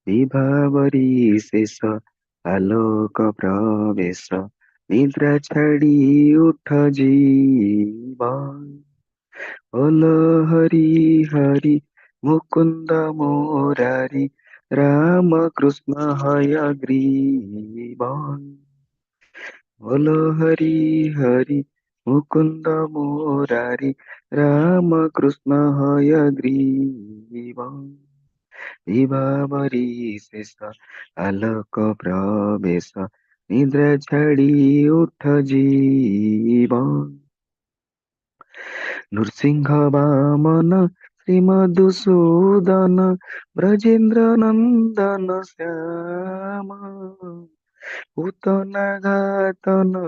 ବିଭାବରୀ ଶେଷ ଆଲୋକ ପ୍ରବେଶ, ନିଦ୍ରା ଛାଡ଼ି ଉଠ ଜୀବ। ବୋଲ ହରି ହରି ମୁକୁନ୍ଦ ମୁରାରି, ରାମ କୃଷ୍ଣ ହୟଗ୍ରୀବ। ବୋଲ ହରି ହରି ମୁକୁନ୍ଦ ମୁରାରି, ରାମ କୃଷ୍ଣ ହୟଗ୍ରୀବ। ବିଭାବରୀ ଶେଷ ଆଲୋକ ପ୍ରବେଶ, ନିଦ୍ରା ଛାଡ଼ି ଉଠ ଜୀବ। ନୃସିଂହ ବାମନ ଶ୍ରୀ ମଧୁସୂଦନ, ବ୍ରଜେନ୍ଦ୍ର ନନ୍ଦନ ଶ୍ୟାମ। ପୂତନା ଘାତନ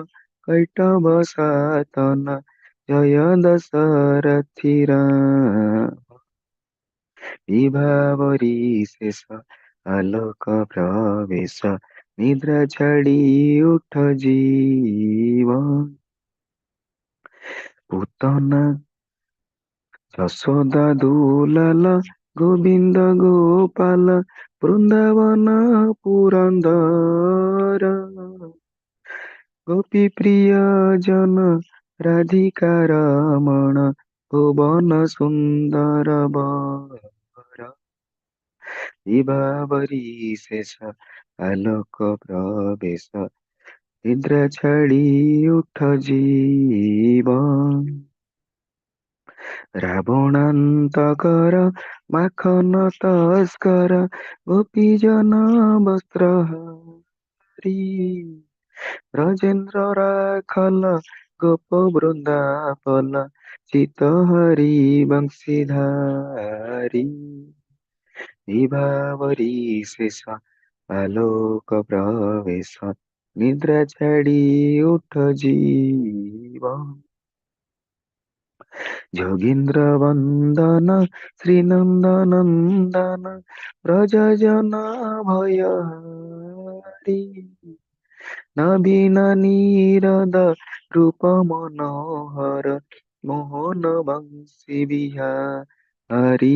କୈଟବ ସାତନ, ଜୟ ଦଶରଥି ରାମ। ବିଭାବରୀ ଶେଷ ଆଲୋକ ପ୍ରବେଶ, ନିଦ୍ରା ଛାଡ଼ି ଉଠ ଜୀବ। ପୂତନା ଯଶୋଦା ଦୁଲାଲ ଗୋବିନ୍ଦ ଗୋପାଲ, ବୃନ୍ଦାବନ ପୁରନ୍ଦର। ଗୋପୀ ପ୍ରିୟ ଜନ ରାଧିକା ରମଣ, ଭୁବନ ସୁନ୍ଦର ବର। ବିଭାବରୀ ଶେଷ ଆଲୋକ ପ୍ରବେଶ, ନିଦ୍ରା ଛାଡ଼ି ଉଠ ଜୀବ। ରାବଣାନ୍ତକର ମାଖନ ତସ୍କର, ଗୋପୀ ଜନ ବସ୍ତ୍ର ହାରୀ। ବ୍ରଜେନ୍ଦ୍ର ରାଖଲ ଗୋପ ବୃନ୍ଦାପଲ, ଚିତ ହରି ବଂଶୀଧାରୀ। ବିଭାବରୀ ଶେଷ ଆଲୋକ ପ୍ରବେଶ, ନିଦ୍ରା ଛାଡ଼ି ଉଠ ଜୀବ। ଯୋଗୀନ୍ଦ୍ର ବନ୍ଦନ ଶ୍ରୀନନ୍ଦନନ୍ଦନ, ବ୍ରଜ ଜନ ଭୟହାରୀ। ନବୀନ ନୀରଦ ରୂପ ମନୋହର, ମୋହନ ବଂଶୀ ବିହାରୀ।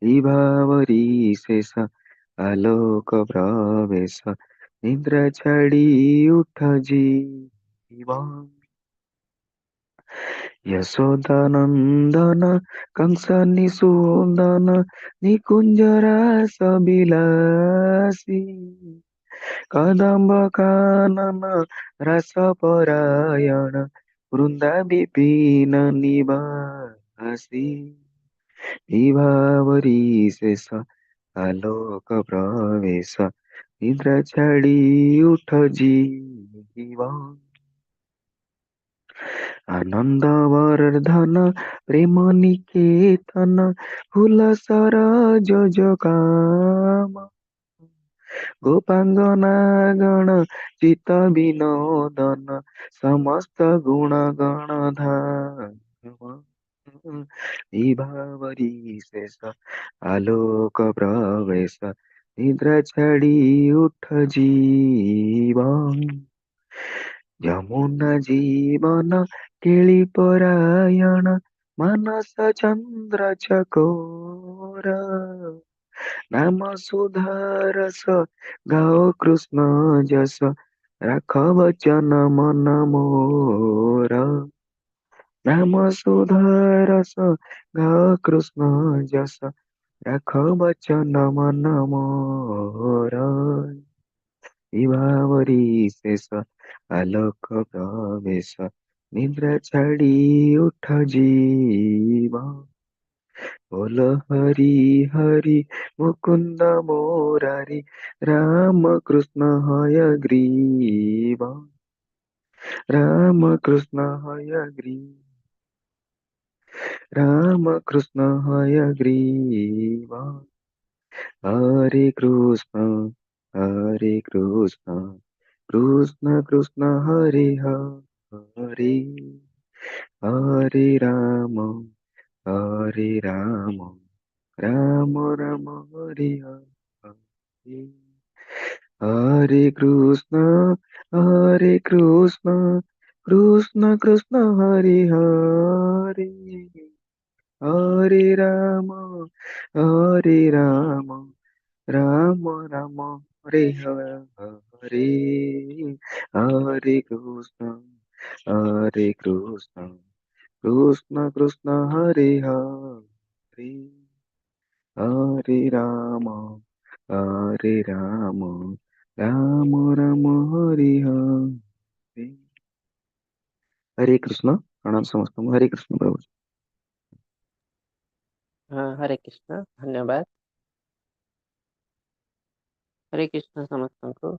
ବିଭାବରୀ ଶେଷ ଆଲୋକ ପ୍ରବେଶ, ନିଦ୍ରା ଛାଡ଼ି ଉଠ ଜୀବ। ଯଶୋଦାନନ୍ଦନ କଂସ ନିଷୂଦନ, ନିକୁଞ୍ଜ ରାସ ବିଲାସୀ। କଦମ୍ବ କାନନ ରସ ପରାୟଣ, ବୃନ୍ଦା ବିପିନ ନିବାସୀ। ବିଭାବରୀ ଶେଷ ଆଲୋକ ପ୍ରବେଶ, ନିଦ୍ରା ଛାଡ଼ି ଉଠ ଜୀବ। ଆନନ୍ଦ ବର୍ଦ୍ଧନ ପ୍ରେମ ନିକେତନ, ହୁଲସର ଯୋଜ କାମ। ଗୋପାଙ୍ଗନା ଗଣ ଚିତ୍ତ ବିନୋଦନ, ସମସ୍ତ ଗୁଣ ଗଣ ଧାମ। ବିଭାବରୀ ଶେଷ ଆଲୋକ ପ୍ରବେଶ, ନିଦ୍ରା ଛାଡ଼ି ଉଠ ଜୀବ। ଯମୁନା ଜୀବନ କେଳି ପରାୟଣ, ମାନସ ଚନ୍ଦ୍ର ଚକୋର। ନାମ ସୁଧାରସ ଗାଓ କୃଷ୍ଣ ଯଶ, ରାଖ ବଚନ ମନ ମୋର। ନାମ ସୁଧାରସ ଗାଓ କୃଷ୍ଣ ଯଶ, ରାଖ ବଚନ ମନ ମୋର। ବିଭାବରୀ ଶେଷ ଆଲୋକ ପ୍ରବେଶ, ନିଦ୍ରା ଛାଡ଼ି ଉଠ ଜୀବ। ବୋଲ Hari Hari Mukund Murari, Ram Krishna Hayagriva. Ram Krishna Hayagriva, Ram Krishna Hayagriva. Hare Krishna Hare Krishna Krishna Krishna Hare Hare, Hare Ram Hare Ram Ram Ram Hare Hare. Hare Krishna Hare Krishna Krishna Krishna Hare Hare, Hare Ram Hare Ram Ram Ram Hare Hare. Hare Krishna Hare Krishna Krishna Krishna Hare Hare. Hare Ram Hare Ram Ram Ram Hare Hare. Hare Krishna. ପ୍ରଣାମ ସମସ୍ତଙ୍କୁ। ହରେ କୃଷ୍ଣ ପ୍ରଭୁ। ହଁ, ହରେ କୃଷ୍ଣ, ଧନ୍ୟବାଦ। ହରେ କୃଷ୍ଣ ସମସ୍ତଙ୍କୁ।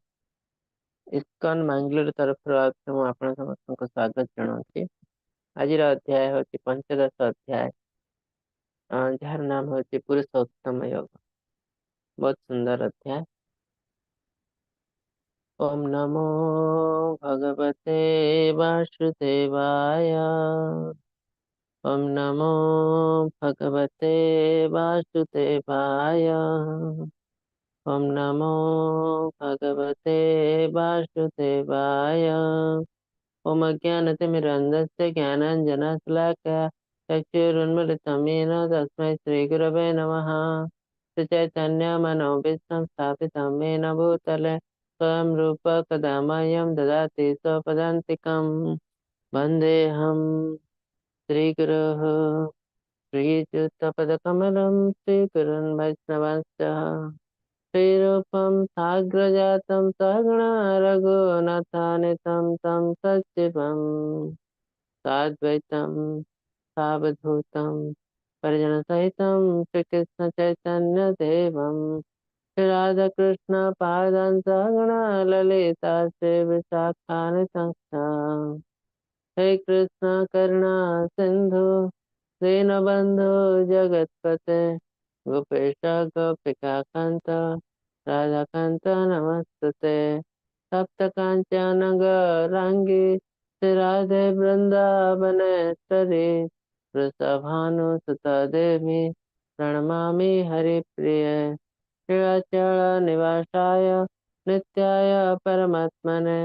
ଇସ୍କନ ମାଙ୍ଗାଲୋର ତରଫରୁ ଆଉଥରେ ମୁଁ ଆପଣ ସମସ୍ତଙ୍କୁ ସ୍ୱାଗତ ଜଣାଉଛି। ଆଜିର ଅଧ୍ୟାୟ ହେଉଛି ପଞ୍ଚଦଶ ଅଧ୍ୟାୟ, ଯାହାର ନାମ ହେଉଛି ପୁରୁଷୋତ୍ତମ ଯୋଗ। ବହୁତ ସୁନ୍ଦର ଅଧ୍ୟାୟ। ଓମ୍ ନମୋ ଭଗବତେ ବାସୁଦେବାୟ। ଓମ୍ ନମୋ ଭଗବତେ ବାସୁଦେବାୟ। ଓମ୍ ନମୋ ଭଗବତେ ବାସୁଦେବାୟ। ଓମ୍ ଅଜ୍ଞାନତିମିରାନ୍ଧସ୍ୟ ଜ୍ଞାନାଞ୍ଜନଶଲାକୟା ଚକ୍ଷୁରୁନ୍ମିଳିतं येन ତସ୍ମୈ ଶ୍ରୀଗୁରବେ ନମଃ। ଶ୍ରୀଚୈତନ୍ୟମନୋଭୀଷ୍ଟं ସ୍ଥାପିतं येन ଭୂତଲେ ସ୍ୱୟଂ ରୂପ କଦା ମह्यं ଦଦାତି स्वपदान्तिकं। वन्देऽहं श्रीगुरोः श्रीयुतपदकमलं श्रीगुरुन् वैष्णवांश्च। श्रीरूपं साग्रजातं सहगणा रघुनाथान्वितं तं सचिवं साद्वैतं सावधूतं परिजनसहितं श्रीकृष्ण चैतन्य देवं। श्री राधाकृष्ण पादान् सहगणा ललिता श्री विशाखान्वितांश्च। हे कृष्ण करुणा सिंधु दीनबंधु जगत्पते गोपेश गोपिका कांत राधाकांत नमस्ते। तप्त कांचन गौरांगी श्री राधे वृंदावनेश्वरी वृषभानुसुता देवी प्रणमामि हरिप्रिये। श्रीअचल निवासाय नित्याय परमात्मने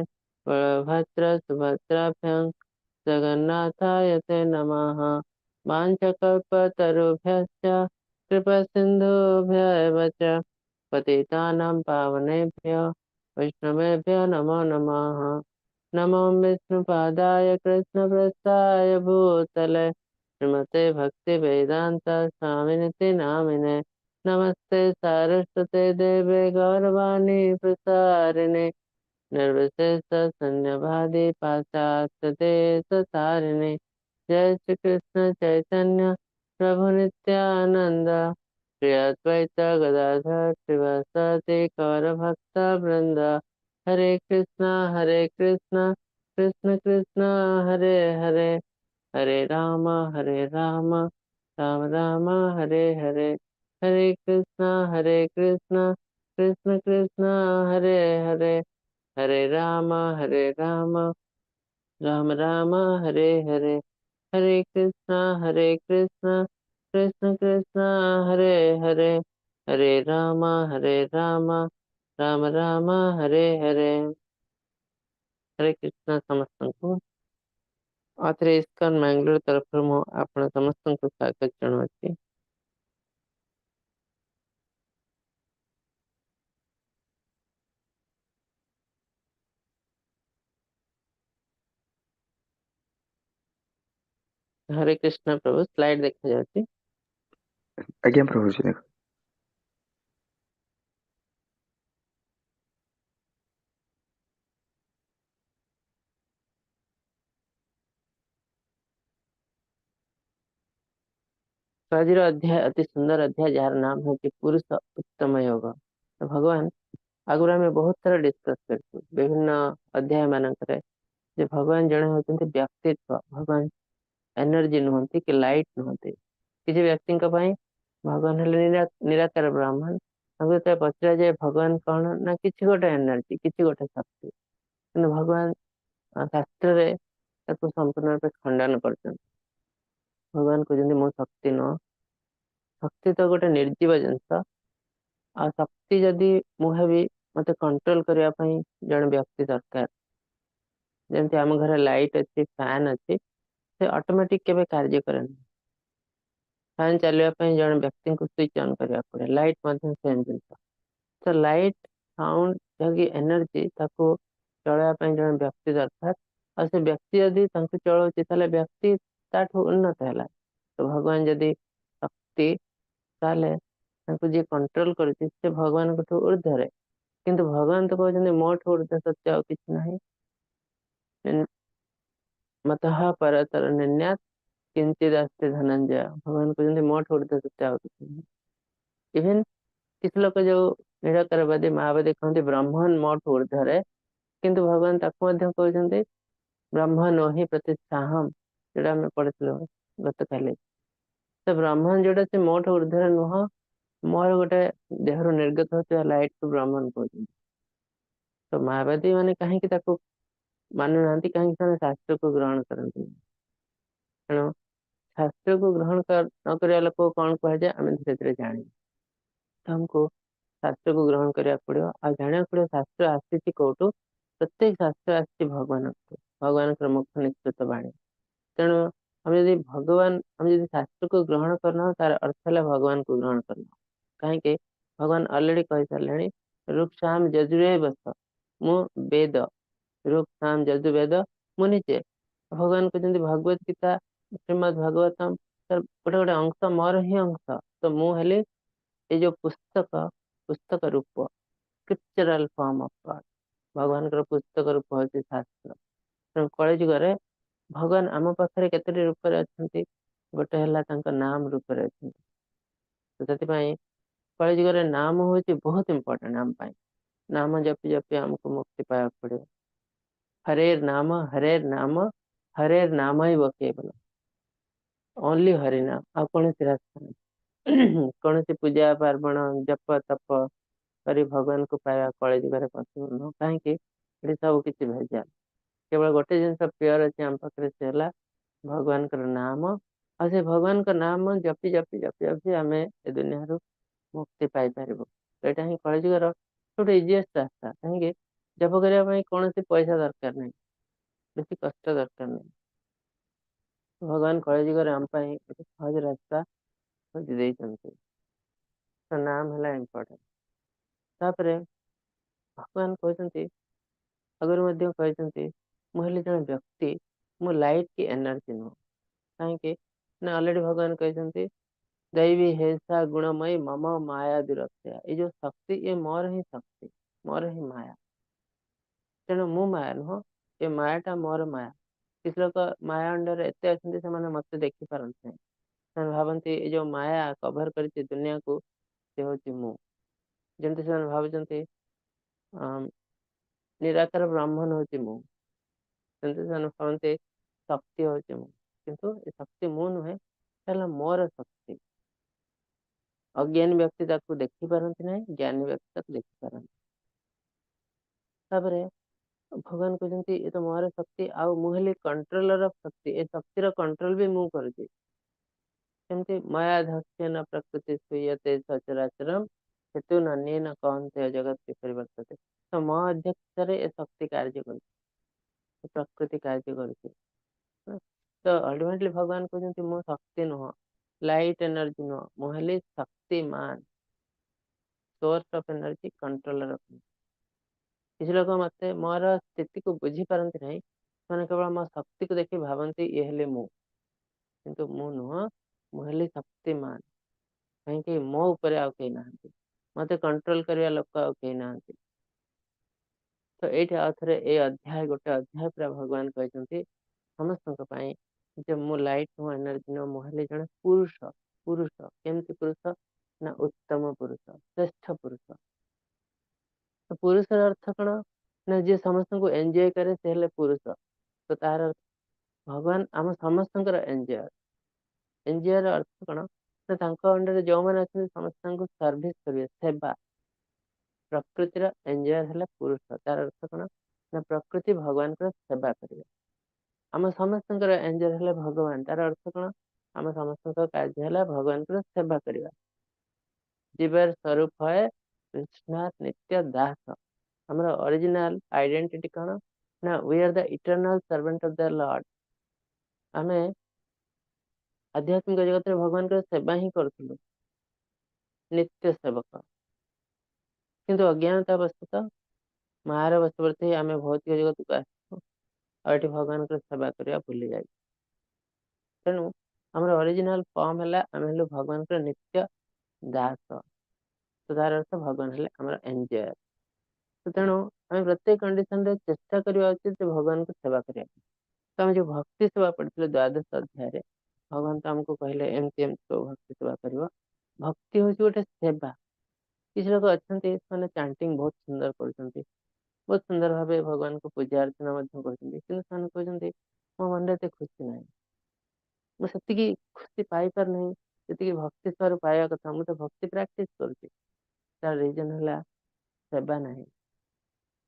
बलभद्र सुभद्राभ्यां जगन्नाथाय ते नमः। वाञ्छाकल्पतरुभ्यश्च कृपासिन्धुभ्य एव च पतितानां पावनेभ्यो वैष्णवेभ्यो नमो नमः। नमो विष्णुपादाय कृष्णप्रस्थाय भूतले श्रीमते भक्तिवेदान्त स्वामिनिति नामिने। नमस्ते सारस्वते देवे गौरवाणी प्रसारिणे निर्विशेष शून्यवादी पाश्चात्य देश तारिणे। जय श्री कृष्ण चैतन्य प्रभु नित्यानंद श्री अद्वैत गदाधर श्रीवासादि गौर भक्त वृंद। हरे कृष्णा हरे कृष्णा कृष्ण कृष्ण हरे हरे, हरे राम हरे राम राम राम हरे हरे। हरे कृष्णा हरे कृष्णा कृष्ण कृष्ण हरे हरे, हरे राम हरे राम राम राम हरे हरे। हरे कृष्णा हरे कृष्णा कृष्ण कृष्ण हरे हरे, हरे राम हरे राम राम राम हरे हरे। ହରେ କୃଷ୍ଣ ସମସ୍ତଙ୍କୁ। ଆଉଥରେ ଇସ୍କନ ମାଙ୍ଗାଲୋର ତରଫରୁ ମୁଁ ଆପଣ ସମସ୍ତଙ୍କୁ ସ୍ୱାଗତ ଜଣାଉଛି। ହରେ କୃଷ୍ଣ ପ୍ରଭୁ, ସ୍ଲାଇଡ୍ ଦେଖାଯାଉଛି? ଆଜ୍ଞା ପ୍ରଭୁଜୀ ଦେଖ। ତ ଆଜିର ଅଧ୍ୟାୟ ଅତି ସୁନ୍ଦର ଅଧ୍ୟାୟ, ଯାହାର ନାମ ହେଉଛି ପୁରୁଷ ଉତ୍ତମ ଯୋଗ। ତ ଭଗବାନ ଆଗରୁ ଆମେ ବହୁତ ଥର ଡିସ୍କସ କରିଛୁ ବିଭିନ୍ନ ଅଧ୍ୟାୟ ମାନଙ୍କରେ ଯେ ଭଗବାନ ଜଣେ ହେଉଛନ୍ତି ବ୍ୟକ୍ତିତ୍ୱ, ଭଗବାନ ଏନର୍ଜି ନୁହନ୍ତି କି ଲାଇଟ୍ ନୁହନ୍ତି। କିଛି ବ୍ୟକ୍ତିଙ୍କ ପାଇଁ ଭଗବାନ ହେଲେ ନିରାକାର ବ୍ରାହ୍ମଣ। ତାଙ୍କୁ ଯେତେବେଳେ ପଚରାଯାଏ ଭଗବାନ କଣ, ନା କିଛି ଗୋଟେ ଏନର୍ଜି, କିଛି ଗୋଟେ ଶକ୍ତି। କିନ୍ତୁ ଭଗବାନ ଶାସ୍ତ୍ରରେ ତାକୁ ସମ୍ପୂର୍ଣ୍ଣ ରୂପେ ଖଣ୍ଡନ କରୁଛନ୍ତି। ଭଗବାନ କହୁଛନ୍ତି ମୁଁ ଶକ୍ତି ନୁହଁ, ଶକ୍ତି ତ ଗୋଟେ ନିର୍ଜୀବ ଜିନିଷ। ଆଉ ଶକ୍ତି ଯଦି ମୁଁ ହେବି, ମତେ କଣ୍ଟ୍ରୋଲ କରିବା ପାଇଁ ଜଣେ ବ୍ୟକ୍ତି ଦରକାର। ଯେମିତି ଆମ ଘରେ ଲାଇଟ୍ ଅଛି, ଫ୍ୟାନ୍ ଅଛି, ସେ ଅଟୋମେଟିକ କେବେ କାର୍ଯ୍ୟ କରେନି। ଫ୍ୟାନ୍ ଚାଲିବା ପାଇଁ ଜଣେ ବ୍ୟକ୍ତିଙ୍କୁ ସୁଇଚ୍ ଅନ୍ କରିବାକୁ ପଡେ। ଲାଇଟ୍ ମଧ୍ୟ ସେମ୍ ଜିନିଷ। ତ ଲାଇଟ୍, ସାଉଣ୍ଡ ଯାହାକି ଏନର୍ଜି, ତାକୁ ଚଳେଇବା ପାଇଁ ଜଣେ ବ୍ୟକ୍ତି ଦରକାର। ଆଉ ସେ ବ୍ୟକ୍ତି ଯଦି ତାଙ୍କୁ ଚଳଉଛି, ତାହେଲେ ବ୍ୟକ୍ତି ତାଠୁ ଉନ୍ନତ ହେଲା। ତ ଭଗବାନ ଯଦି ଶକ୍ତି, ତାହେଲେ ତାଙ୍କୁ ଯିଏ କଣ୍ଟ୍ରୋଲ କରୁଛି ସେ ଭଗବାନଙ୍କଠୁ ଉର୍ଦ୍ଧରେ। କିନ୍ତୁ ଭଗବାନ ତ କହୁଛନ୍ତି, ମୋଠୁ ଉର୍ଦ୍ଧ ସତ୍ୟ ଆଉ କିଛି ନାହିଁ। ମତଃ ପରତର ନାନ୍ୟତ୍ କିଞ୍ଚିଦସ୍ତି ଧନଞ୍ଜୟ। ଭଗବାନ କହୁଛନ୍ତି, ମୋଠୁ ଉର୍ଦ୍ଧ ସତ୍ୟ ଆଉ କିଛି ନାହିଁ। ଇଭେନ କିଛି ଲୋକ ଯୋଉ ନିରାକାରବାଦୀ, ମାୟାବାଦୀ କହନ୍ତି ବ୍ରହ୍ମନ ମୋଠୁ ଉର୍ଦ୍ଧରେ, କିନ୍ତୁ ଭଗବାନ ତାକୁ ମଧ୍ୟ କହୁଛନ୍ତି, ବ୍ରହ୍ମ ନୋହି ପ୍ରତିଷ୍ଠାହମ୍, ଯୋଉଟା ଆମେ ପଢିଥିଲୁ ଗତକାଲି। ତ ବ୍ରହ୍ମନ ଯୋଉଟା, ସେ ମୋଠୁ ଉର୍ଦ୍ଧରେ ନୁହଁ। ମୋର ଗୋଟେ ଦେହରୁ ନିର୍ଗତ ହଉଥିବା ଲାଇଟ୍ କୁ ବ୍ରହ୍ମନ କହୁଛନ୍ତି। ତ ମାୟାବାଦୀ ମାନେ କାହିଁକି ତାକୁ ମାନୁନାହାନ୍ତି? କାହିଁକି ସେମାନେ ଶାସ୍ତ୍ରକୁ ଗ୍ରହଣ କରନ୍ତି? ତେଣୁ ଶାସ୍ତ୍ରକୁ ଗ୍ରହଣ ନ କରିବା ଲୋକ କଣ କୁହାଯାଏ, ଆମେ ଧୀରେ ଧୀରେ ଜାଣିବୁ। ତ ଆମକୁ ଶାସ୍ତ୍ରକୁ ଗ୍ରହଣ କରିବାକୁ ପଡିବ ଆଉ ଜାଣିବାକୁ ପଡିବ ଶାସ୍ତ୍ର ଆସିଛି କୋଉଠୁ। ପ୍ରତ୍ୟେକ ଶାସ୍ତ୍ର ଆସିଛି ଭଗବାନଙ୍କଠୁ, ଭଗବାନଙ୍କର ମୁଖ ନିଃସୃତ ବାଣୀ। ତେଣୁ ଆମେ ଯଦି ଶାସ୍ତ୍ରକୁ ଗ୍ରହଣ କରୁନାହୁଁ, ତାର ଅର୍ଥ ହେଲା ଭଗବାନଙ୍କୁ ଗ୍ରହଣ କରୁନାହୁଁ। କାହିଁକି ଭଗବାନ ଅଲରେଡି କହିସାରିଲେଣି, ଋକ୍ ସାମ ଯଜୁର୍ବେଦ, ମୁଁ ବେଦ, ଋକ୍ ସାମ ଯଜୁର୍ବେଦ, ମୁଁ ନିଜେ। ଭଗବାନ କହୁଛନ୍ତି, ଭଗବତ ଗୀତା, ଶ୍ରୀମଦ ଭାଗବତମ, ତାର ଗୋଟେ ଗୋଟେ ଅଂଶ ମୋର ହିଁ ଅଂଶ। ତ ମୁଁ ହେଲି ଏଇ ଯୋଉ ପୁସ୍ତକ, ପୁସ୍ତକ ରୂପ, ସ୍କ୍ରିପ୍ଚରାଲ ଫର୍ମ ଅଫ ଗଡ। ଭଗବାନଙ୍କର ପୁସ୍ତକ ରୂପ ହଉଛି ଶାସ୍ତ୍ର। ତେଣୁ କଳିଯୁଗରେ ଭଗବାନ ଆମ ପାଖରେ କେତୋଟି ରୂପରେ ଅଛନ୍ତି? ଗୋଟେ ହେଲା ତାଙ୍କ ନାମ ରୂପରେ ଅଛନ୍ତି। ତ ସେଥିପାଇଁ କଳିଯୁଗରେ ନାମ ହଉଛି ବହୁତ ଇମ୍ପୋର୍ଟାଣ୍ଟ ଆମ ପାଇଁ। ନାମ ଜପି ଜପି ଆମକୁ ମୁକ୍ତି ପାଇବାକୁ ପଡିବ। ହରେର ନାମ, ହରେର ନାମ, ହରେର ନାମୈବ କେବଳମ୍। ଓନ୍ଲି ହରିନାମ, ଆଉ କୌଣସି ରାସ୍ତା ନାହିଁ। କୌଣସି ପୂଜା ପାର୍ବଣ, ଜପ ତପ କରି ଭଗବାନଙ୍କୁ ପାଇବା କଳିଯୁଗରେ ପସିବଲ ନୁହଁ। କାହିଁକି ଏଠି ସବୁ କିଛି ଭେଜାଲ। କେବଳ ଗୋଟେ ଜିନିଷ ପିଓର ଅଛି ଆମ ପାଖରେ, ସେ ହେଲା ଭଗବାନଙ୍କର ନାମ। ଆଉ ସେ ଭଗବାନଙ୍କ ନାମ ଜପି ଜପି ଜପି ଜପି ଆମେ ଏ ଦୁନିଆରୁ ମୁକ୍ତି ପାଇପାରିବୁ। ଏଇଟା ହିଁ କଳିଯୁଗର ସବୁଠୁ ଇଜିଏଷ୍ଟ ରାସ୍ତା। କାହିଁକି ଜପ କରିବା ପାଇଁ କୌଣସି ପଇସା ଦରକାର ନାହିଁ, ବେଶୀ କଷ୍ଟ ଦରକାର ନାହିଁ। ଭଗବାନ କଳିଯୁଗରେ ଆମ ପାଇଁ ଗୋଟେ ସହଜ ରାସ୍ତା ଖୋଜି ଦେଇଛନ୍ତି। ତ ନାମ ହେଲା ଇମ୍ପୋର୍ଟାଣ୍ଟ। ତାପରେ ଭଗବାନ କହୁଛନ୍ତି, ଆଗରୁ ମଧ୍ୟ କହିଛନ୍ତି, ମୁଁ ହେଲି ଜଣେ ବ୍ୟକ୍ତି, ମୁଁ ଲାଇଟ୍ କି ଏନର୍ଜି ନୁହଁ। କାହିଁକି ନା ଅଲରେଡି ଭଗବାନ କହିଛନ୍ତି, ଦୈବୀ ହ୍ୟେଷା ଗୁଣମୟୀ ମମ ମାୟା ଦୁରତ୍ୟୟା। ଏଇ ଯୋଉ ଶକ୍ତି, ଇଏ ମୋର ହିଁ ଶକ୍ତି, ମୋର ହିଁ ମାୟା। ତେଣୁ ମୁଁ ମାୟା ନୁହଁ, ଏ ମାୟାଟା ମୋର ମାୟା। କିଛି ଲୋକ ମାୟା ଅଣ୍ଡରରେ ଏତେ ଅଛନ୍ତି, ସେମାନେ ମତେ ଦେଖିପାରନ୍ତି ନାହିଁ। ସେମାନେ ଭାବନ୍ତି ଏଇ ଯୋଉ ମାୟା କଭର କରିଛି ଦୁନିଆକୁ, ସେ ହଉଛି ମୁଁ। ଯେମିତି ସେମାନେ ଭାବୁଛନ୍ତି ନିରାକାର ବ୍ରାହ୍ମଣ ହଉଛି ମୁଁ, ସେମିତି ସେମାନେ ଭାବନ୍ତି ଶକ୍ତି ହଉଛି ମୁଁ। କିନ୍ତୁ ଏ ଶକ୍ତି ମୁଁ ନୁହେଁ, ହେଲା ମୋର ଶକ୍ତି। ଅଜ୍ଞାନୀ ବ୍ୟକ୍ତି ତାକୁ ଦେଖିପାରନ୍ତି ନାହିଁ, ଜ୍ଞାନୀ ବ୍ୟକ୍ତି ତାକୁ ଦେଖିପାରନ୍ତି। ତାପରେ ଭଗବାନ କହୁଛନ୍ତି, ଏ ତ ମୋର ଶକ୍ତି ଆଉ ମୁଁ ହେଲି କଣ୍ଟ୍ରୋଲର ଅଫ ଶକ୍ତି। ଏ ଶକ୍ତିର କଣ୍ଟ୍ରୋଲ ବି ମୁଁ କରୁଛି। କେମିତି? ମୟାଧ୍ୟକ୍ଷେନ ପ୍ରକୃତି ସ୍ତୂୟତେ ସଚରାଚରମ ହେତୁନାନ୍ୟେନ କୌନ୍ତେୟ ଜଗତ ବିପରିବର୍ତ୍ତତେ। ତ ମୋ ଅଧ୍ୟକ୍ଷତାରେ ଏ ଶକ୍ତି କାର୍ଯ୍ୟ କରୁଛି, ପ୍ରକୃତି କାର୍ଯ୍ୟ କରୁଛି। ତ ଅଲ୍ଟିମେଟଲି ଭଗବାନ କହୁଛନ୍ତି, ମୁଁ ଶକ୍ତି ନୁହଁ, ଲାଇଟ୍ ଏନର୍ଜି ନୁହଁ, ମୁଁ ହେଲି ଶକ୍ତିମାନ, source of energy, controller of. କିଛି ଲୋକ ମତେ, ମୋର ସ୍ଥିତିକୁ ବୁଝିପାରନ୍ତି ନାହିଁ। ସେମାନେ କେବଳ ମୋ ଶକ୍ତିକୁ ଦେଖି ଭାବନ୍ତି ଇଏ ହେଲେ ମୁଁ। କିନ୍ତୁ ମୁଁ ନୁହଁ, ମୁଁ ହେଲି ଶକ୍ତିମାନ। କାହିଁକି ମୋ ଉପରେ ଆଉ କେହି ନାହାନ୍ତି, ମତେ କଣ୍ଟ୍ରୋଲ କରିବା ଲୋକ ଆଉ କେହି ନାହାନ୍ତି। ତ ଏଇଠି ଆଉ ଥରେ ଏଇ ଅଧ୍ୟାୟ, ଗୋଟେ ଅଧ୍ୟାୟ ପୁରା ଭଗବାନ କହିଛନ୍ତି ସମସ୍ତଙ୍କ ପାଇଁ ଯେ ମୁଁ ଲାଇଟ୍ ନୁହଁ, ଏନର୍ଜି ନୁହଁ, ମୁଁ ହେଲି ଜଣେ ପୁରୁଷ। ପୁରୁଷ କେମିତି ପୁରୁଷ? ନା ଉତ୍ତମ ପୁରୁଷ, ଶ୍ରେଷ୍ଠ ପୁରୁଷ। ତ ପୁରୁଷର ଅର୍ଥ କଣ? ନା ଯିଏ ସମସ୍ତଙ୍କୁ ଏନ୍ଜୟ କରେ, ସେ ହେଲେ ପୁରୁଷ। ତ ତାର ଅର୍ଥ ଭଗବାନ ଆମ ସମସ୍ତଙ୍କର ଏନ୍ଜୟର। ଏନ୍ଜୟର ଅର୍ଥ କଣ? ନା ତାଙ୍କ ଅଣ୍ଡରରେ ଯୋଉମାନେ ଅଛନ୍ତି, ସମସ୍ତଙ୍କୁ ସର୍ଭିସ କରିବେ, ସେବା। ପ୍ରକୃତିର ଏନ୍ଜୟର ହେଲା ପୁରୁଷ। ତାର ଅର୍ଥ କଣ? ନା ପ୍ରକୃତି ଭଗବାନଙ୍କର ସେବା କରିବେ। ଆମ ସମସ୍ତଙ୍କର ଏନ୍ଜୟର ହେଲା ଭଗବାନ। ତାର ଅର୍ଥ କଣ? ଆମ ସମସ୍ତଙ୍କ କାର୍ଯ୍ୟ ହେଲା ଭଗବାନଙ୍କର ସେବା କରିବା। ଜୀବର ସ୍ୱରୂପ ହୁଏ କୃଷ୍ଣ ନିତ୍ୟ ଦାସ। ଆମର ଅରିଜିନାଲ ଆଇଡେଣ୍ଟିଟି କଣ? ନା we are the eternal servant of the Lord. ଆମେ ଆଧ୍ୟାତ୍ମିକ ଜଗତରେ ଭଗବାନଙ୍କର ସେବା ହିଁ କରୁଥିଲୁ, ନିତ୍ୟ ସେବକ। କିନ୍ତୁ ଅଜ୍ଞାନତା ବଶତଃ ମାୟାର ବଶବର୍ତ୍ତୀ ହେଇ ଆମେ ଭୌତିକ ଜଗତକୁ ଆସିଛୁ ଆଉ ଏଠି ଭଗବାନଙ୍କର ସେବା କରିବା ଭୁଲି ଯାଇଛୁ। ତେଣୁ ଆମର ଅରିଜିନାଲ ଫର୍ମ ହେଲା ଆମେ ହେଲୁ ଭଗବାନଙ୍କର ନିତ୍ୟ ଦାସ। ତ ତାର ଅର୍ଥ ଭଗବାନ ହେଲେ ଆମର ଏନ୍ଜୟର। ତ ତେଣୁ ଆମେ ପ୍ରତ୍ୟେକ କଣ୍ଡିସନରେ ଚେଷ୍ଟା କରିବା ଉଚିତ ଯେ ଭଗବାନଙ୍କୁ ସେବା କରିବା ପାଇଁ। ତ ଆମେ ଯୋଉ ଭକ୍ତି ସେବା ପଢିଥିଲେ ଦ୍ୱାଦଶ ଅଧ୍ୟାୟରେ, ଭଗବାନ ତ ଆମକୁ କହିଲେ ଏମିତି ଏମିତି ସବୁ ଭକ୍ତି ସେବା କରିବ। ଭକ୍ତି ହଉଛି ଗୋଟେ ସେବା। କିଛି ଲୋକ ଅଛନ୍ତି ସେମାନେ ଚାଣ୍ଟିଂ ବହୁତ ସୁନ୍ଦର କରୁଛନ୍ତି, ବହୁତ ସୁନ୍ଦର ଭାବେ ଭଗବାନଙ୍କୁ ପୂଜା ଅର୍ଚ୍ଚନା ମଧ୍ୟ କରୁଛନ୍ତି, କିନ୍ତୁ ସେମାନେ କହୁଛନ୍ତି ମୋ ମନରେ ଏତେ ଖୁସି ନାହିଁ, ମୁଁ ସେତିକି ଖୁସି ପାଇପାରୁନାହିଁ ଯେତିକି ଭକ୍ତି ସେବାରୁ ପାଇବା କଥା, ମୁଁ ତ ଭକ୍ତି ପ୍ରାକ୍ଟିସ କରୁଛି। ତାର ରିଜନ ହେଲା ସେବା ନାହିଁ।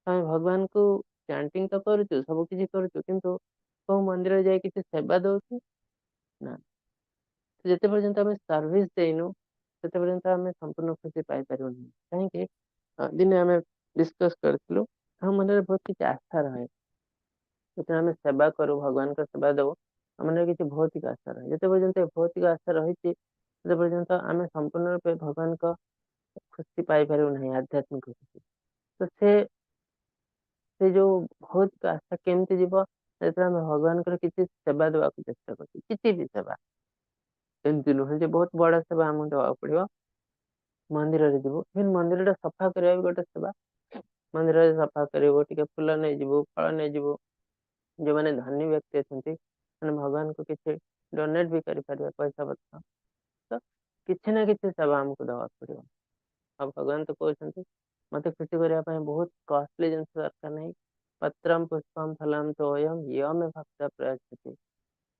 ଆମେ ଭଗବାନଙ୍କୁ ଚାଣ୍ଟିଂ ତ କରୁଛୁ, ସବୁ କିଛି କରୁଛୁ, କିନ୍ତୁ କୋଉ ମନ୍ଦିରରେ ଯାଇ କିଛି ସେବା ଦଉଛୁ ନା। ଯେତେ ପର୍ଯ୍ୟନ୍ତ ଆମେ ସର୍ଭିସ ଦେଇନୁ ସେତେ ପର୍ଯ୍ୟନ୍ତ ଆମେ ସମ୍ପୂର୍ଣ୍ଣ ଖୁସି ପାଇପାରିବୁନି। କାହିଁକି ଦିନେ ଆମେ ଡିସ୍କସ କରିଥିଲୁ, ଆମ ମନରେ ବହୁତ କିଛି ଆଶା ରହେ। ଯେତେବେଳେ ଆମେ ସେବା କରୁ, ଭଗବାନଙ୍କ ସେବା ଦଉ, ଆମ ମନରେ କିଛି ଭୌତିକ ଆଶା ରହେ। ଯେତେ ପର୍ଯ୍ୟନ୍ତ ଭୌତିକ ଆଶା ରହିଛି ସେତେ ପର୍ଯ୍ୟନ୍ତ ଆମେ ସମ୍ପୂର୍ଣ୍ଣ ରୂପେ ଭଗବାନଙ୍କ ଖୁସି ପାଇପାରିବୁ ନାହିଁ, ଆଧ୍ୟାତ୍ମିକ ଖୁସି। ତ ସେ ଯୋଉ ଭୌତିକ ଆଶା କେମିତି ଯିବ? ଯେତେବେଳେ ଆମେ ଭଗବାନଙ୍କର କିଛି ସେବା ଦେବାକୁ ଚେଷ୍ଟା କରୁଛୁ, କିଛି ବି ସେବା, ଏମିତି ନୁହେଁ ଯେ ବହୁତ ବଡ ସେବା ଆମକୁ ଦେବାକୁ ପଡିବ। ମନ୍ଦିରରେ ଯିବୁ, ଇଭେନ୍ ମନ୍ଦିରଟା ସଫା କରିବା ବି ଗୋଟେ ସେବା। ମନ୍ଦିରରେ ସଫା କରିବୁ, ଟିକେ ଫୁଲ ନେଇଯିବୁ, ଫଳ ନେଇଯିବୁ। ଯୋଉମାନେ ଧନୀ ବ୍ୟକ୍ତି ଅଛନ୍ତି ସେମାନେ ଭଗବାନଙ୍କୁ କିଛି ଡୋନେଟ ବି କରିପାରିବେ ପଇସା ପତ୍ର। ତ କିଛି ନା କିଛି ସେବା ଆମକୁ ଦେବାକୁ ପଡିବ। ଆଉ ଭଗବାନ ତ କହୁଛନ୍ତି ମତେ ଖୁସି କରିବା ପାଇଁ ବହୁତ କଷ୍ଟଲି ଜିନିଷ ଦରକାର ନାହିଁ। ପତ୍ରମ ପୁଷ୍ପମ ଫଲମ ତୋୟମ ୟମେ ଭକ୍ତ ପ୍ରୟଚ୍ଛତି।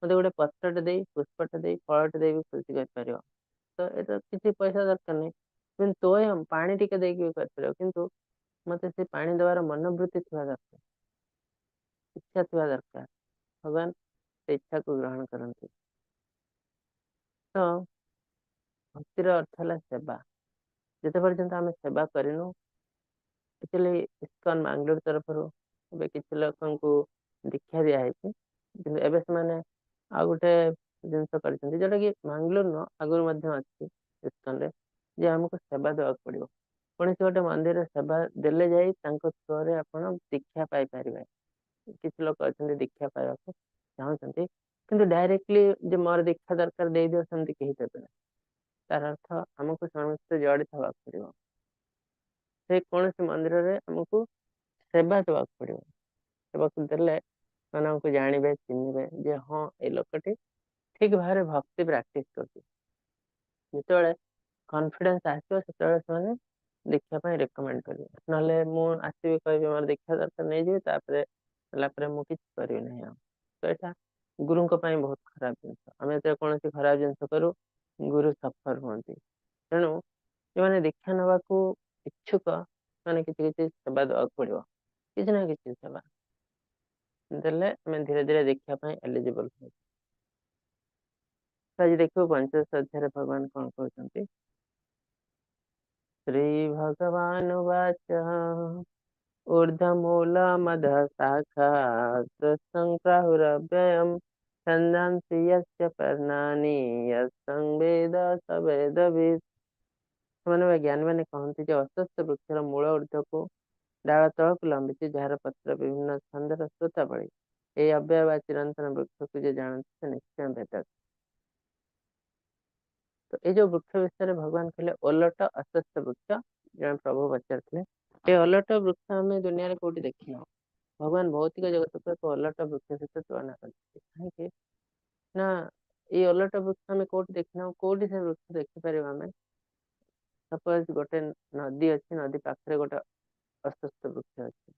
ମତେ ଗୋଟେ ପତ୍ରଟେ ଦେଇ, ପୁଷ୍ପଟେ ଦେଇ, ଫଳଟେ ଦେଇ ବି ଖୁସି କରିପାରିବ। ତ ଏଇଟା କିଛି ପଇସା ଦରକାର ନାହିଁ। କିନ୍ତୁ ତୋୟମ ପାଣି ଟିକେ ଦେଇକି ବି କରିପାରିବ, କିନ୍ତୁ ମତେ ସେ ପାଣି ଦେବାର ମନୋବୃତ୍ତି ଥିବା ଦରକାର, ଇଚ୍ଛା ଥିବା ଦରକାର। ଭଗବାନ ସେ ଇଚ୍ଛାକୁ ଗ୍ରହଣ କରନ୍ତି। ତ ଭକ୍ତିର ଅର୍ଥ ହେଲା ସେବା। ଯେତେ ପର୍ଯ୍ୟନ୍ତ ଆମେ ସେବା କରିନୁ, ଆକ୍ଚୁଆଲି ଇସ୍କନ ବାଙ୍ଗାଲୋର ତରଫରୁ ଏବେ କିଛି ଲୋକଙ୍କୁ ଦୀକ୍ଷା ଦିଆହେଇଛି, କିନ୍ତୁ ଏବେ ସେମାନେ ଆଉ ଗୋଟେ ଜିନିଷ କରିଛନ୍ତି ଯୋଉଟା କି ବାଙ୍ଗାଲୋର ନୁହଁ, ଆଗରୁ ମଧ୍ୟ ଅଛି ଇସ୍କନରେ, ଯେ ଆମକୁ ସେବା ଦେବାକୁ ପଡିବ। କୌଣସି ଗୋଟେ ମନ୍ଦିରରେ ସେବା ଦେଲେ ଯାଇ ତାଙ୍କ ଥ୍ରୋରେ ଆପଣ ଦୀକ୍ଷା ପାଇପାରିବେ। କିଛି ଲୋକ ଅଛନ୍ତି ଦୀକ୍ଷା ପାଇବାକୁ ଚାହୁଁଛନ୍ତି, କିନ୍ତୁ ଡାଇରେକ୍ଟଲି ଯେ ମୋର ଦୀକ୍ଷା ଦରକାର ଦେଇଦିଅ ସେମିତି କେହି ଦେବେ ନାହିଁ। ତାର ଅର୍ଥ ଆମକୁ ସେମାନଙ୍କ ସହିତ ଜଡ଼ିତ ହେବାକୁ ପଡିବ। ସେ କୌଣସି ମନ୍ଦିରରେ ଆମକୁ ସେବା ଦେବାକୁ ପଡିବ। ସେବାକୁ ଦେଲେ ସେମାନେ ଆମକୁ ଜାଣିବେ, ଚିହ୍ନିବେ ଯେ ହଁ ଏଇ ଲୋକଟି ଠିକ ଭାବରେ ଭକ୍ତି ପ୍ରାକ୍ଟିସ କରୁଛି। ଯେତେବେଳେ କନଫିଡେନ୍ସ ଆସିବ ସେତେବେଳେ ସେମାନେ ଦୀକ୍ଷା ପାଇଁ ରେକମେଣ୍ଡ କରିବେ। ନହେଲେ ମୁଁ ଆସିବି କହିବି ମୋର ଦୀକ୍ଷା ଦରକାର ନେଇଯିବି, ତାପରେ ହେଲା ପରେ ମୁଁ କିଛି କରିବି ନାହିଁ ଆଉ। ତ ଏଇଟା ଗୁରୁଙ୍କ ପାଇଁ ବହୁତ ଖରାପ ଜିନିଷ। ଆମେ ଯେତେବେଳେ କୌଣସି ଖରାପ ଜିନିଷ କରୁ ଗୁରୁ ସଫର ହୁଅନ୍ତି। ତେଣୁ ଯେଉଁମାନେ ଦୀକ୍ଷା ନେବାକୁ ଇଚ୍ଛୁକ ସେମାନେ କିଛି କିଛି ସେବା ଦେବାକୁ ପଡିବ, କିଛି ନା କିଛି ସେବା ଦେଲେ ଆମେ ଧୀରେ ଧୀରେ ଦୀକ୍ଷା ପାଇଁ ଏଲିଜିବଲ ହଉ। ଆଜି ଦେଖିବୁ ପଞ୍ଚଦଶ ଅଧ୍ୟାୟରେ ଭଗବାନ କଣ କହୁଛନ୍ତି। ଶ୍ରୀ ଭଗବାନ ଉବାଚ ऊर्ध्वमूलमधः शाखा प्राहुरव्ययं छन्दांसि यस्य पर्णानि यस्तं वेद स वेदवित्। ସେମାନେ ବା ଜ୍ଞାନୀମାନେ କହନ୍ତି ଯେ ଅଶ୍ୱତ୍ଥ ବୃକ୍ଷର ମୂଳ ଊର୍ଦ୍ଧ୍ୱକୁ ଡାଳ ତଳକୁ ଲମ୍ବିଛି, ଯାହାର ପତ୍ର ବିଭିନ୍ନ ଛନ୍ଦର ଶ୍ରୋତା ଭଳି। ଏହି ଅବ୍ୟୟ ବା ଚିରନ୍ତନ ବୃକ୍ଷକୁ ଯେ ଜାଣନ୍ତି ସେ ନିଶ୍ଚୟ ଭେଦ। ତ ଏଇ ଯୋଉ ବୃକ୍ଷ ବିଷୟରେ ଭଗବାନ କହିଲେ ଓଲଟ ଅଶ୍ୱତ୍ଥ ବୃକ୍ଷ, ଜଣେ ପ୍ରଭୁ ପଚାରିଥିଲେ ଏ ଓଲଟ ବୃକ୍ଷ ଆମେ ଦୁନିଆରେ କୋଉଠି ଦେଖିନାହୁଁ। ଭଗବାନ ଭୌତିକ ଜଗତକୁ ଏକ ଓଲଟ ବୃକ୍ଷ ସହିତ ତୁଳନା କରିଛନ୍ତି। କାହିଁକି ନା ଏଇ ଓଲଟ ବୃକ୍ଷ ଆମେ କୋଉଠି ଦେଖିନାହୁଁ, କୋଉଠି ସେ ବୃକ୍ଷ ଦେଖିପାରିବା ଆମେ? ସପୋଜ ଗୋଟେ ନଦୀ ଅଛି, ନଦୀ ପାଖରେ ଗୋଟେ ଅଶ୍ୱତ୍ଥ ବୃକ୍ଷ ଅଛି,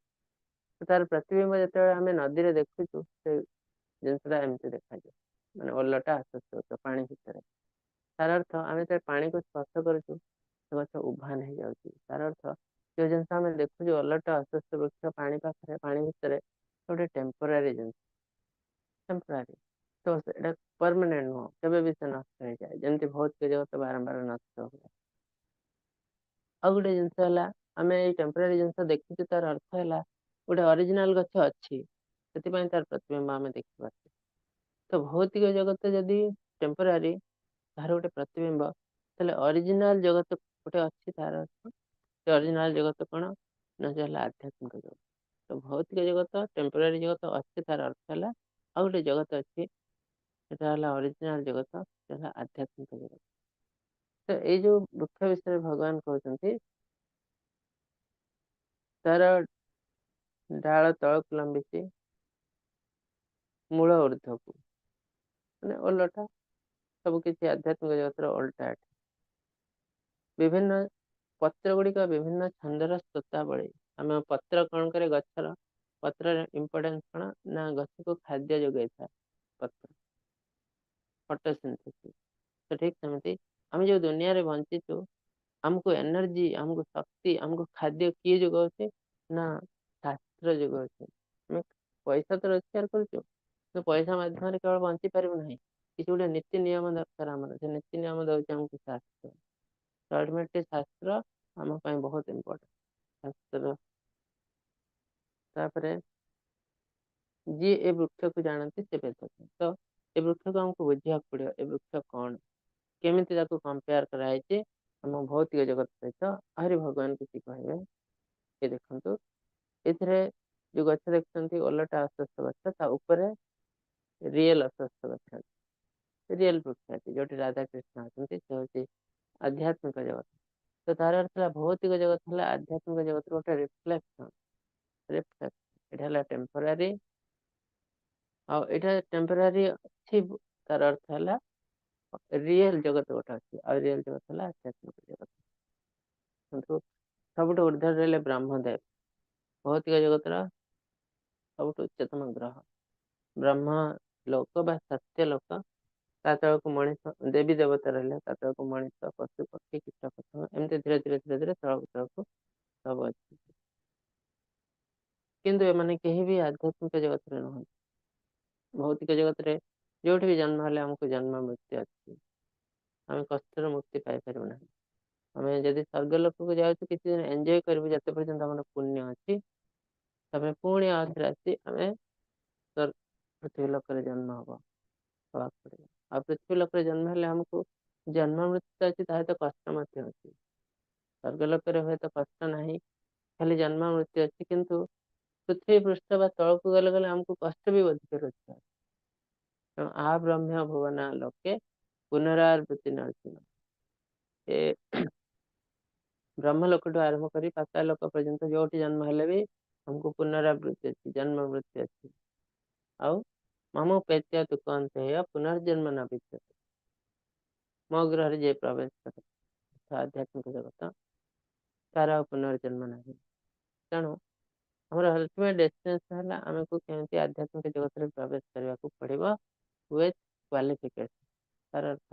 ତ ତାର ପ୍ରତିବିମ୍ବ ଯେତେବେଳେ ଆମେ ନଦୀରେ ଦେଖୁଛୁ ସେ ଜିନିଷଟା ଏମିତି ଦେଖାଯିବ, ମାନେ ଓଲଟା ଅଶ୍ୱତ୍ଥ ବୃକ୍ଷ ପାଣି ଭିତରେ। ତାର ଅର୍ଥ ଆମେ ଯେତେବେଳେ ପାଣିକୁ ସ୍ପର୍ଶ କରୁଛୁ ସେ ଗଛ ଉଭାନ ହେଇଯାଉଛି। ତାର ଅର୍ଥ ଯୋଉ ଜିନିଷ ଆମେ ଦେଖୁଛୁ ଓଲଟା ଅଶ୍ୱତ୍ଥ ବୃକ୍ଷ ପାଣି ପାଖରେ, ପାଣି ଭିତରେ, ଗୋଟେ ଟେମ୍ପୋରାରୀ ଜିନିଷ, ଟେମ୍ପୋରାରୀ। ତ ଏଇଟା ପରମାନେଣ୍ଟ ନୁହଁ, କେବେ ବି ସେ ନଷ୍ଟ ହେଇଯାଏ, ଯେମିତି ଭୌତିକ ଜଗତ ବାରମ୍ବାର ନଷ୍ଟ ହୁଏ। ଆଉ ଗୋଟେ ଜିନିଷ ହେଲା ଆମେ ଏଇ ଟେମ୍ପୋରାରୀ ଜିନିଷ ଦେଖୁଛୁ, ତାର ଅର୍ଥ ହେଲା ଗୋଟେ ଅରିଜିନାଲ ଗଛ ଅଛି, ସେଥିପାଇଁ ତାର ପ୍ରତିବିମ୍ବ ଆମେ ଦେଖିପାରୁଛୁ। ତ ଭୌତିକ ଜଗତ ଯଦି ଟେମ୍ପୋରାରୀ, ତାହାର ଗୋଟେ ପ୍ରତିବିମ୍ବ, ତାହେଲେ ଅରିଜିନାଲ ଜଗତ ଗୋଟେ ଅଛି, ତାର ଅଛି। ସେ ଅରିଜିନାଲ ଜଗତ କଣ ନା ସେ ହେଲା ଆଧ୍ୟାତ୍ମିକ ଜଗତ। ତ ଭୌତିକ ଜଗତ, ଟେମ୍ପୋରାରୀ ଜଗତ ଅଛି, ତାର ଅର୍ଥ ହେଲା ଆଉ ଗୋଟେ ଜଗତ ଅଛି, ସେଟା ହେଲା ଅରିଜିନାଲ ଜଗତ, ସେଟା ହେଲା ଆଧ୍ୟାତ୍ମିକ ଜଗତ। ତ ଏଇ ଯୋଉ ବୃକ୍ଷ ବିଷୟରେ ଭଗବାନ କହୁଛନ୍ତି, ତାର ଡାଳ ତଳକୁ ଲମ୍ବିଛି, ମୂଳ ଉର୍ଦ୍ଧ୍ୱକୁ, ମାନେ ଓଲଟା। ସବୁ କିଛି ଆଧ୍ୟାତ୍ମିକ ଜଗତର ଓଲଟା। ଏଠି ବିଭିନ୍ନ ପତ୍ର ଗୁଡ଼ିକ ବିଭିନ୍ନ ଛନ୍ଦର ସ୍ରୋତାବଳୀ। ଆମେ ପତ୍ର କଣ କରେ? ଗଛର ପତ୍ରର ଇମ୍ପୋର୍ଟାନ୍ସ କଣ ନା ଗଛକୁ ଖାଦ୍ୟ ଯୋଗାଇଥାଏ ପତ୍ର, ଫଟୋସିନ୍ଥେସିସ୍। ତ ଠିକ ସେମିତି ଆମେ ଯୋଉ ଦୁନିଆରେ ବଞ୍ଚିଛୁ, ଆମକୁ ଏନର୍ଜି, ଆମକୁ ଶକ୍ତି, ଆମକୁ ଖାଦ୍ୟ କିଏ ଯୋଗାଉଛି ନା ଶାସ୍ତ୍ର ଯୋଗାଉଛି। ଆମେ ପଇସା ତ ରୋଜଗାର କରୁଛୁ, କିନ୍ତୁ ପଇସା ମାଧ୍ୟମରେ କେବଳ ବଞ୍ଚି ପାରିବୁ ନାହିଁ, କିଛି ଗୋଟେ ନୀତି ନିୟମ ଦରକାର ଆମର। ସେ ନୀତି ନିୟମ ଦଉଛି ଆମକୁ ଶାସ୍ତ୍ର। ଅଲଟିମେଟଲି ଶାସ୍ତ୍ର ଆମ ପାଇଁ ବହୁତ ଇମ୍ପୋର୍ଟାଣ୍ଟ ଶାସ୍ତ୍ର। ତାପରେ ଯିଏ ଏ ବୃକ୍ଷକୁ ଜାଣନ୍ତି ସେ ବେଦ। ତ ଏ ବୃକ୍ଷକୁ ଆମକୁ ବୁଝିବାକୁ ପଡିବ, ଏ ବୃକ୍ଷ କଣ, କେମିତି ତାକୁ କମ୍ପେୟାର କରାହେଇଛି ଆମ ଭୌତିକ ଜଗତ ସହିତ। ଆହୁରି ଭଗବାନ କିଛି କହିବେ। ଏ ଦେଖନ୍ତୁ, ଏଥିରେ ଯୋଉ ଗଛ ଦେଖୁଛନ୍ତି ଓଲଟା ଅଶ୍ୱତ୍ଥ ଗଛ, ତା ଉପରେ ରିଏଲ ଅଶ୍ୱତ୍ଥ ଗଛ ଅଛି, ରିଏଲ ବୃକ୍ଷ ଅଛି, ଯୋଉଠି ରାଧାକୃଷ୍ଣ ଅଛନ୍ତି, ସେ ହଉଛି ଆଧ୍ୟାତ୍ମିକ ଜଗତ। ତ ତାର ଅର୍ଥ ହେଲା ଭୌତିକ ଜଗତ ହେଲା ଆଧ୍ୟାତ୍ମିକ ଜଗତର ଗୋଟେ ରିଫ୍ଲେକ୍ସନ, ରିଫ୍ଲେକ୍ସ। ଏଇଟା ହେଲା ଟେମ୍ପୋରାରୀ, ଆଉ ଏଇଟା ଟେମ୍ପୋରାରୀ ଅଛି, ତାର ଅର୍ଥ ହେଲା ରିଏଲ ଜଗତ ଗୋଟେ ଅଛି, ଆଉ ରିଏଲ ଜଗତ ହେଲା ଆଧ୍ୟାତ୍ମିକ ଜଗତ। କିନ୍ତୁ ସବୁଠୁ ଉର୍ଦ୍ଧ୍ୱରେ ରହିଲେ ବ୍ରହ୍ମଦେବ, ଭୌତିକ ଜଗତର ସବୁଠୁ ଉଚ୍ଚତମ ଗ୍ରହ ବ୍ରହ୍ମ ଲୋକ ବା ସତ୍ୟ ଲୋକ। ତା ତଳକୁ ମଣିଷ, ଦେବୀ ଦେବତା ରହିଲେ, ତା ତଳକୁ ମଣିଷ, ପଶୁ ପକ୍ଷୀ, କୀଟ ପତଙ୍ଗ, ଏମିତି ଧୀରେ ଧୀରେ ଧୀରେ ଧୀରେ ତଳକୁ ତଳକୁ ସବୁ ଅଛି। କିନ୍ତୁ ଏମାନେ କେହି ବି ଆଧ୍ୟାତ୍ମିକ ଜଗତରେ ନୁହନ୍ତି। ଭୌତିକ ଜଗତରେ ଯୋଉଠି ବି ଜନ୍ମ ହେଲେ ଆମକୁ ଜନ୍ମ ମୃତ୍ୟୁ ଅଛି, ଆମେ କଷ୍ଟରୁ ମୁକ୍ତି ପାଇପାରିବୁ ନାହିଁ। ଆମେ ଯଦି ସ୍ୱର୍ଗ ଲୋକକୁ ଯାଉଛୁ, କିଛି ଦିନ ଏନ୍ଜୟ କରିବୁ ଯେତେ ପର୍ଯ୍ୟନ୍ତ ଆମର ପୁଣ୍ୟ ଅଛି, ତାପରେ ପୁଣି ଆଉଥରେ ଆସି ଆମେ ପୃଥିବୀ ଲୋକରେ ଜନ୍ମ ହବାକୁ ପଡିବ। ଆଉ ପୃଥିବୀ ଲୋକରେ ଜନ୍ମ ହେଲେ ଆମକୁ ଜନ୍ମ ମୃତ୍ୟୁ ଅଛି, ତା ସହିତ କଷ୍ଟ ମଧ୍ୟ ଅଛି। ସ୍ୱର୍ଗ ଲୋକରେ ହୁଏତ କଷ୍ଟ ନାହିଁ, ଖାଲି ଜନ୍ମ ମୃତ୍ୟୁ ଅଛି, କିନ୍ତୁ ପୃଥିବୀ ପୃଷ୍ଠ ବା ତଳକୁ ଗଲେ ଗଲେ ଆମକୁ କଷ୍ଟ ବି ଅଧିକ ରୋଜଗାର। ତେଣୁ ଆ ବ୍ରହ୍ମ ଭୁବନା ଲୋକେ ପୁନରାବୃତ୍ତି ନର୍ଜୁନ। ଏ ବ୍ରହ୍ମ ଲୋକଠୁ ଆରମ୍ଭ କରି ପାତାଳ ଲୋକ ପର୍ଯ୍ୟନ୍ତ ଯୋଉଠି ଜନ୍ମ ହେଲେ ବି ଆମକୁ ପୁନରାବୃତ୍ତି ଅଛି, ଜନ୍ମ ମୃତ୍ୟୁ ଅଛି। ଆଉ ମାମ ପେତ୍ୟ ତୁ କନ୍ତେୟ ପୁନର୍ଜନ୍ମ ନ ବିଦ୍ୟତେ। ମୋ ଗ୍ରହରେ ଯିଏ ପ୍ରବେଶ କରେ ଆଧ୍ୟାତ୍ମିକ ଜଗତ, ତାର ଆଉ ପୁନର୍ଜନ୍ମ ନାହିଁ। ତେଣୁ ଆମର ଅଲ୍ଟିମେଟ୍ ଡେଷ୍ଟିନେସନ ହେଲା ଆମକୁ କେମିତି ଆଧ୍ୟାତ୍ମିକ ଜଗତରେ ପ୍ରବେଶ କରିବାକୁ ପଡିବ ୱିଥ୍ କ୍ୱାଲିଫିକେସନ। ତାର ଅର୍ଥ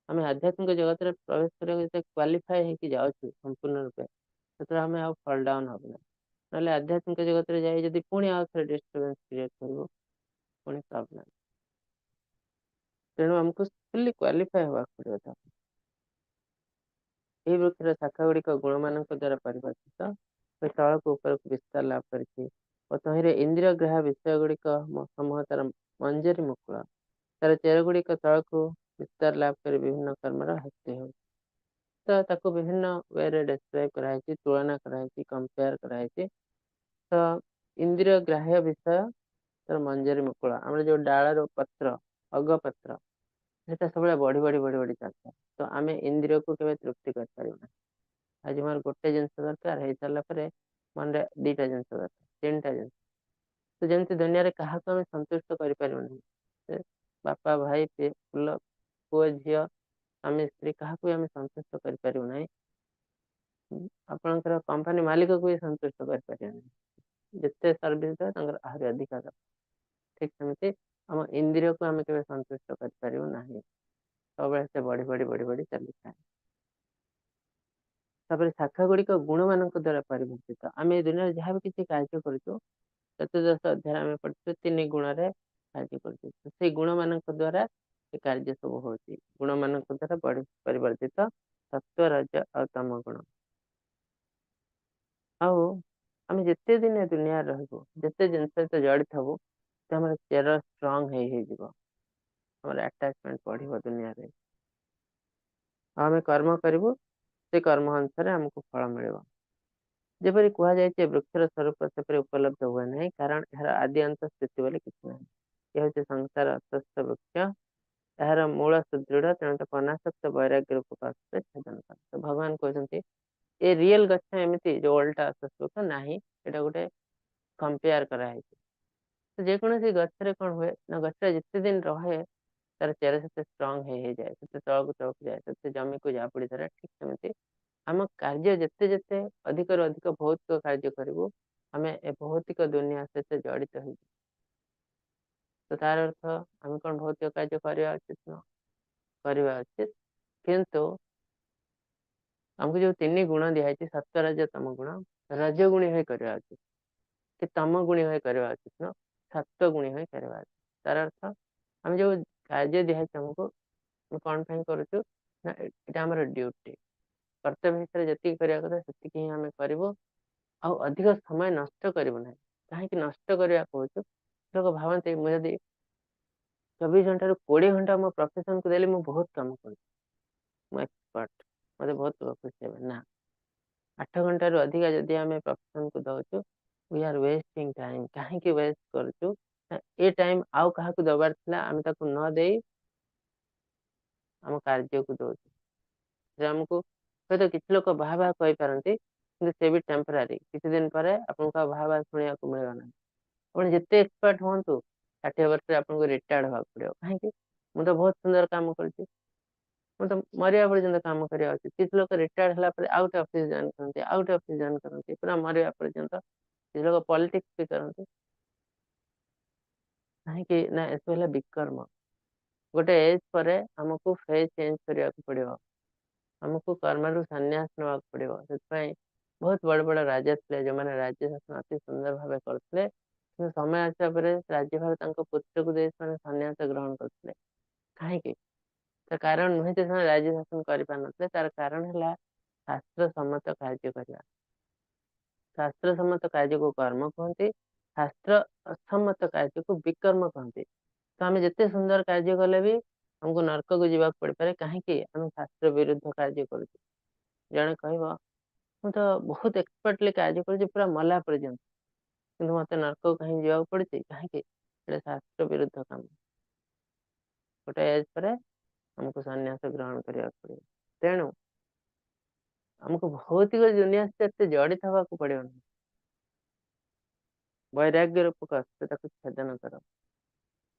ଆମେ ଆଧ୍ୟାତ୍ମିକ ଜଗତରେ ପ୍ରବେଶ କରିବାକୁ ଯେତେ କ୍ୱାଲିଫାଏ ହେଇକି ଯାଉଛୁ ସମ୍ପୂର୍ଣ୍ଣ ରୂପେ, ସେତେବେଳେ ଆମେ ଆଉ ଫଲ୍ ଡାଉନ୍ ହବୁ ନାହିଁ। ନହେଲେ ଆଧ୍ୟାତ୍ମିକ ଜଗତରେ ଯାଇ ଯଦି ପୁଣି ଆଉ ଥରେ ଡିଷ୍ଟର୍ବାନ୍ସ କ୍ରିଏଟ୍ କରିବୁ, ପୁଣି ପ୍ରୋବ୍ଲେମ। ତେଣୁ ଆମକୁ ଫୁଲି କ୍ୱାଲିଫାଏ ହେବାକୁ ପଡିବ। ତା ଏହି ବୃକ୍ଷର ଶାଖା ଗୁଡ଼ିକ ଗୁଣମାନଙ୍କ ଦ୍ୱାରା ପରିବର୍ତ୍ତିତ ତଳକୁ ଉପରକୁ ବିସ୍ତାର ଲାଭ କରିଛି ଓ ତହିଁରେ ଇନ୍ଦ୍ରିୟ ଗ୍ରାହ ବିଷୟ ଗୁଡ଼ିକ ସମୂହ ତାର ମଞ୍ଜରୀ ମୁକୁଳ, ତାର ଚେର ଗୁଡ଼ିକ ତଳକୁ ବିସ୍ତାର ଲାଭ କରି ବିଭିନ୍ନ କର୍ମର ହେତୁ ହେଉଛି। ତ ତାକୁ ବିଭିନ୍ନ ୱେରେ ଡେସ୍କ୍ରାଇବ କରାହେଇଛି, ତୁଳନା କରାହେଇଛି, କମ୍ପେୟାର କରାହେଇଛି। ତ ଇନ୍ଦ୍ରିୟ ଗ୍ରାହ୍ୟ ବିଷୟ ତାର ମଞ୍ଜରୀ ମୁକୁଳ, ଆମର ଯୋଉ ଡାଳର ପତ୍ର, ଅଗ ପତ୍ର, ସେଟା ସବୁବେଳେ ବଢି ବଢି ବଢି ବଢି ଚାଲିଥାଏ। ତ ଆମେ ଇନ୍ଦ୍ରିୟକୁ କେବେ ତୃପ୍ତି କରିପାରିବୁ ନାହିଁ। ଆଜି ମୋର ଗୋଟେ ଜିନିଷ ଦରକାର ହେଇସାରିଲା ପରେ ମନରେ ଦିଟା ଜିନିଷ ଦରକାର, ତିନିଟା ଜିନିଷ। ତ ଯେମିତି ଦୁନିଆରେ କାହାକୁ ଆମେ ସନ୍ତୁଷ୍ଟ କରିପାରିବୁ ନାହିଁ, ବାପା, ଭାଇ, ପୁଅ, ଝିଅ, ସ୍ୱାମୀ, ସ୍ତ୍ରୀ, କାହାକୁ ବି ଆମେ ସନ୍ତୁଷ୍ଟ କରିପାରିବୁ ନାହିଁ। ଆପଣଙ୍କର କମ୍ପାନୀ ମାଲିକକୁ ବି ସନ୍ତୁଷ୍ଟ କରିପାରିବେ ନାହିଁ, ଯେତେ ସର୍ଭିସ ଦେବେ ତାଙ୍କର ଆହୁରି ଅଧିକା ଦରକାର। ଠିକ ସେମିତି ଆମ ଇନ୍ଦ୍ରିୟକୁ ଆମେ କେବେ ସନ୍ତୁଷ୍ଟ କରିପାରିବୁ ନାହିଁ, ସବୁବେଳେ ସେ ବଢି ବଢି ବଢି ବଢି ଚାଲିଥାଏ। ତାପରେ ଶାଖା ଗୁଡ଼ିକ ଗୁଣମାନଙ୍କ ଦ୍ୱାରା ପରିବର୍ତ୍ତିତ। ଆମେ ଏ ଦୁନିଆରେ ଯାହା ବି କିଛି କାର୍ଯ୍ୟ କରୁଛୁ, ଚତୁର୍ଦ୍ଦଶ ଅଧ୍ୟାୟରେ ଆମେ ପଢିଛୁ ତିନି ଗୁଣରେ କାର୍ଯ୍ୟ କରୁଛୁ। ସେଇ ଗୁଣମାନଙ୍କ ଦ୍ୱାରା ସେ କାର୍ଯ୍ୟ ସବୁ ହଉଛି। ଗୁଣମାନଙ୍କ ଦ୍ୱାରା ପରିବର୍ତ୍ତିତ ସତ୍ୱ, ରଜ ଆଉ ତମ ଗୁଣ। ଆଉ ଆମେ ଯେତେ ଦିନ ଏ ଦୁନିଆରେ ରହିବୁ, ଯେତେ ଜିନିଷ ସହିତ ଜଡ଼ିତ ହବୁ, ସେ ଆମର ଚେର ଷ୍ଟ୍ରଙ୍ଗ ହେଇଯିବ। ଆମର ଆଟାଚମେଣ୍ଟ ବଢିବ ଦୁନିଆରେ। ଆଉ ଆମେ କର୍ମ କରିବୁ, ସେ କର୍ମ ଅନୁସାରେ ଆମକୁ ଫଳ ମିଳିବ। ଯେପରି କୁହାଯାଇଛି, ବୃକ୍ଷର ସ୍ୱରୂପ ସେପରି ଉପଲବ୍ଧ ହୁଏ ନାହିଁ, କାରଣ ଏହାର ଆଦି ଅନ୍ତ ସ୍ଥିତି ବୋଲି କିଛି ନାହିଁ। ଏ ହେଉଛି ସଂସାର ଅସ୍ୱସ୍ଥ ବୃକ୍ଷ, ଏହାର ମୂଳ ସୁଦୃଢ, ତେଣୁ ତାକୁ ଅନାସକ୍ତ ବୈରାଗ୍ୟ ରୂପକ ଅସ୍ତ୍ରରେ ଛେଦନ କର। ତ ଭଗବାନ କହୁଛନ୍ତି ଏ ରିଏଲ ଗଛ ଏମିତି ଯୋଉ ଓଲଟା ଅସ୍ୱସ୍ଥ ବୃକ୍ଷ ନାହିଁ, ଏଇଟା ଗୋଟେ କମ୍ପେୟାର କରାହେଇଛି। ତ ଯେକୌଣସି ଗଛରେ କଣ ହୁଏ ନା, ଗଛଟା ଯେତେ ଦିନ ରହେ ତାର ଚେର ସେତେ ଷ୍ଟ୍ରଙ୍ଗ ହେଇଯାଏ, ସେତେ ତଳକୁ ତଳକୁ ଯାଏ, ସେତେ ଜମିକୁ ଜାବୁଡି ଧରେ। ଠିକ ସେମିତି ଆମ କାର୍ଯ୍ୟ ଯେତେ ଯେତେ ଅଧିକରୁ ଅଧିକ ଭୌତିକ କାର୍ଯ୍ୟ କରିବୁ, ଆମେ ଏ ଭୌତିକ ଦୁନିଆ ସହିତ ଜଡିତ ହେଇଯିବୁ। ତ ତାର ଅର୍ଥ ଆମେ କଣ ଭୌତିକ କାର୍ଯ୍ୟ କରିବା ଉଚିତ ନୁହଁ? କରିବା ଉଚିତ, କିନ୍ତୁ ଆମକୁ ଯୋଉ ତିନି ଗୁଣ ଦିଆହେଇଛି, ସତ୍ୟ, ରଜ, ତମ ଗୁଣ, ରଜଗୁଣୀ ହୋଇ କରିବା ଉଚିତ କି ତମ ଗୁଣୀ ହୋଇ କରିବା ଉଚିତ ନୁହଁ, ସତ୍ୱ ଗୁଣୀ ହୋଇ କରିବା ଉଚିତ। ତାର ଅର୍ଥ ଆମେ ଯୋଉ କାର୍ଯ୍ୟ ଦିଆହେଇଛି ଆମକୁ, ଆମେ କଣ ପାଇଁ କରୁଛୁ ନା ଏଇଟା ଆମର ଡ୍ୟୁଟି, କର୍ତ୍ତବ୍ୟ ହିସାବରେ ଯେତିକି କରିବା କଥା ସେତିକି ହିଁ ଆମେ କରିବୁ, ଆଉ ଅଧିକ ସମୟ ନଷ୍ଟ କରିବୁ ନାହିଁ। କାହିଁକି ନଷ୍ଟ କରିବା କହୁଛୁ? ଲୋକ ଭାବନ୍ତି ମୁଁ ଯଦି 24 ଘଣ୍ଟାରୁ 20 ଘଣ୍ଟା ମୋ ପ୍ରଫେସନକୁ ଦେଲି, ମୁଁ ବହୁତ କାମ କରୁଛି, ମୁଁ ଏକ୍ସପର୍ଟ, ମତେ ବହୁତ ଲୋକ ଖୁସି ହେବେ। ନା, 8 ଘଣ୍ଟାରୁ ଅଧିକା ଯଦି ଆମେ ପ୍ରଫେସନକୁ ଦଉଛୁ, we are wasting time। କାହିଁକି ୱେଷ୍ଟ କରୁଛୁ ନା ଏ ଟାଇମ ଆଉ କାହାକୁ ଦବାର ଥିଲା, ଆମେ ତାକୁ ନ ଦେଇ ଆମ କାର୍ଯ୍ୟକୁ ଦଉଛୁ। ସେ ଆମକୁ ହୁଏତ କିଛି ଲୋକ ବାହା ବାହା କହିପାରନ୍ତି, କିନ୍ତୁ ସେ ବି ଟେମ୍ପୋରାରୀ। କିଛି ଦିନ ପରେ ଆପଣଙ୍କୁ ଆଉ ବାହା ବାହା ଶୁଣିବାକୁ ମିଳିବ ନାହିଁ। ଆପଣ ଯେତେ ଏକ୍ସପର୍ଟ ହୁଅନ୍ତୁ, 60 ବର୍ଷରେ ଆପଣଙ୍କୁ ରିଟାୟାର୍ଡ ହବାକୁ ପଡିବ। କାହିଁକି? ମୁଁ ତ ବହୁତ ସୁନ୍ଦର କାମ କରୁଛି, ମୁଁ ତ ମରିବା ପର୍ଯ୍ୟନ୍ତ କାମ କରିବା ଉଚିତ। କିଛି ଲୋକ ରିଟାୟାର୍ଡ ହେଲା ପରେ ଆଉ ଗୋଟେ ଅଫିସ ଜଏନ୍ କରନ୍ତି, ଆଉ ଗୋଟେ ଅଫିସ ଜଏନ୍ କରନ୍ତି, ପୁରା ମରିବା ପର୍ଯ୍ୟନ୍ତ। କିଛି ଲୋକ ପଲିଟିକ୍ସ ବି କରନ୍ତି। କାହିଁକି ନା ଏସବୁ ହେଲା ବିକର୍ମ। ଗୋଟେ ଏଜ ପରେ ଆମକୁ ଫେଜ ଚେଞ୍ଜ କରିବାକୁ ପଡିବ, ଆମକୁ କର୍ମରୁ ସନ୍ନ୍ୟାସ ନେବାକୁ ପଡିବ। ସେଥିପାଇଁ ବହୁତ ବଡ ବଡ ରାଜା ଥିଲେ ଯୋଉମାନେ ରାଜ୍ୟ ଶାସନ ଅତି ସୁନ୍ଦର ଭାବେ କରୁଥିଲେ, କିନ୍ତୁ ସମୟ ଆସିବା ପରେ ରାଜ୍ୟଭାର ତାଙ୍କ ପୁତ୍ରକୁ ଦେଇ ସେମାନେ ସନ୍ନ୍ୟାସ ଗ୍ରହଣ କରୁଥିଲେ। କାହିଁକି? ତାର କାରଣ ନୁହେଁ ଯେ ସେମାନେ ରାଜ୍ୟ ଶାସନ କରିପାରୁନଥିଲେ, ତାର କାରଣ ହେଲା ଶାସ୍ତ୍ର ସମ୍ମତ କାର୍ଯ୍ୟ କରିବା। ଶାସ୍ତ୍ର ସମ୍ମତ କାର୍ଯ୍ୟକୁ କର୍ମ କୁହନ୍ତି, ଶାସ୍ତ୍ର ଅସମ୍ମତ କାର୍ଯ୍ୟକୁ ବିକର୍ମ କହନ୍ତି। ତ ଆମେ ଯେତେ ସୁନ୍ଦର କାର୍ଯ୍ୟ କଲେ ବି ଆମକୁ ନର୍କକୁ ଯିବାକୁ ପଡିପାରେ। କାହିଁକି? ଆମେ ଶାସ୍ତ୍ର ବିରୁଦ୍ଧ କାର୍ଯ୍ୟ କରୁଛୁ। ଜଣେ କହିବ ମୁଁ ତ ବହୁତ ଏକ୍ସପର୍ଟଲି କାର୍ଯ୍ୟ କରୁଛି ପୁରା ମଲା ପର୍ଯ୍ୟନ୍ତ, କିନ୍ତୁ ମତେ ନର୍କକୁ କାହିଁକି ଯିବାକୁ ପଡୁଛି? କାହିଁକି? ଏଇଟା ଶାସ୍ତ୍ର ବିରୁଦ୍ଧ କାମ। ଗୋଟେ ଏଜ ପରେ ଆମକୁ ସନ୍ନ୍ୟାସ ଗ୍ରହଣ କରିବାକୁ ପଡିବ। ତେଣୁ ଆମକୁ ଭୌତିକ ଦୁନିଆ ସହିତ ଏତେ ଜଡିତ ହବାକୁ ପଡିବ ନାହିଁ। ବୈରାଗ୍ୟ ରୂପକ ଅସ୍ତ୍ର ତାକୁ ଛେଦନ କର,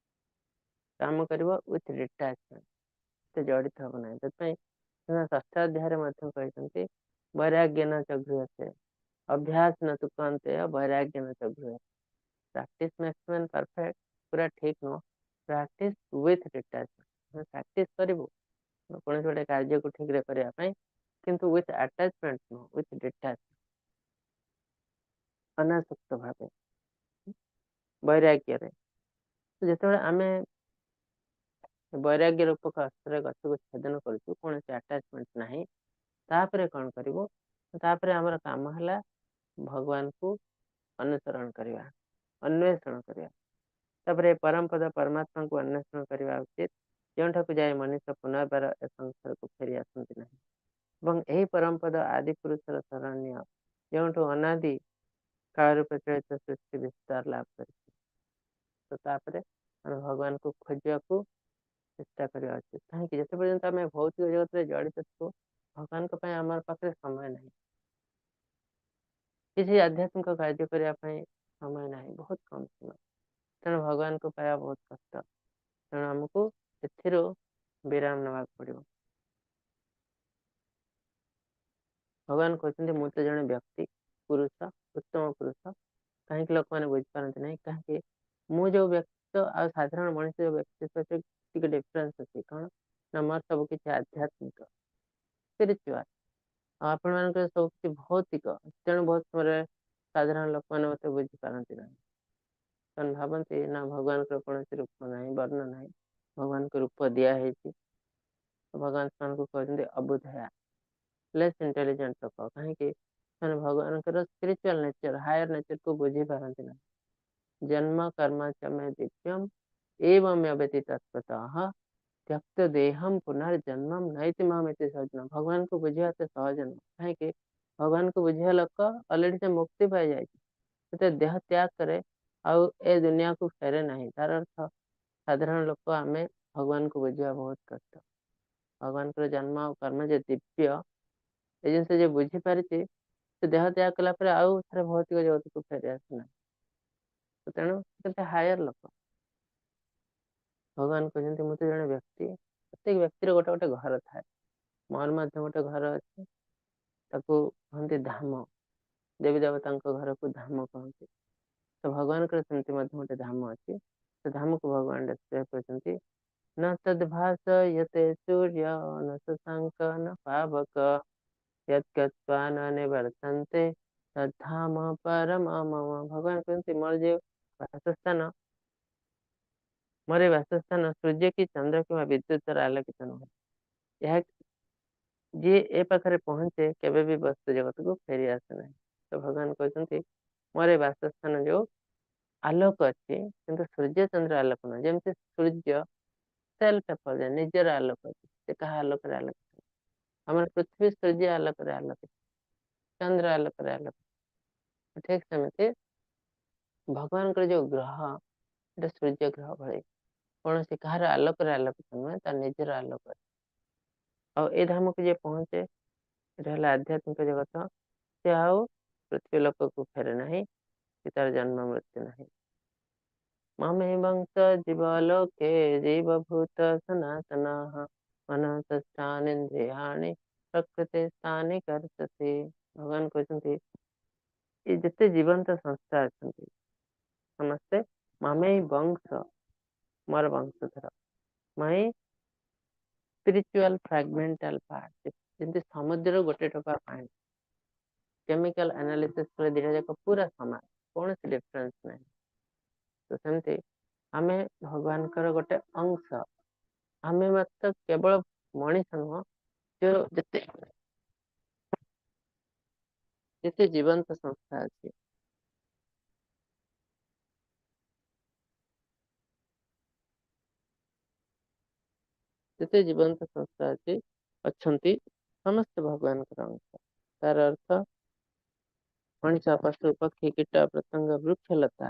କାମ କରିବ ୱିଥ ଡିଟାଚମେଣ୍ଟ, ଏତେ ଜଡିତ ହବ ନାହିଁ। ସେଥିପାଇଁ ଷଷ୍ଠ ଅଧ୍ୟାୟରେ ମଧ୍ୟ କହିଛନ୍ତି ବୈରାଗ୍ୟ ନ ଚଘ୍ରୁୟତେ, ଅଭ୍ୟାସ ନ ତୁ କହନ୍ତେ ବୈରାଗ୍ୟ ନ ଚଘ୍ରୁୟତେ। ପ୍ରାକ୍ଟିସ ମେକ୍ସ ମ୍ୟାନ ପରଫେକ୍ଟ ପୁରା ଠିକ ନୁହଁ, ପ୍ରାକ୍ଟିସ ୱିଥ ଡିଟାଚମେଣ୍ଟ। ଆମେ ପ୍ରାକ୍ଟିସ କରିବୁ କୌଣସି ଗୋଟେ କାର୍ଯ୍ୟକୁ ଠିକରେ କରିବା ପାଇଁ, କିନ୍ତୁ ୱିଥ ଆଟାଚମେଣ୍ଟ ନୁହଁ, ୱିଥ ଡିଟାଚମେଣ୍ଟ, ଅନାସକ୍ତ ଭାବେ, ବୈରାଗ୍ୟରେ। ଯେତେବେଳେ ଆମେ ବୈରାଗ୍ୟ ରୂପକ ଅସ୍ତ୍ରରେ ଗଛକୁ ଛେଦନ କରୁଛୁ, କୌଣସି ଆଟାଚମେଣ୍ଟ ନାହିଁ, ତାପରେ କଣ କରିବୁ? ତାପରେ ଆମର କାମ ହେଲା ଭଗବାନଙ୍କୁ ଅନୁସରଣ କରିବା, ଅନ୍ୱେଷଣ କରିବା। ତାପରେ ପରମ ପଦ ପରମାତ୍ମାଙ୍କୁ ଅନ୍ୱେଷଣ କରିବା ଉଚିତ, ଯେଉଁଠାକୁ ଯାଇ ମନୁଷ୍ୟ ପୁନର୍ବାର ଏ ସଂସାରକୁ ଫେରି ଆସନ୍ତି ନାହିଁ। ଏବଂ ଏହି ପରମ ପଦ ଆଦି ପୁରୁଷର ଶରଣ୍ୟ, ଯେଉଁଠୁ ଅନାଦି କାଳରୁ ପ୍ରଚଳିତ ସୃଷ୍ଟି ବିସ୍ତାର ଲାଭ କରିଛି। ତ ତାପରେ ଆମେ ଭଗବାନଙ୍କୁ ଖୋଜିବାକୁ ଚେଷ୍ଟା କରିବା ଉଚିତ। କାହିଁକି? ଯେତେ ପର୍ଯ୍ୟନ୍ତ ଆମେ ଭୌତିକ ଜଗତରେ ଜଡ଼ିତ ଥିବୁ, ଭଗବାନଙ୍କ ପାଇଁ ଆମର ପାଖରେ ସମୟ ନାହିଁ, କିଛି ଆଧ୍ୟାତ୍ମିକ କାର୍ଯ୍ୟ କରିବା ପାଇଁ ସମୟ ନାହିଁ, ବହୁତ କମ ସମୟ। ତେଣୁ ଭଗବାନଙ୍କୁ ପାଇବା ବହୁତ କଷ୍ଟ। ତେଣୁ ଆମକୁ ଏଥିରୁ ବିରାମ ନେବାକୁ ପଡିବ। ଭଗବାନ କହୁଛନ୍ତି ମୁଁ ତ ଜଣେ ବ୍ୟକ୍ତି, ପୁରୁଷ, ଉତ୍ତମ ପୁରୁଷ। କାହିଁକି ଲୋକମାନେ ବୁଝିପାରନ୍ତି ନାହିଁ? କାହିଁକି ମୁଁ ଯୋଉ ବ୍ୟକ୍ତି ଆଉ ସାଧାରଣ ମଣିଷ ଯୋଉ ବ୍ୟକ୍ତିତ୍ୱ ଅଛି ଟିକେ ଡିଫରେନ୍ସ ଅଛି। କଣ ନା ମୋର ସବୁ କିଛି ଆଧ୍ୟାତ୍ମିକ, ସ୍ପିରିଚୁଆଲ, ଆଉ ଆପଣମାନଙ୍କର ସବୁ କିଛି ଭୌତିକ। ତେଣୁ ବହୁତ ସମୟରେ ସାଧାରଣ ଲୋକମାନେ ମତେ ବୁଝିପାରନ୍ତି ନାହିଁ। ସେମାନେ ଭାବନ୍ତି ନା ଭଗବାନଙ୍କର କୌଣସି ରୂପ ନାହିଁ, ବର୍ଣ୍ଣ ନାହିଁ, ଭଗବାନଙ୍କ ରୂପ ଦିଆ ହେଇଛି। ଭଗବାନ ସେମାନଙ୍କୁ କହୁଛନ୍ତି ଅବୁଧୟା, ଲେସ୍ ଇଣ୍ଟେଲିଜେଣ୍ଟ ଲୋକ। କାହିଁକି? ସେମାନେ ଭଗବାନଙ୍କର ସ୍ପିରିଚୁଆଲ ନେଚର, ହାୟର ନେଚରକୁ ବୁଝିପାରନ୍ତି ନାହିଁ। ଜନ୍ମ କର୍ମ ଚ ମେ ଦିବ୍ୟମ ଏବଂ ବ୍ୟତୀତ ତତ୍ତ୍ୱତଃ ତ୍ୟକ୍ତ ଦେହಂ ପୁନର୍ଜନ୍ମମ୍ ନୈତି ମାମେତି ସଜ୍ଜନ। ଭଗବାନଙ୍କୁ ବୁଝିବା ଏତେ ସହଜ ନୁହଁ। କାହିଁକି? ଭଗବାନଙ୍କୁ ବୁଝିବା ଲୋକ ଅଲରେଡି ସେ ମୁକ୍ତି ପାଇଯାଇଛି, ସେ ଦେହ ତ୍ୟାଗ କରେ ଆଉ ଏ ଦୁନିଆକୁ ଫେରେ ନାହିଁ। ତାର ଅର୍ଥ ସାଧାରଣ ଲୋକ ଆମେ ଭଗବାନଙ୍କୁ ବୁଝିବା ବହୁତ କଷ୍ଟ। ଭଗବାନଙ୍କର ଜନ୍ମ ଆଉ କର୍ମ ଯେ ଦିବ୍ୟ, ଏ ଜିନିଷ ଯିଏ ବୁଝିପାରିଛି ସେ ଦେହ ତ୍ୟାଗ କଲା ପରେ ଆଉ ଥରେ ଭୌତିକ ଜଗତକୁ ଫେରି ଆସେ ନାହିଁ। ତେଣୁ କେତେ ହାୟର ଲୋକ। ଭଗବାନ କହୁଛନ୍ତି ମୁଁ ତ ଜଣେ ବ୍ୟକ୍ତି, ପ୍ରତ୍ୟେକ ବ୍ୟକ୍ତିର ଗୋଟେ ଗୋଟେ ଘର ଥାଏ, ମୋର ମଧ୍ୟ ଗୋଟେ ଘର ଅଛି, ତାକୁ କୁହନ୍ତି ଧାମ। ଦେବୀ ଦେବତାଙ୍କ ଘରକୁ ଧାମ କହନ୍ତି। ତ ଭଗବାନଙ୍କର ସେମିତି ମଧ୍ୟ ଗୋଟେ ଧାମ ଅଛି। ସେ ଧାମକୁ ଭଗବାନ ଡେସ୍କ୍ରାଇବ କରିଛନ୍ତି, ନ ତଦ୍ଭାସୟତେ ସୂର୍ଯ୍ୟ ନ ଶଶାଙ୍କ ନ ପାବକ ଯତ୍ ଗତ୍ବା ନ ନିବର୍ତ୍ତନ୍ତେ ତଦ୍ଧାମ ପରମ ମମ। ଭଗବାନ କୁହନ୍ତି ମୋର ଯୋଉ ବାସସ୍ଥାନ, ମୋର ଏ ବାସସ୍ଥାନ ସୂର୍ଯ୍ୟ କି ଚନ୍ଦ୍ର କିମ୍ବା ବିଦ୍ୟୁତ ଦ୍ୱାରା ଆଲୋକିତ ନୁହେଁ। ଏହା ଯିଏ ଏ ପାଖରେ ପହଞ୍ଚେ କେବେ ବି ବସ୍ତୁ ଜଗତକୁ ଫେରି ଆସେ ନାହିଁ। ତ ଭଗବାନ କହୁଛନ୍ତି ମୋର ଏ ବାସସ୍ଥାନ ଯୋଉ ଆଲୋକ ଅଛି, କିନ୍ତୁ ସୂର୍ଯ୍ୟ ଚନ୍ଦ୍ର ଆଲୋକ ନୁହେଁ। ଯେମିତି ସୂର୍ଯ୍ୟ ସେଲ୍ଫ ଏଫଲ୍ଜେଣ୍ଟ, ନିଜର ଆଲୋକ ଅଛି, ସେ କାହା ଆଲୋକରେ ଆଲୋକିତ? ଆମର ପୃଥିବୀ ସୂର୍ଯ୍ୟ ଆଲୋକରେ ଆଲୋକିତ, ଚନ୍ଦ୍ର ଆଲୋକରେ ଆଲୋକିତ। ଠିକ ସେମିତି ଭଗବାନଙ୍କର ଯୋଉ ଗ୍ରହ, ଏଟା ସୂର୍ଯ୍ୟ ଗ୍ରହ ଭଳି କୌଣସି କାହାର ଆଲୋକରେ ଆଲୋକିତ ନୁହେଁ, ତାର ନିଜର ଆଲୋକ ଅଛି। ଆଉ ଏ ଧାମକୁ ଯିଏ ପହଞ୍ଚେ, ଏଟା ହେଲା ଆଧ୍ୟାତ୍ମିକ ଜଗତ, ସେ ଆଉ ପୃଥିବୀ ଲୋକକୁ ଫେରେ ନାହିଁ କି ତାର ଜନ୍ମ ମୃତ୍ୟୁ ନାହିଁ। ମାମେବଂଶ ଜୀବ ଲୋକେ ଜୀବ ଭୂତ ସନାତନଃ ମନଃ ଷଷ୍ଠାନିନ୍ଦ୍ରିୟାଣି ପ୍ରକୃତି ସ୍ଥାନି କର୍ଷତି। ଭଗବାନ କହୁଛନ୍ତି ଏ ଯେତେ ଜୀବନ୍ତ ସଂସ୍ଥା ଅଛନ୍ତି ସମସ୍ତେ ମାମେ ବଂଶ, ମୋର ବଂଶଧର, ମାଇ ସ୍ପିରିଚୁଆଲ ଫ୍ରାଗମେଣ୍ଟାଲ ପାର୍ଟ। ଯେମିତି ସମୁଦ୍ରରୁ ଗୋଟେ ଟୋପା ପାଣି, କେମିକାଲ ଆନାଲିସିସ୍ କଲେ ଦିଟା ଯାକ ପୁରା ସମାନ, କୌଣସି ଡିଫରେନ୍ସ ନାହିଁ। ତ ସେମିତି ଆମେ ଭଗବାନଙ୍କର ଗୋଟେ ଅଂଶ। ଆମେ ମାତ୍ର କେବଳ ମଣିଷ ନୁହଁ, ଯୋଉ ଯେତେ ଯେତେ ଜୀବନ୍ତ ସଂସ୍ଥା ଅଛି, ଯେତେ ଜୀବନ୍ତ ସଂସ୍ଥା ଅଛି ଅଛନ୍ତି, ସମସ୍ତେ ଭଗବାନଙ୍କର ଅଂଶ। ତାର ଅର୍ଥ ମଣିଷ, ପଶୁ, ପକ୍ଷୀ, କୀଟ ପତଙ୍ଗ, ବୃକ୍ଷଲତା,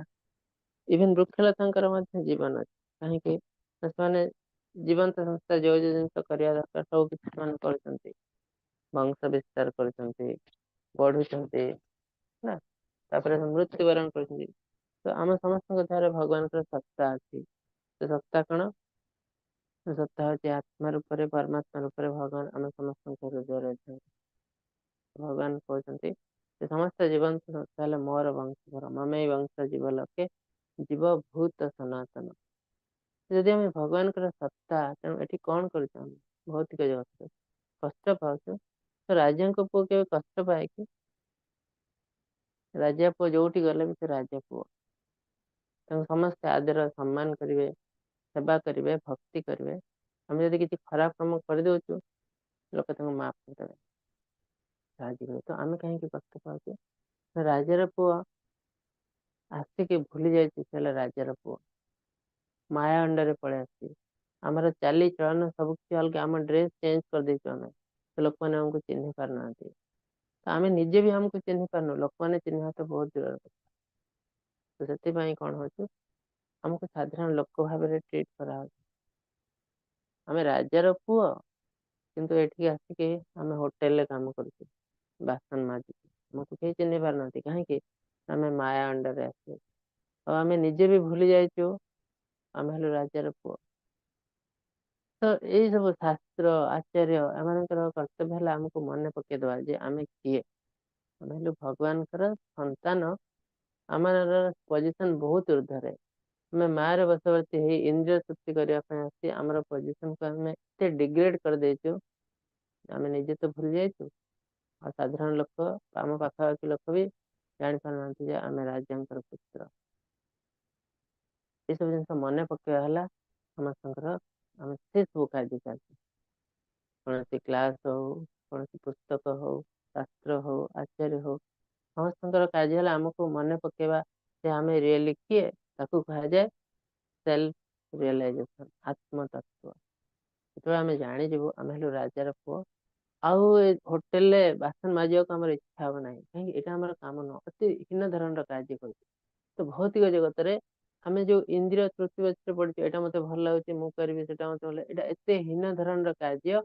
ଇଭେନ ବୃକ୍ଷଲତାଙ୍କର ମଧ୍ୟ ଜୀବନ ଅଛି। କାହିଁକି ନା ସେମାନେ ଜୀବନ୍ତ ସଂସ୍ଥା, ଯୋଉ ଯୋଉ ଜିନିଷ କରିବା ଦରକାର ସବୁ କିଛି ସେମାନେ କରୁଛନ୍ତି, ବଂଶ ବିସ୍ତାର କରୁଛନ୍ତି, ବଢୁଛନ୍ତି ନା, ତାପରେ ମୃତ୍ୟୁବରଣ କରୁଛନ୍ତି। ତ ଆମ ସମସ୍ତଙ୍କ ଦେହରେ ଭଗବାନଙ୍କର ସତ୍ତା ଅଛି। ସେ ସତ୍ତା କଣ? ସେ ସତ୍ତା ହଉଛି ଆତ୍ମା ରୂପରେ, ପରମାତ୍ମା ରୂପରେ ଭଗବାନ ଆମ ସମସ୍ତଙ୍କ ହୃଦୟରେ ଅଛନ୍ତି। ଭଗବାନ କହୁଛନ୍ତି ସେ ସମସ୍ତ ଜୀବନ୍ତ ସଂସ୍ଥା ହେଲେ ମୋର ବଂଶଧର। ମମେଇ ବଂଶ ଜୀବ ଲୋକେ ଜୀବ ଭୂତ ସନାତନ। ଯଦି ଆମେ ଭଗବାନଙ୍କର ସତ୍ତା, ତେଣୁ ଏଠି କଣ କରୁଛୁ ଆମେ ଭୌତିକ ଜଗତରେ କଷ୍ଟ ପାଉଛୁ। ତ ରାଜାଙ୍କ ପୁଅ କେବେ କଷ୍ଟ ପାଏ କି? ରାଜା ପୁଅ ଯୋଉଠି ଗଲେ ବି ସେ ରାଜା ପୁଅ, ତାଙ୍କୁ ସମସ୍ତେ ଆଦର ସମ୍ମାନ କରିବେ, ସେବା କରିବେ, ଭକ୍ତି କରିବେ। ଆମେ ଯଦି କିଛି ଖରାପ କାମ କରିଦଉଛୁ, ଲୋକ ତାଙ୍କୁ ମାଫ କରିଦେବେ, ସାହାଯ୍ୟ କରିବେ। ତ ଆମେ କାହିଁକି କଷ୍ଟ ପାଉଛୁ? ରାଜାର ପୁଅ ଆସିକି ଭୁଲି ଯାଇଛି ସେ ହେଲା ରାଜାର ପୁଅ, ମାୟା ଅଣ୍ଡରେ ପଳେଇ ଆସିଛି। ଆମର ଚାଲି ଚଳନ ସବୁ କିଛି ଅଲଗା, ଆମ ଡ୍ରେସ ଚେଞ୍ଜ କରିଦେଇଛୁ ଆମେ, ତ ଲୋକମାନେ ଆମକୁ ଚିହ୍ନି ପାରୁନାହାନ୍ତି। ତ ଆମେ ନିଜେ ବି ଆମକୁ ଚିହ୍ନି ପାରୁନୁ, ଲୋକମାନେ ଚିହ୍ନିବା ତ ବହୁତ ଦୂରର କଥା। ତ ସେଥିପାଇଁ କଣ ହଉଛି, ଆମକୁ ସାଧାରଣ ଲୋକ ଭାବରେ ଟ୍ରିଟ କରାହଉଛି। ଆମେ ରାଜାର ପୁଅ, କିନ୍ତୁ ଏଠିକି ଆସିକି ଆମେ ହୋଟେଲରେ କାମ କରୁଛୁ, ବାସନ ମାଜୁଛୁ, ଆମକୁ କେହି ଚିହ୍ନି ପାରୁନାହାନ୍ତି। କାହିଁକି? ଆମେ ମାୟା ଅଣ୍ଡରରେ ଆସିଛୁ। ଆଉ ଆମେ ନିଜେ ବି ଭୁଲି ଯାଇଛୁ ଆମେ ହେଲୁ ରାଜାର ପୁଅ। ତ ଏଇ ସବୁ ଶାସ୍ତ୍ର ଆଚାର୍ଯ୍ୟ ଏମାନଙ୍କର କର୍ତ୍ତବ୍ୟ ହେଲା ଆମକୁ ମନେ ପକେଇଦବା ଯେ ଆମେ କିଏ, ଆମେ ହେଲୁ ଭଗବାନଙ୍କର ସନ୍ତାନ। ଆମର ପଜିସନ ବହୁତ ଉର୍ଦ୍ଧରେ। ଆମେ ମାୟାର ବଶବର୍ତ୍ତୀ ହେଇ ଇନ୍ଦ୍ରିୟ ତୃପ୍ତି କରିବା ପାଇଁ ଆସି ଆମର ପଜିସନକୁ ଆମେ ଏତେ ଡିଗ୍ରେଡ କରିଦେଇଛୁ, ଆମେ ନିଜେ ତ ଭୁଲି ଯାଇଛୁ, ଆଉ ସାଧାରଣ ଲୋକ ଆମ ପାଖାପାଖି ଲୋକ ବି ଜାଣିପାରୁନାହାନ୍ତି ଯେ ଆମେ ରାଜାଙ୍କର ପୁତ୍ର। ଏସବୁ ଜିନିଷ ମନେ ପକେଇବା ହେଲା ସମସ୍ତଙ୍କର, ଆମେ ସେ ସବୁ କାର୍ଯ୍ୟ ଚାଲିଛି। କୌଣସି କ୍ଲାସ ହଉ, କୌଣସି ପୁସ୍ତକ ହଉ, ଶାସ୍ତ୍ର ହଉ, ଆଚାର୍ଯ୍ୟ ହଉ, ସମସ୍ତଙ୍କର କାର୍ଯ୍ୟ ହେଲା ଆମକୁ ମନେ ପକେଇବା ଯେ ଆମେ ରିଏଲି କିଏ। ତାକୁ କୁହାଯାଏ ସେଲ୍ଫ ରିଅଲାଇଜେସନ, ଆତ୍ମତତ୍ତ୍ୱ। ଯେତେବେଳେ ଆମେ ଜାଣିଯିବୁ ଆମେ ହେଲୁ ରାଜାର ପୁଅ, ଆଉ ଏ ହୋଟେଲରେ ବାସନ ମାଜିବାକୁ ଆମର ଇଚ୍ଛା ହବ ନାହିଁ। କାହିଁକି? ଏଇଟା ଆମର କାମ ନୁହଁ, ଅତି ହୀନ ଧରଣର କାର୍ଯ୍ୟ କରୁଛୁ। ତ ଭୌତିକ ଜଗତରେ ଆମେ ଯୋଉ ଇନ୍ଦ୍ରିୟ ତୃପ୍ତି ପଛରେ ପଡିଛୁ, ଏଇଟା ମତେ ଭଲ ଲାଗୁଛି ମୁଁ କରିବି, ସେଟା ମତେ ଭଲ, ଏଇଟା ଏତେ ହୀନ ଧରଣର କାର୍ଯ୍ୟ।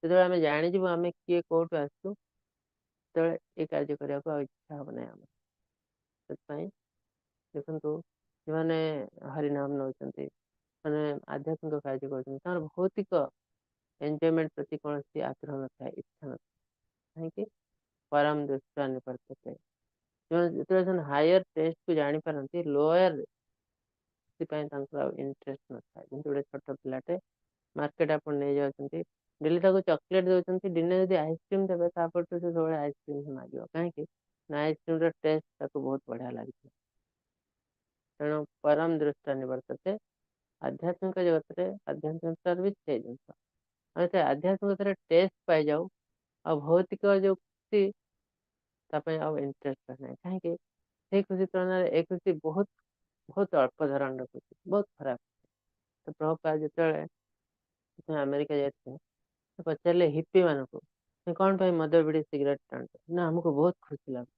ଯେତେବେଳେ ଆମେ ଜାଣିଯିବୁ ଆମେ କିଏ କୋଉଠୁ ଆସିଛୁ, ସେତେବେଳେ ଏ କାର୍ଯ୍ୟ କରିବାକୁ ଆଉ ଇଚ୍ଛା ହବ ନାହିଁ ଆମର। ସେଥିପାଇଁ ଦେଖନ୍ତୁ, ଯେଉଁମାନେ ହରିନାମ ନଉଛନ୍ତି, ମାନେ ଆଧ୍ୟାତ୍ମିକ କାର୍ଯ୍ୟ କରୁଛନ୍ତି, ତାଙ୍କର ଭୌତିକ ଏନ୍ଜୟମେଣ୍ଟ ପ୍ରତି କୌଣସି ଆଗ୍ରହ ନଥାଏ, ଇଚ୍ଛା ନଥାଏ। କାହିଁକି? ପରମ ଦୃଷ୍ଟି ନିବର୍ତ୍ତତେ। ଯେତେବେଳେ ସେମାନେ ହାୟର ଟେଷ୍ଟକୁ ଜାଣିପାରନ୍ତି, ଲୋୟର ସେଥିପାଇଁ ତାଙ୍କର ଆଉ ଇଣ୍ଟରେଷ୍ଟ ନଥାଏ। ଯେମିତି ଗୋଟେ ଛୋଟ ପିଲାଟେ ମାର୍କେଟ ଆପଣ ନେଇଯାଉଛନ୍ତି, ଡେଲି ତାକୁ ଚକୋଲେଟ ଦଉଛନ୍ତି, ଦିନେ ଯଦି ଆଇସ୍କ୍ରିମ ଦେବେ ତାପରଠୁ ସେ ସବୁବେଳେ ଆଇସ୍କ୍ରିମ ହିଁ ମାଗିବ। କାହିଁକି ନା ଆଇସ୍କ୍ରିମର ଟେଷ୍ଟ ତାକୁ ବହୁତ ବଢିଆ ଲାଗିବ। ତେଣୁ ପରମ ଦୃଷ୍ଟି ନିବର୍ତ୍ତତେ। ଆଧ୍ୟାତ୍ମିକ ଜଗତରେ ଆଧ୍ୟାତ୍ମିକତାର ବି ସେଇ ଜିନିଷ। ଆମେ ସେ ଆଧ୍ୟାତ୍ମିକତାର ଟେଷ୍ଟ ପାଇଯାଉ, ଆଉ ଭୌତିକ ଯୋଉ ଖୁସି ତା ପାଇଁ ଆଉ ଇଣ୍ଟରେଷ୍ଟ ନାହିଁ। କାହିଁକି? ସେଇ ଖୁସି ତୁଳନାରେ ଏ ଖୁସି ବହୁତ ବହୁତ ଅଳ୍ପ ଧରଣର ଖୁସି, ବହୁତ ଖରାପ। ତ ପ୍ରଭୁପାଦ ଯେତେବେଳେ ଆମେରିକା ଯାଇଥିଲେ, ପଚାରିଲେ ହିପି ମାନଙ୍କୁ, କଣ ପାଇଁ ମଦ ବିଡ଼ି ସିଗାରେଟ ଟାଣୁଛ? ନା ଆମକୁ ବହୁତ ଖୁସି ଲାଗୁଛି।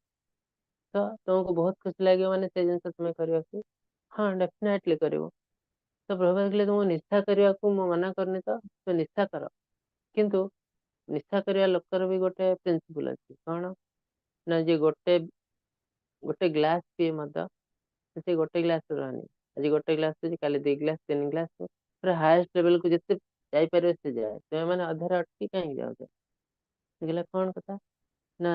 ତ ତମକୁ ବହୁତ ଖୁସି ଲାଗିବ ମାନେ ସେ ଜିନିଷ ତୁମେ କରିବାକୁ? ହଁ, ଡେଫିନେଟଲି କରିବ। ତ ପ୍ରଭୁପାଦ କହିଲେ ତୁମକୁ ନିଶା କରିବାକୁ ମୁଁ ମନା କରୁନି, ତ ତୁମେ ନିଶା କର, କିନ୍ତୁ ନିଶା କରିବା ଲୋକର ବି ଗୋଟେ ପ୍ରିନ୍ସିପଲ ଅଛି। କଣ ନା ଯିଏ ଗୋଟେ ଗ୍ଲାସ ପିଏ ମଦ, ସେ ଗୋଟେ ଗ୍ଲାସ ରହେନି। ଆଜି ଗୋଟେ ଗ୍ଲାସ ପିଉଛି, କାଲି 2 ଗ୍ଲାସ, 3 ଗ୍ଲାସ, ପୁରା ହାଏଷ୍ଟ ଲେଭେଲକୁ ଯେତେ ଯାଇପାରିବ ସେ ଯାଏ। ତୁମେ ମାନେ ଅଧାରେ ଅଟକି କାହିଁକି ଯାଉଛ? ସେ କହିଲା କଣ କଥା ନା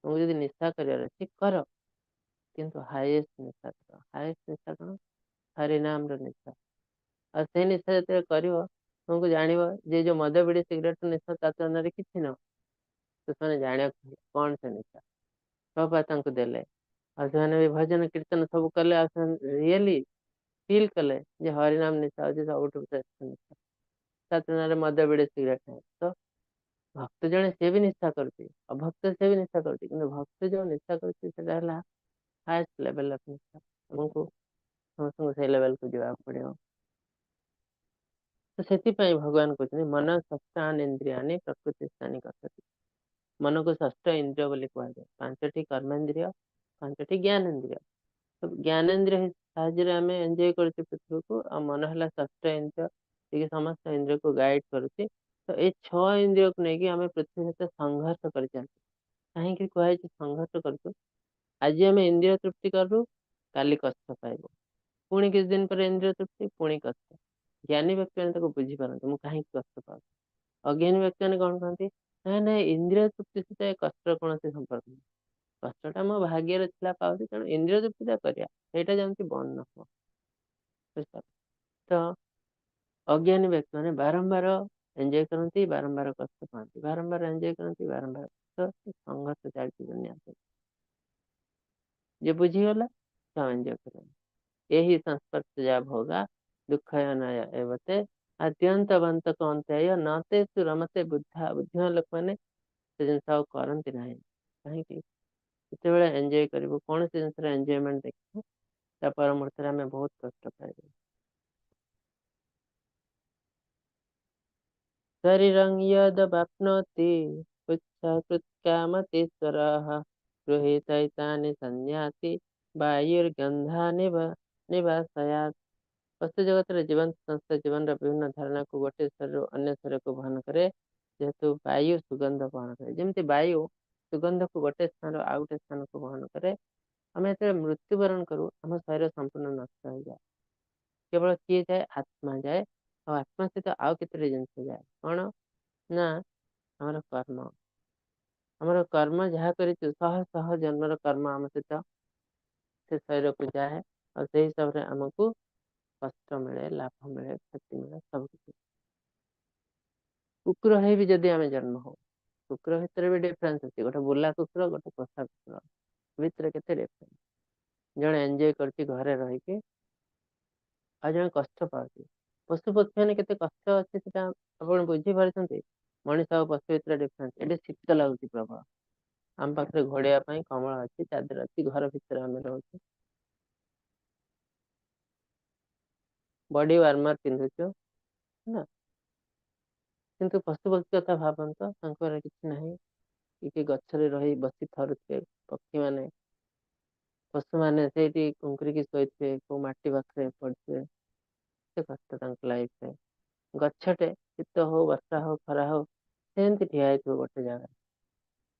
ତୁମକୁ ଯଦି ନିଶା କରିବାର ଅଛି କର, କିନ୍ତୁ ହାଏଷ୍ଟ ନିଶା କର। ହାଏଷ୍ଟ ନିଶା କଣ? ହରିନାମର ନିଶା। ଆଉ ସେଇ ନିଶା ଯେତେବେଳେ କରିବ, ତୁମକୁ ଜାଣିବ ଯେ ଯୋଉ ମଦ ବିଡ଼ି ସିଗାରେଟ ନିଶା ତା ତୁଳନାରେ କିଛି ନୁହଁ। ତ ସେମାନେ ଜାଣିବାକୁ କଣ ସେ ନିଶା। ପ୍ରଭୁପାଦ ତାଙ୍କୁ ଦେଲେ, ଆଉ ସେମାନେ ବି ଭଜନ କୀର୍ତ୍ତନ ସବୁ କଲେ, ଆଉ ସେମାନେ ରିଏଲି ଫିଲ୍ କଲେ ଯେ ହରିନାମ ନିଶା ହଉଛି ସବୁଠୁ ଶ୍ରେଷ୍ଠ ନିଶା, ତା ତୁଳନାରେ ମଦ ବିଡ଼ି ସିଗାରେଟ ନାହିଁ। ତ ଭକ୍ତ ଜଣେ ସିଏ ବି ନିଶା କରୁଛି, ଅଭକ୍ତ ସିଏ ବି ନିଶା କରୁଛି, କିନ୍ତୁ ଭକ୍ତ ଯୋଉ ନିଶା କରୁଛି ସେଟା ହେଲା ହାଏଷ୍ଟ ଲେଭେଲ ଅଫ ନିଶା। ଆମକୁ ସମସ୍ତଙ୍କୁ ସେଇ ଲେଭେଲକୁ ଯିବାକୁ ପଡିବ। ତ ସେଥିପାଇଁ ଭଗବାନ କହୁଛନ୍ତି ମନ ଷଷ୍ଠାନ ଇନ୍ଦ୍ରିୟାନି ପ୍ରକୃତି ସ୍ଥାନୀ କର୍ଷତି। ମନକୁ ଷଷ୍ଠ ଇନ୍ଦ୍ରିୟ ବୋଲି କୁହାଯାଏ। 5ଟି କର୍ମେନ୍ଦ୍ରିୟ, 5ଟି ଜ୍ଞାନେନ୍ଦ୍ରିୟ। ତ ଜ୍ଞାନେନ୍ଦ୍ରିୟ ସାହାଯ୍ୟରେ ଆମେ ଏନ୍ଜୟ କରୁଛୁ ପୃଥିବୀକୁ, ଆଉ ମନ ହେଲା ଷଷ୍ଠ ଇନ୍ଦ୍ରିୟ, ଯିଏକି ସମସ୍ତ ଇନ୍ଦ୍ରିୟକୁ ଗାଇଡ କରୁଛି। ତ ଏଇ 6 ଇନ୍ଦ୍ରିୟକୁ ନେଇକି ଆମେ ପୃଥିବୀ ସହିତ ସଂଘର୍ଷ କରିଚାଲିଛୁ। କାହିଁକି କୁହାଯାଇଛି ସଂଘର୍ଷ କରୁଛୁ? ଆଜି ଆମେ ଇନ୍ଦ୍ରିୟ ତୃପ୍ତି କରୁ, କାଲି କଷ୍ଟ ପାଇବୁ, ପୁଣି କିଛି ଦିନ ପରେ ଇନ୍ଦ୍ରିୟ ତୃପ୍ତି, ପୁଣି କଷ୍ଟ। ଜ୍ଞାନୀ ବ୍ୟକ୍ତିମାନେ ତାକୁ ବୁଝିପାରନ୍ତି ମୁଁ କାହିଁକି କଷ୍ଟ ପାଉଛି। ଅଜ୍ଞାନୀ ବ୍ୟକ୍ତିମାନେ କଣ କହନ୍ତି, ନାଇଁ ନାଇଁ ଇନ୍ଦ୍ରିୟ ତୃପ୍ତି ସହିତ ଏ କଷ୍ଟର କୌଣସି ସମ୍ପର୍କ ନାହିଁ, କଷ୍ଟଟା ମୋ ଭାଗ୍ୟରେ ଥିଲା ପାଉଛି, ତେଣୁ ଇନ୍ଦ୍ରିୟ ତୃପ୍ତିଟା କରିବା, ସେଇଟା ଯେମିତି ବନ୍ଦ ନ ହବ। ବୁଝିପାରିଲ? ତ ଅଜ୍ଞାନୀ ବ୍ୟକ୍ତିମାନେ ବାରମ୍ବାର ଏନ୍ଜୟ କରନ୍ତି, ବାରମ୍ବାର କଷ୍ଟ ପାଆନ୍ତି, ବାରମ୍ବାର ଏନ୍ଜୟ କରନ୍ତି, ବାରମ୍ବାର। ତ ସଂଘର୍ଷ ଚାଲିଛି ଦୁନିଆ ସହିତ। ଯେ ବୁଝିଗଲା ସେ ଏନ୍ଜୟ କରିବ। ଏହି ସଂସ୍ପର୍ଶ ଯା ଭୋଗା ଦୁଃଖୟ ଏବତେ ଆଦ୍ୟନ୍ତବନ୍ତ କୌନ୍ତେୟ ନ ତେଷୁ ରମତେ ବୁଦ୍ଧା। ବୁଦ୍ଧିମାନ ଲୋକମାନେ ସେ ଜିନିଷ ଆଉ କରନ୍ତି ନାହିଁ। କାହିଁକି? ଯେତେବେଳେ ଏନ୍ଜୟ କରିବୁ, କୌଣସି ଜିନିଷର ଏନ୍ଜୟମେଣ୍ଟ ଦେଖିବୁ, ତା ପର ମୁହୂର୍ତ୍ତରେ ଆମେ ବହୁତ କଷ୍ଟ ପାଇବୁ। ଶରୀରଂ ଯଦବାପ୍ନୋତି ଉଚ୍ଛକୃତ୍କାମତୀଶ୍ୱରଃ ଗୃହୀତୈତାନି ସଂୟାତି ବାୟୁର୍ଗନ୍ଧାନିବ ନିବାସୟାତ୍। ବସ୍ତୁ ଜଗତରେ ଜୀବନ୍ତ ସଂସ୍ଥା ଜୀବନର ବିଭିନ୍ନ ଧାରଣାକୁ ଗୋଟେ ଶରୀରରୁ ଅନ୍ୟ ଶରୀରକୁ ବହନ କରେ। ଯେହେତୁ ବାୟୁ ସୁଗନ୍ଧ ବହନ କରେ, ଯେମିତି ବାୟୁ ସୁଗନ୍ଧକୁ ଗୋଟେ ସ୍ଥାନରୁ ଆଉ ଗୋଟେ ସ୍ଥାନକୁ ବହନ କରେ, ଆମେ ଯେତେବେଳେ ମୃତ୍ୟୁବରଣ କରୁ ଆମ ଶରୀର ସମ୍ପୂର୍ଣ୍ଣ ନଷ୍ଟ ହେଇଯାଏ। କେବଳ କିଏ ଯାଏ? ଆତ୍ମା ଯାଏ। ଆଉ ଆତ୍ମା ସହିତ ଆଉ କେତେଟି ଜିନିଷ ଯାଏ। କଣ ନା ଆମର କର୍ମ। ଆମର କର୍ମ ଯାହା କରିଛୁ, ଶହ ଶହ ଜନ୍ମର କର୍ମ ଆମ ସହିତ ସେ ଶରୀରକୁ ଯାଏ, ଆଉ ସେଇ ହିସାବରେ ଆମକୁ କଷ୍ଟ ମିଳେ, ଲାଭ ମିଳେ, କ୍ଷତି ମିଳେ, ସବୁ କିଛି। କୁକୁର ହେଇ ବି ଯଦି ଆମେ ଜନ୍ମ ହଉ, କୁକୁର ଭିତରେ ବି ଡିଫରେନ୍ସ ଅଛି। ଗୋଟେ ବୁଲା କୁକୁର, ଗୋଟେ ପୋଷା କୁକୁର ଭିତରେ କେତେ ଡିଫରେନ୍ସ। ଜଣେ ଏନ୍ଜୟ କରୁଛି ଘରେ ରହିକି, ଆଉ ଜଣେ କଷ୍ଟ ପାଉଛି। ପଶୁ ପକ୍ଷୀ ମାନେ କେତେ କଷ୍ଟ ଅଛି ସେଟା ଆପଣ ବୁଝିପାରୁଛନ୍ତି? ମଣିଷ ଆଉ ପଶୁ ଭିତରେ ଡିଫରେନ୍ସ। ଏଠି ଶୀତ ଲାଗୁଛି ପ୍ରବଳ, ଆମ ପାଖରେ ଘୋଡେଇବା ପାଇଁ କମଳ ଅଛି, ଚାଦର ଅଛି, ଘର ଭିତରେ ଆମେ ରହୁଛୁ। ବଡି ୱାର୍ମର ପିନ୍ଧୁଛୁ ନା। କିନ୍ତୁ ପଶୁ ପକ୍ଷୀ କଥା ଭାବନ୍ତୁ, ତାଙ୍କର କିଛି ନାହିଁ। କି ଗଛରେ ରହି ବସି ଥରୁଥିବେ ପକ୍ଷୀମାନେ, ପଶୁମାନେ ସେଇଠି କୁଙ୍କୁରିକି ଶୋଇଥିବେ, କୋଉ ମାଟି ପାଖରେ ପଡିଥିବେ। କେତେ କଷ୍ଟ ତାଙ୍କ ଲାଇଫରେ। ଗଛଟେ ଶୀତ ହଉ, ବର୍ଷା ହଉ, ଖରା ହଉ, ସେମିତି ଠିଆ ହେଇଥିବ ଗୋଟେ ଜାଗାରେ,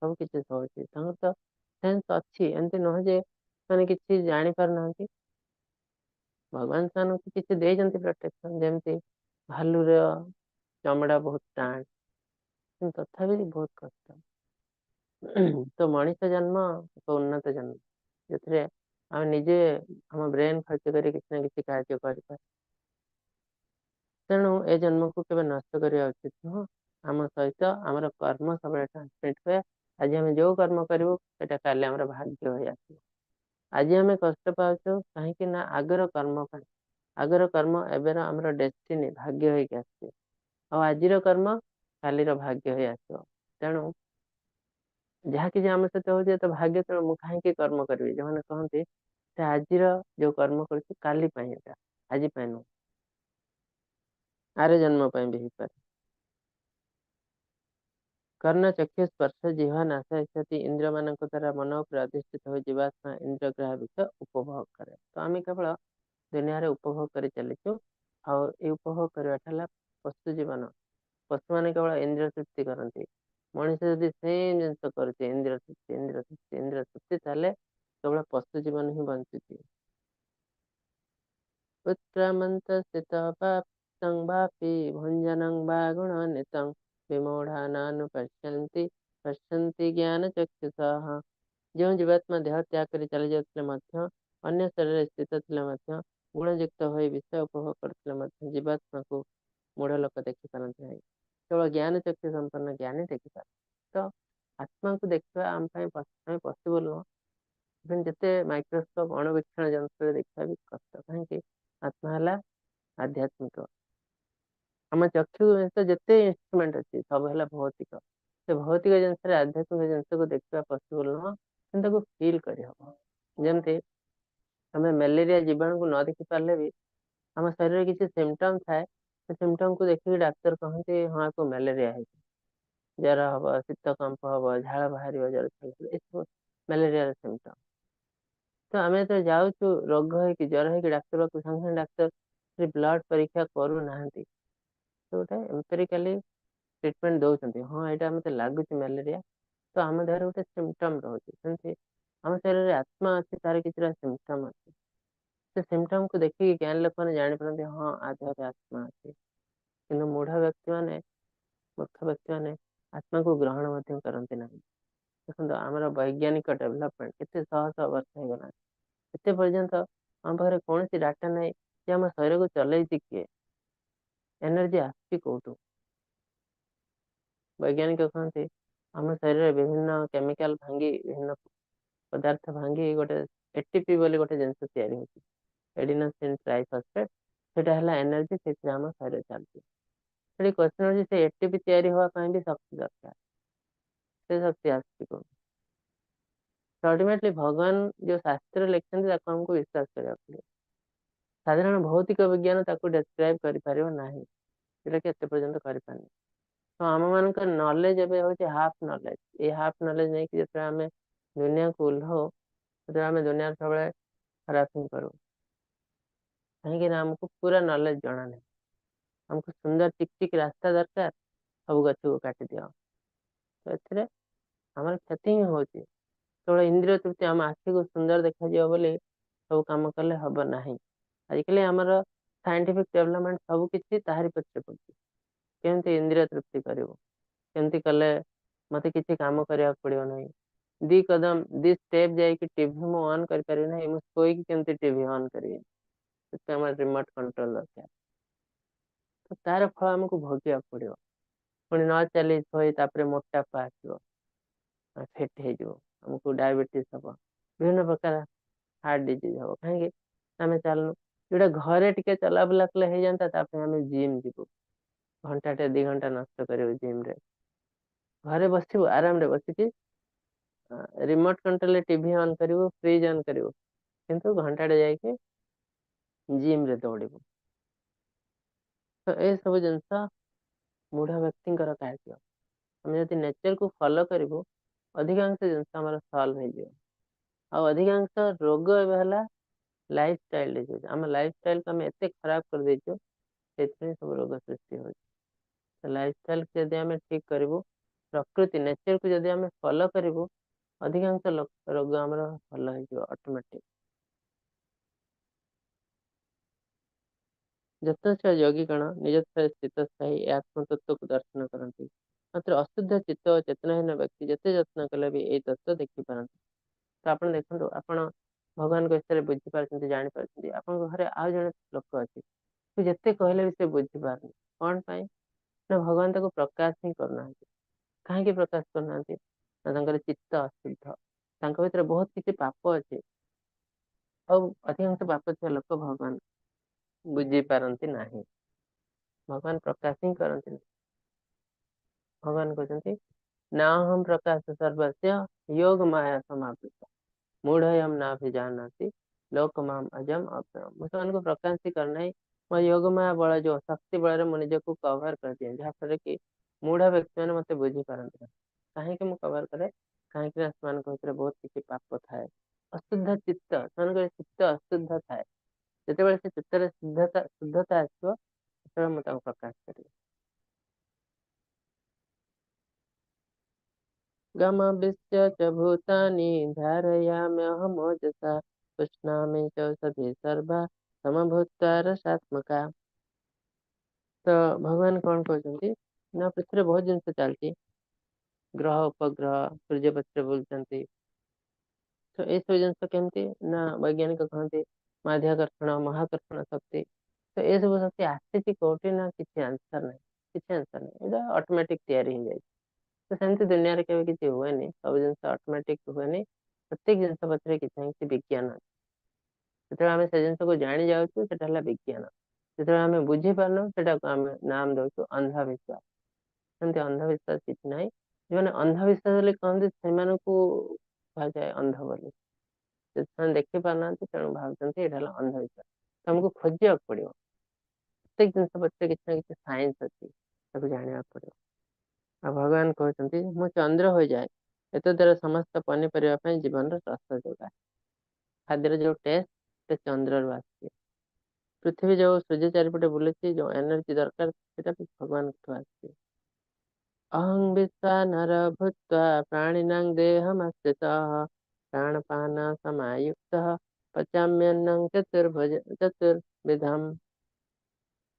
ସବୁ କିଛି ସହୁଛି। ତାଙ୍କର ତ ସେନ୍ସ ଅଛି, ଏମିତି ନୁହଁ ଯେ ମାନେ କିଛି ଜାଣି ପାରୁନାହାନ୍ତି। ଭଗବାନ ସେମାନଙ୍କୁ କିଛି ଦେଇଛନ୍ତି ପ୍ରୋଟେକ୍ସନ। ଯେମିତି ଭାଲୁର ଚମଡା ବହୁତ ଟାଣ, କିନ୍ତୁ ତଥାପି ବହୁତ କଷ୍ଟ। ତ ମଣିଷ ଜନ୍ମ ଏକ ଉନ୍ନତ ଜନ୍ମ, ଯେଉଥିରେ ଆମେ ନିଜେ ଆମ ବ୍ରେନ ଖର୍ଚ୍ଚ କରି କିଛି ନା କିଛି କାର୍ଯ୍ୟ କରିପାରୁ। ତେଣୁ ଏ ଜନ୍ମକୁ କେବେ ନଷ୍ଟ କରିବା ଉଚିତ ନୁହଁ। ଆମ ସହିତ ଆମର କର୍ମ ସବୁବେଳେ ଟ୍ରାନ୍ସମିଟ ହୁଏ। ଆଜି ଆମେ ଯୋଉ କର୍ମ କରିବୁ, ସେଇଟା କାଲି ଆମର ଭାଗ୍ୟ ହୋଇ ଆସିବ। ଆଜି ଆମେ କଷ୍ଟ ପାଉଛୁ କାହିଁକି ନା ଆଗର କର୍ମ ପାଇଁ। ଆଗର କର୍ମ ଏବେର ଆମର ଡେଷ୍ଟିନି, ଭାଗ୍ୟ ହେଇକି ଆସିଛି, ଆଉ ଆଜିର କର୍ମ କାଲିର ଭାଗ୍ୟ ହେଇ ଆସିବ। ତେଣୁ ଯାହା କିଛି ଆମ ସହିତ ହଉଛି ତ ଭାଗ୍ୟ, ତେଣୁ ମୁଁ କାହିଁକି କର୍ମ କରିବି? ଯୋଉମାନେ କହନ୍ତି, ସେ ଆଜିର ଯୋଉ କର୍ମ କରୁଛି କାଲି ପାଇଁ, ଏଟା ଆଜି ପାଇଁ ନୁହଁ, ଆର ଜନ୍ମ ପାଇଁ ବି ହେଇପାରେ। କର୍ଣ୍ଣ, ଚକ୍ଷୁ, ସ୍ପର୍ଶ, ଜିହ୍ୱା, ନାସ ଇତ୍ୟାଦି ଇନ୍ଦ୍ରିୟ ମାନଙ୍କ ଦ୍ୱାରା ମନ ଉପରେ ଅଧିଷ୍ଠିତ ହୋଇ ଜୀବାତ୍ମା ଇନ୍ଦ୍ରିୟଗ୍ରାହ୍ୟ ବିଷୟ ଉପଭୋଗ କରେ। ତ ଆମେ କେବଳ ଦୁନିଆରେ ଉପଭୋଗ କରି ଚାଲିଛୁ, ଆଉ ଏଇ ଉପଭୋଗ କରିବାଟା ହେଲା ପଶୁ ଜୀବନ। ପଶୁମାନେ କେବଳ ଇନ୍ଦ୍ରିୟ ତୃପ୍ତି କରନ୍ତି। ମଣିଷ ଯଦି ସେମ୍ ଜିନିଷ କରୁଛି, ଇନ୍ଦ୍ରିୟ ତୃପ୍ତି, ଇନ୍ଦ୍ରିୟ ତୃପ୍ତି, ଇନ୍ଦ୍ରିୟ ତୃପ୍ତି, ତାହେଲେ କେବଳ ପଶୁ ଜୀବନ ହିଁ ବଞ୍ଚୁଛି। ଉତ୍କ୍ରାମନ୍ତ ସ୍ଥିତ ବାପି ଭୁଞ୍ଜନଂ ବା ଗୁଣାନ୍ୱିତଂ ବିମୂଢ଼ାନାନୁପଶ୍ୟନ୍ତି ପଶ୍ୟନ୍ତି ଜ୍ଞାନ ଚକ୍ଷୁଷଃ। ଯେଉଁ ଜୀବାତ୍ମା ଦେହ ତ୍ୟାଗ କରି ଚାଲି ଯାଉଥିଲେ ମଧ୍ୟ, ଅନ୍ୟ ଶରୀରରେ ସ୍ଥିତ ଥିଲେ ମଧ୍ୟ, ଗୁଣଯୁକ୍ତ ହୋଇ ବିଷୟ ଉପଭୋଗ କରୁଥିଲେ ମଧ୍ୟ ଜୀବାତ୍ମାକୁ ମୂଢ଼ ଲୋକ ଦେଖିପାରନ୍ତି ନାହିଁ। କେବଳ ଜ୍ଞାନ ଚକ୍ଷୁ ସମ୍ପନ୍ନ ଜ୍ଞାନୀ ଦେଖିପାରନ୍ତି। ତ ଆତ୍ମାକୁ ଦେଖିବା ଆମ ପାଇଁ ପସିବଲ ନୁହଁ। ଇଭେନ୍ ଯେତେ ମାଇକ୍ରୋସ୍କୋପ, ଅଣୁବୀକ୍ଷଣ ଯନ୍ତ୍ରରେ ଦେଖିବା ବି କଷ୍ଟ। କାହିଁକି? ଆତ୍ମା ହେଲା ଆଧ୍ୟାତ୍ମିକ। ଆମ ଚକ୍ଷୁ ଜିନିଷ ଯେତେ ଇନଷ୍ଟ୍ରୁମେଣ୍ଟ ଅଛି, ସବୁ ହେଲା ଭୌତିକ। ସେ ଭୌତିକ ଜିନିଷରେ ଆଧ୍ୟାତ୍ମିକ ଜିନିଷକୁ ଦେଖିବା ପସିବଲ ନୁହଁ, କିନ୍ତୁ ତାକୁ ଫିଲ୍ କରିହବ। ଯେମିତି ଆମେ ମ୍ୟାଲେରିଆ ଜୀବାଣୁକୁ ନ ଦେଖି ପାରିଲେ ବି ଆମ ଶରୀରରେ କିଛି ସିମ୍ପଟମ ଥାଏ। ସେ ସିମ୍ପଟମକୁ ଦେଖିକି ଡାକ୍ତର କହନ୍ତି, ହଁ, ଆକୁ ମ୍ୟାଲେରିଆ ହେଇଛି। ଜର ହବ, ଶୀତ କମ୍ପ ହବ, ଝାଳ ବାହାରିବ, ଜର ଛାଡ଼ିବ, ଏସବୁ ମ୍ୟାଲେରିଆର ସିମ୍ପଟମ। ତ ଆମେ ଯେତେବେଳେ ଯାଉଛୁ ରୋଗ ହେଇକି, ଜର ହେଇକି ଡାକ୍ତର ପାଖକୁ, ସାଙ୍ଗେ ସାଙ୍ଗେ ଡାକ୍ତର ବ୍ଲଡ ପରୀକ୍ଷା କରୁନାହାନ୍ତି। ତ ଗୋଟେ ଏମ୍ପେରିକାଲି ଟ୍ରିଟମେଣ୍ଟ ଦଉଛନ୍ତି, ହଁ, ଏଇଟା ମତେ ଲାଗୁଛି ମ୍ୟାଲେରିଆ। ତ ଆମ ଦେହରେ ଗୋଟେ ସିମ୍ପଟମ ରହୁଛି। ସେମିତି ଆମ ଶରୀରରେ ଆତ୍ମା ଅଛି, ତାର କିଛିଟା ସିମ୍ପଟମ ଅଛି। ସେ ସିମ୍ପଟମକୁ ଦେଖିକି ଜ୍ଞାନୀ ଲୋକମାନେ ଜାଣିପାରନ୍ତି, ହଁ, ଆ ଦେହରେ ଆତ୍ମା ଅଛି। କିନ୍ତୁ ମୂଢ ବ୍ୟକ୍ତି ମାନେ, ମୂର୍ଖ ବ୍ୟକ୍ତି ମାନେ ଆତ୍ମାକୁ ଗ୍ରହଣ ମଧ୍ୟ କରନ୍ତି ନାହିଁ। ଦେଖନ୍ତୁ, ଆମର ବୈଜ୍ଞାନିକ ଡେଭଲପମେଣ୍ଟ କେତେ ଶହ ଶହ ବର୍ଷ ହେଇଗଲାଣି, ଏତେ ପର୍ଯ୍ୟନ୍ତ ଆମ ପାଖରେ କୌଣସି ଡାଟା ନାହିଁ ଯେ ଆମ ଶରୀରକୁ ଚଲେଇଛି କିଏ, ଏନର୍ଜି ଆସୁଛି କୋଉଠୁ। ବୈଜ୍ଞାନିକ କହନ୍ତି, ଆମ ଶରୀରରେ ବିଭିନ୍ନ କେମିକାଲ ଭାଙ୍ଗି, ବିଭିନ୍ନ ପଦାର୍ଥ ଭାଙ୍ଗି ଗୋଟେ ଏଟିପି ବୋଲି ଗୋଟେ ଜିନିଷ ତିଆରି ହଉଛି, ଏଡିନୋସିନ୍ ଟ୍ରାଇଫସଫେଟ। ସେଟା ହେଲା ଏନର୍ଜି, ସେଥିରେ ଆମ ଶରୀର ଚାଲୁଛି। ସେଠି କ୍ୱେଶ୍ଚନ ହଉଛି, ସେ ଏଟିପି ତିଆରି ହବା ପାଇଁ ବି ଶକ୍ତି ଦରକାର। ସେ ଶକ୍ତି ଆସୁଛି କୋଉଠୁ? ଅଲ୍ଟିମେଟଲି ଭଗବାନ ଯୋଉ ଶାସ୍ତ୍ର ଲେଖିଛନ୍ତି, ତାକୁ ଆମକୁ ବିଶ୍ୱାସ କରିବାକୁ ପଡିବ। ସାଧାରଣ ଭୌତିକ ବିଜ୍ଞାନ ତାକୁ ଡେସ୍କ୍ରାଇବ କରିପାରିବ ନାହିଁ, ଯୋଉଟା କି ଏତେ ପର୍ଯ୍ୟନ୍ତ କରିପାରିନି। ତ ଆମ ମାନଙ୍କର ନଲେଜ ଏବେ ହଉଛି ହାଫ ନଲେଜ। ଏଇ ହାଫ ନଲେଜ ନେଇକି ଯେତେବେଳେ ଆମେ ଦୁନିଆକୁ ଓହ୍ଲାଉ, ସେତେବେଳେ ଆମେ ଦୁନିଆରେ ସବୁବେଳେ ଖରାପ ହିଁ କରୁ। କାହିଁକି ନା ଆମକୁ ପୁରା ନଲେଜ ଜଣା ନାହିଁ। ଆମକୁ ସୁନ୍ଦର ଚିକ ଚିକ ରାସ୍ତା ଦରକାର, ସବୁ ଗଛକୁ କାଟିଦିଅ। ତ ଏଥିରେ ଆମର କ୍ଷତି ହିଁ ହଉଛି। କେବଳ ଇନ୍ଦ୍ରିୟ ତୃପ୍ତି, ଆମ ଆଖିକୁ ସୁନ୍ଦର ଦେଖାଯିବ ବୋଲି ସବୁ କାମ କଲେ ହବ ନାହିଁ। ଆଜିକାଲି ଆମର ସାଇଣ୍ଟିଫିକ ଡେଭଲପମେଣ୍ଟ ସବୁ କିଛି ତାହାରି ପଛରେ ପଡୁଛି। କେମିତି ଇନ୍ଦ୍ରିୟ ତୃପ୍ତି କରିବୁ, କେମିତି କଲେ ମତେ କିଛି କାମ କରିବାକୁ ପଡିବ ନାହିଁ, ଦି କଦମ, ଦି ଷ୍ଟେପ ଯାଇକି ଟିଭି ମୁଁ ଅନ୍ କରିପାରିବି ନାହିଁ, ମୁଁ ଶୋଇକି କେମିତି ଟିଭି ଅନ୍ କରିବି, ସେଥିପାଇଁ ଆମର ରିମୋଟ କଣ୍ଟ୍ରୋଲ ଦରକାର। ତ ତାର ଫଳ ଆମକୁ ଭୋଗିବାକୁ ପଡିବ। ପୁଣି ନ ଚାଲି ଶୋଇ, ତାପରେ ମୋଟାପା ଆସିବ, ଫେଟ ହେଇଯିବ, ଆମକୁ ଡାଇବେଟିସ୍ ହବ, ବିଭିନ୍ନ ପ୍ରକାର ହାର୍ଟ ଡିଜିଜ ହବ। କାହିଁକି ଆମେ ଚାଲୁନୁ? ଯୋଉଟା ଘରେ ଟିକେ ଚଲାବୁଲା କଲେ ହେଇଯାନ୍ତା, ତା ପାଇଁ ଆମେ ଜିମ୍ ଯିବୁ, ଘଣ୍ଟାଟେ 2 ଘଣ୍ଟା ନଷ୍ଟ କରିବୁ ଜିମ୍ ରେ। ଘରେ ବସିବୁ, ଆରାମରେ ବସିକି ରିମୋଟ କଣ୍ଟ୍ରୋଲରେ ଟିଭି ଅନ୍ କରିବୁ, ଫ୍ରିଜ ଅନ୍ କରିବୁ, କିନ୍ତୁ ଘଣ୍ଟାଟେ ଯାଇକି ଜିମ୍ ରେ ଦୌଡ଼ିବୁ। ତ ଏସବୁ ଜିନିଷ ମୂଢ ବ୍ୟକ୍ତିଙ୍କର କାର୍ଯ୍ୟ। ଆମେ ଯଦି ନେଚରକୁ ଫଲୋ କରିବୁ, ଅଧିକାଂଶ ଜିନିଷ ଆମର ସଲ୍ଭ ହେଇଯିବ। ଆଉ ଅଧିକାଂଶ ରୋଗ ଏବେ ହେଲା ଲାଇଫ ଷ୍ଟାଇଲ ଡିଜିଜ। ଆମ ଲାଇଫ ଷ୍ଟାଇଲକୁ ଆମେ ଏତେ ଖରାପ କରିଦେଇଛୁ, ସେଥିପାଇଁ ସବୁ ରୋଗ ସୃଷ୍ଟି ହଉଛି। ତ ଲାଇଫ ଷ୍ଟାଇଲ ଯଦି ଆମେ ଠିକ କରିବୁ, ପ୍ରକୃତି ନେଚରକୁ ଯଦି ଆମେ ଫଲୋ କରିବୁ, ଅଧିକାଂଶ ରୋଗ ଆମର ଭଲ ହେଇଯିବ ଅଟୋମେଟିକ। ଯତ୍ନଶୀଳ ଯୋଗୀଗଣ ନିଜ ଠାରେ ସ୍ଥିତ ଥାଇ ଏ ଆତ୍ମତତ୍ତ୍ୱକୁ ଦର୍ଶନ କରନ୍ତି। ମାତ୍ର ଅଶୁଦ୍ଧ ଚିତ୍ତ ଓ ଚେତନାହୀନ ବ୍ୟକ୍ତି ଯେତେ ଯତ୍ନ କଲେ ବି ଏଇ ତତ୍ତ୍ୱ ଦେଖିପାରନ୍ତି। ତ ଆପଣ ଦେଖନ୍ତୁ, ଆପଣ ଭଗବାନଙ୍କ ବିଷୟରେ ବୁଝିପାରୁଛନ୍ତି, ଜାଣିପାରୁଛନ୍ତି, ଆପଣଙ୍କ ଘରେ ଆଉ ଜଣେ ଲୋକ ଅଛି, ସେ ଯେତେ କହିଲେ ବି ସେ ବୁଝିପାରୁନି। କଣ ପାଇଁ ନା ଭଗବାନ ତାକୁ ପ୍ରକାଶ ହିଁ କରୁନାହାନ୍ତି। କାହିଁକି ପ୍ରକାଶ କରୁନାହାନ୍ତି ନା ତାଙ୍କର ଚିତ୍ତ ଅଶୁଦ୍ଧ, ତାଙ୍କ ଭିତରେ ବହୁତ କିଛି ପାପ ଅଛି। ଆଉ ଅଧିକାଂଶ ପାପ ଥିବା ଲୋକ ଭଗବାନ ବୁଝିପାରନ୍ତି ନାହିଁ, ଭଗବାନ ପ୍ରକାଶ ହିଁ କରନ୍ତି ନାହିଁ। ଭଗବାନ କହୁଛନ୍ତି ନାହଂ ପ୍ରକାଶ ସର୍ବସ୍ୟ ଯୋଗ ମାୟା ସମାବୃତ ମୂଢୟମ୍ ନାଭିଜାନାତି ଲୋକମାମ ଅଜମ ଅବ୍ୟୟମ୍। ମୁଁ ସେମାନଙ୍କୁ ପ୍ରକାଶ ହିଁ କରୁନାହିଁ, ମୋ ଯୋଗମାୟା ବଳ ଯୋଉ ଶକ୍ତି ବଳରେ ମୁଁ ନିଜକୁ କଭର କରିଦିଏ, ଯାହାଫଳରେ କି ମୂଢ ବ୍ୟକ୍ତି ମାନେ ମତେ ବୁଝିପାରନ୍ତି ନାହିଁ। କାହିଁକି ମୁଁ କଭର କରେ? କାହିଁକି ନା ସେମାନଙ୍କ ଭିତରେ ବହୁତ କିଛି ପାପ ଥାଏ, ଅଶୁଦ୍ଧ ଚିତ୍ତ, ସେମାନଙ୍କର ଚିତ୍ତ ଅଶୁଦ୍ଧ ଥାଏ। ଯେତେବେଳେ ସେ ଚିତ୍ତରେ ଶୁଦ୍ଧତା ଆସିବ, ସେତେବେଳେ ମୁଁ ତାକୁ ପ୍ରକାଶ କରିବି। ଗମ ବିଶ୍ୟ ଚ ଭୂତାନି ଧାରୟାମ୍ୟହମୋଜସା ପୁଷ୍ଣାମି ଚୌଷଧି ସର୍ବା ସମଭୂତ୍ବା ରସାତ୍ମକା। ତ ଭଗବାନ କଣ କହୁଛନ୍ତି ନା ପୃଥିବୀରେ ବହୁତ ଜିନିଷ ଚାଲିଛି, ଗ୍ରହ ଉପଗ୍ରହ ସୂର୍ଯ୍ୟ ପଛରେ ବୁଲୁଛନ୍ତି। ତ ଏସବୁ ଜିନିଷ କେମିତି ନା ବୈଜ୍ଞାନିକ କହନ୍ତି ମାଧ୍ୟାକର୍ଷଣ ମହାକର୍ଷଣ ଶକ୍ତି। ତ ଏସବୁ ଶକ୍ତି ଆସିଛି କୋଉଠି ନା କିଛି ଆନ୍ସର ନାହିଁ, କିଛି ଆନ୍ସର ନାହିଁ, ଏଇଟା ଅଟୋମେଟିକ ତିଆରି ହେଇଯାଇଛି। ତ ସେମିତି ଦୁନିଆରେ କେବେ କିଛି ହୁଏନି, ସବୁ ଜିନିଷ ଅଟୋମେଟିକ ହୁଏନି, ପ୍ରତ୍ୟେକ ଜିନିଷ ପଛରେ କିଛି ନା କିଛି ବିଜ୍ଞାନ ଅଛି। ଯେତେବେଳେ ଆମେ ସେ ଜିନିଷକୁ ଜାଣି ଯାଉଛୁ ସେଟା ହେଲା ବିଜ୍ଞାନ, ଯେତେବେଳେ ଆମେ ବୁଝିପାରୁନୁ ସେଟାକୁ ଆମେ ନାମ ଦଉଛୁ ଅନ୍ଧବିଶ୍ୱାସ। ସେମିତି ଅନ୍ଧବିଶ୍ୱାସ କିଛି ନାହିଁ, ଯେଉଁମାନେ ଅନ୍ଧବିଶ୍ୱାସ ବୋଲି କହନ୍ତି ସେମାନଙ୍କୁ କୁହାଯାଏ ଅନ୍ଧ ବୋଲି। ସେମାନେ ଦେଖିପାରୁନାହାନ୍ତି ତେଣୁ ଭାବୁଛନ୍ତି ଏଇଟା ହେଲା ଅନ୍ଧବିଶ୍ୱାସ। ତମକୁ ଖୋଜିବାକୁ ପଡିବ, ପ୍ରତ୍ୟେକ ଜିନିଷ ପଛରେ କିଛି ନା କିଛି ସାଇନ୍ସ ଅଛି, ତାକୁ ଜାଣିବାକୁ ପଡିବ। ଆଉ ଭଗବାନ କହୁଛନ୍ତି ମୁଁ ଚନ୍ଦ୍ର ହୋଇଯାଏ, ଏତଦ୍ୱାରା ସମସ୍ତ ପନିପରିବା ପାଇଁ ଜୀବନର ରସ ଯୋଗାଏ। ଖାଦ୍ୟର ଯୋଉ ଟେଷ୍ଟ ସେ ଚନ୍ଦ୍ରରୁ ଆସୁଛି। ପୃଥିବୀ ଯୋଉ ସୂର୍ଯ୍ୟ ଚାରିପଟେ ବୁଲୁଛି, ଯୋଉ ଏନର୍ଜି ଦରକାର ସେଟା ବି ଭଗବାନଙ୍କଠୁ ଆସୁଛି। ଅହଂ ବିଶ୍ୱାନର ଭୂତ୍ୱା ପ୍ରାଣିନାଂ ଦେହମାଶ୍ରିତଃ ପ୍ରାଣପାନ ସମାୟୁକ୍ତଃ ପଚାମ୍ୟନ୍ନଂ ଚତୁର୍ବିଧମ୍।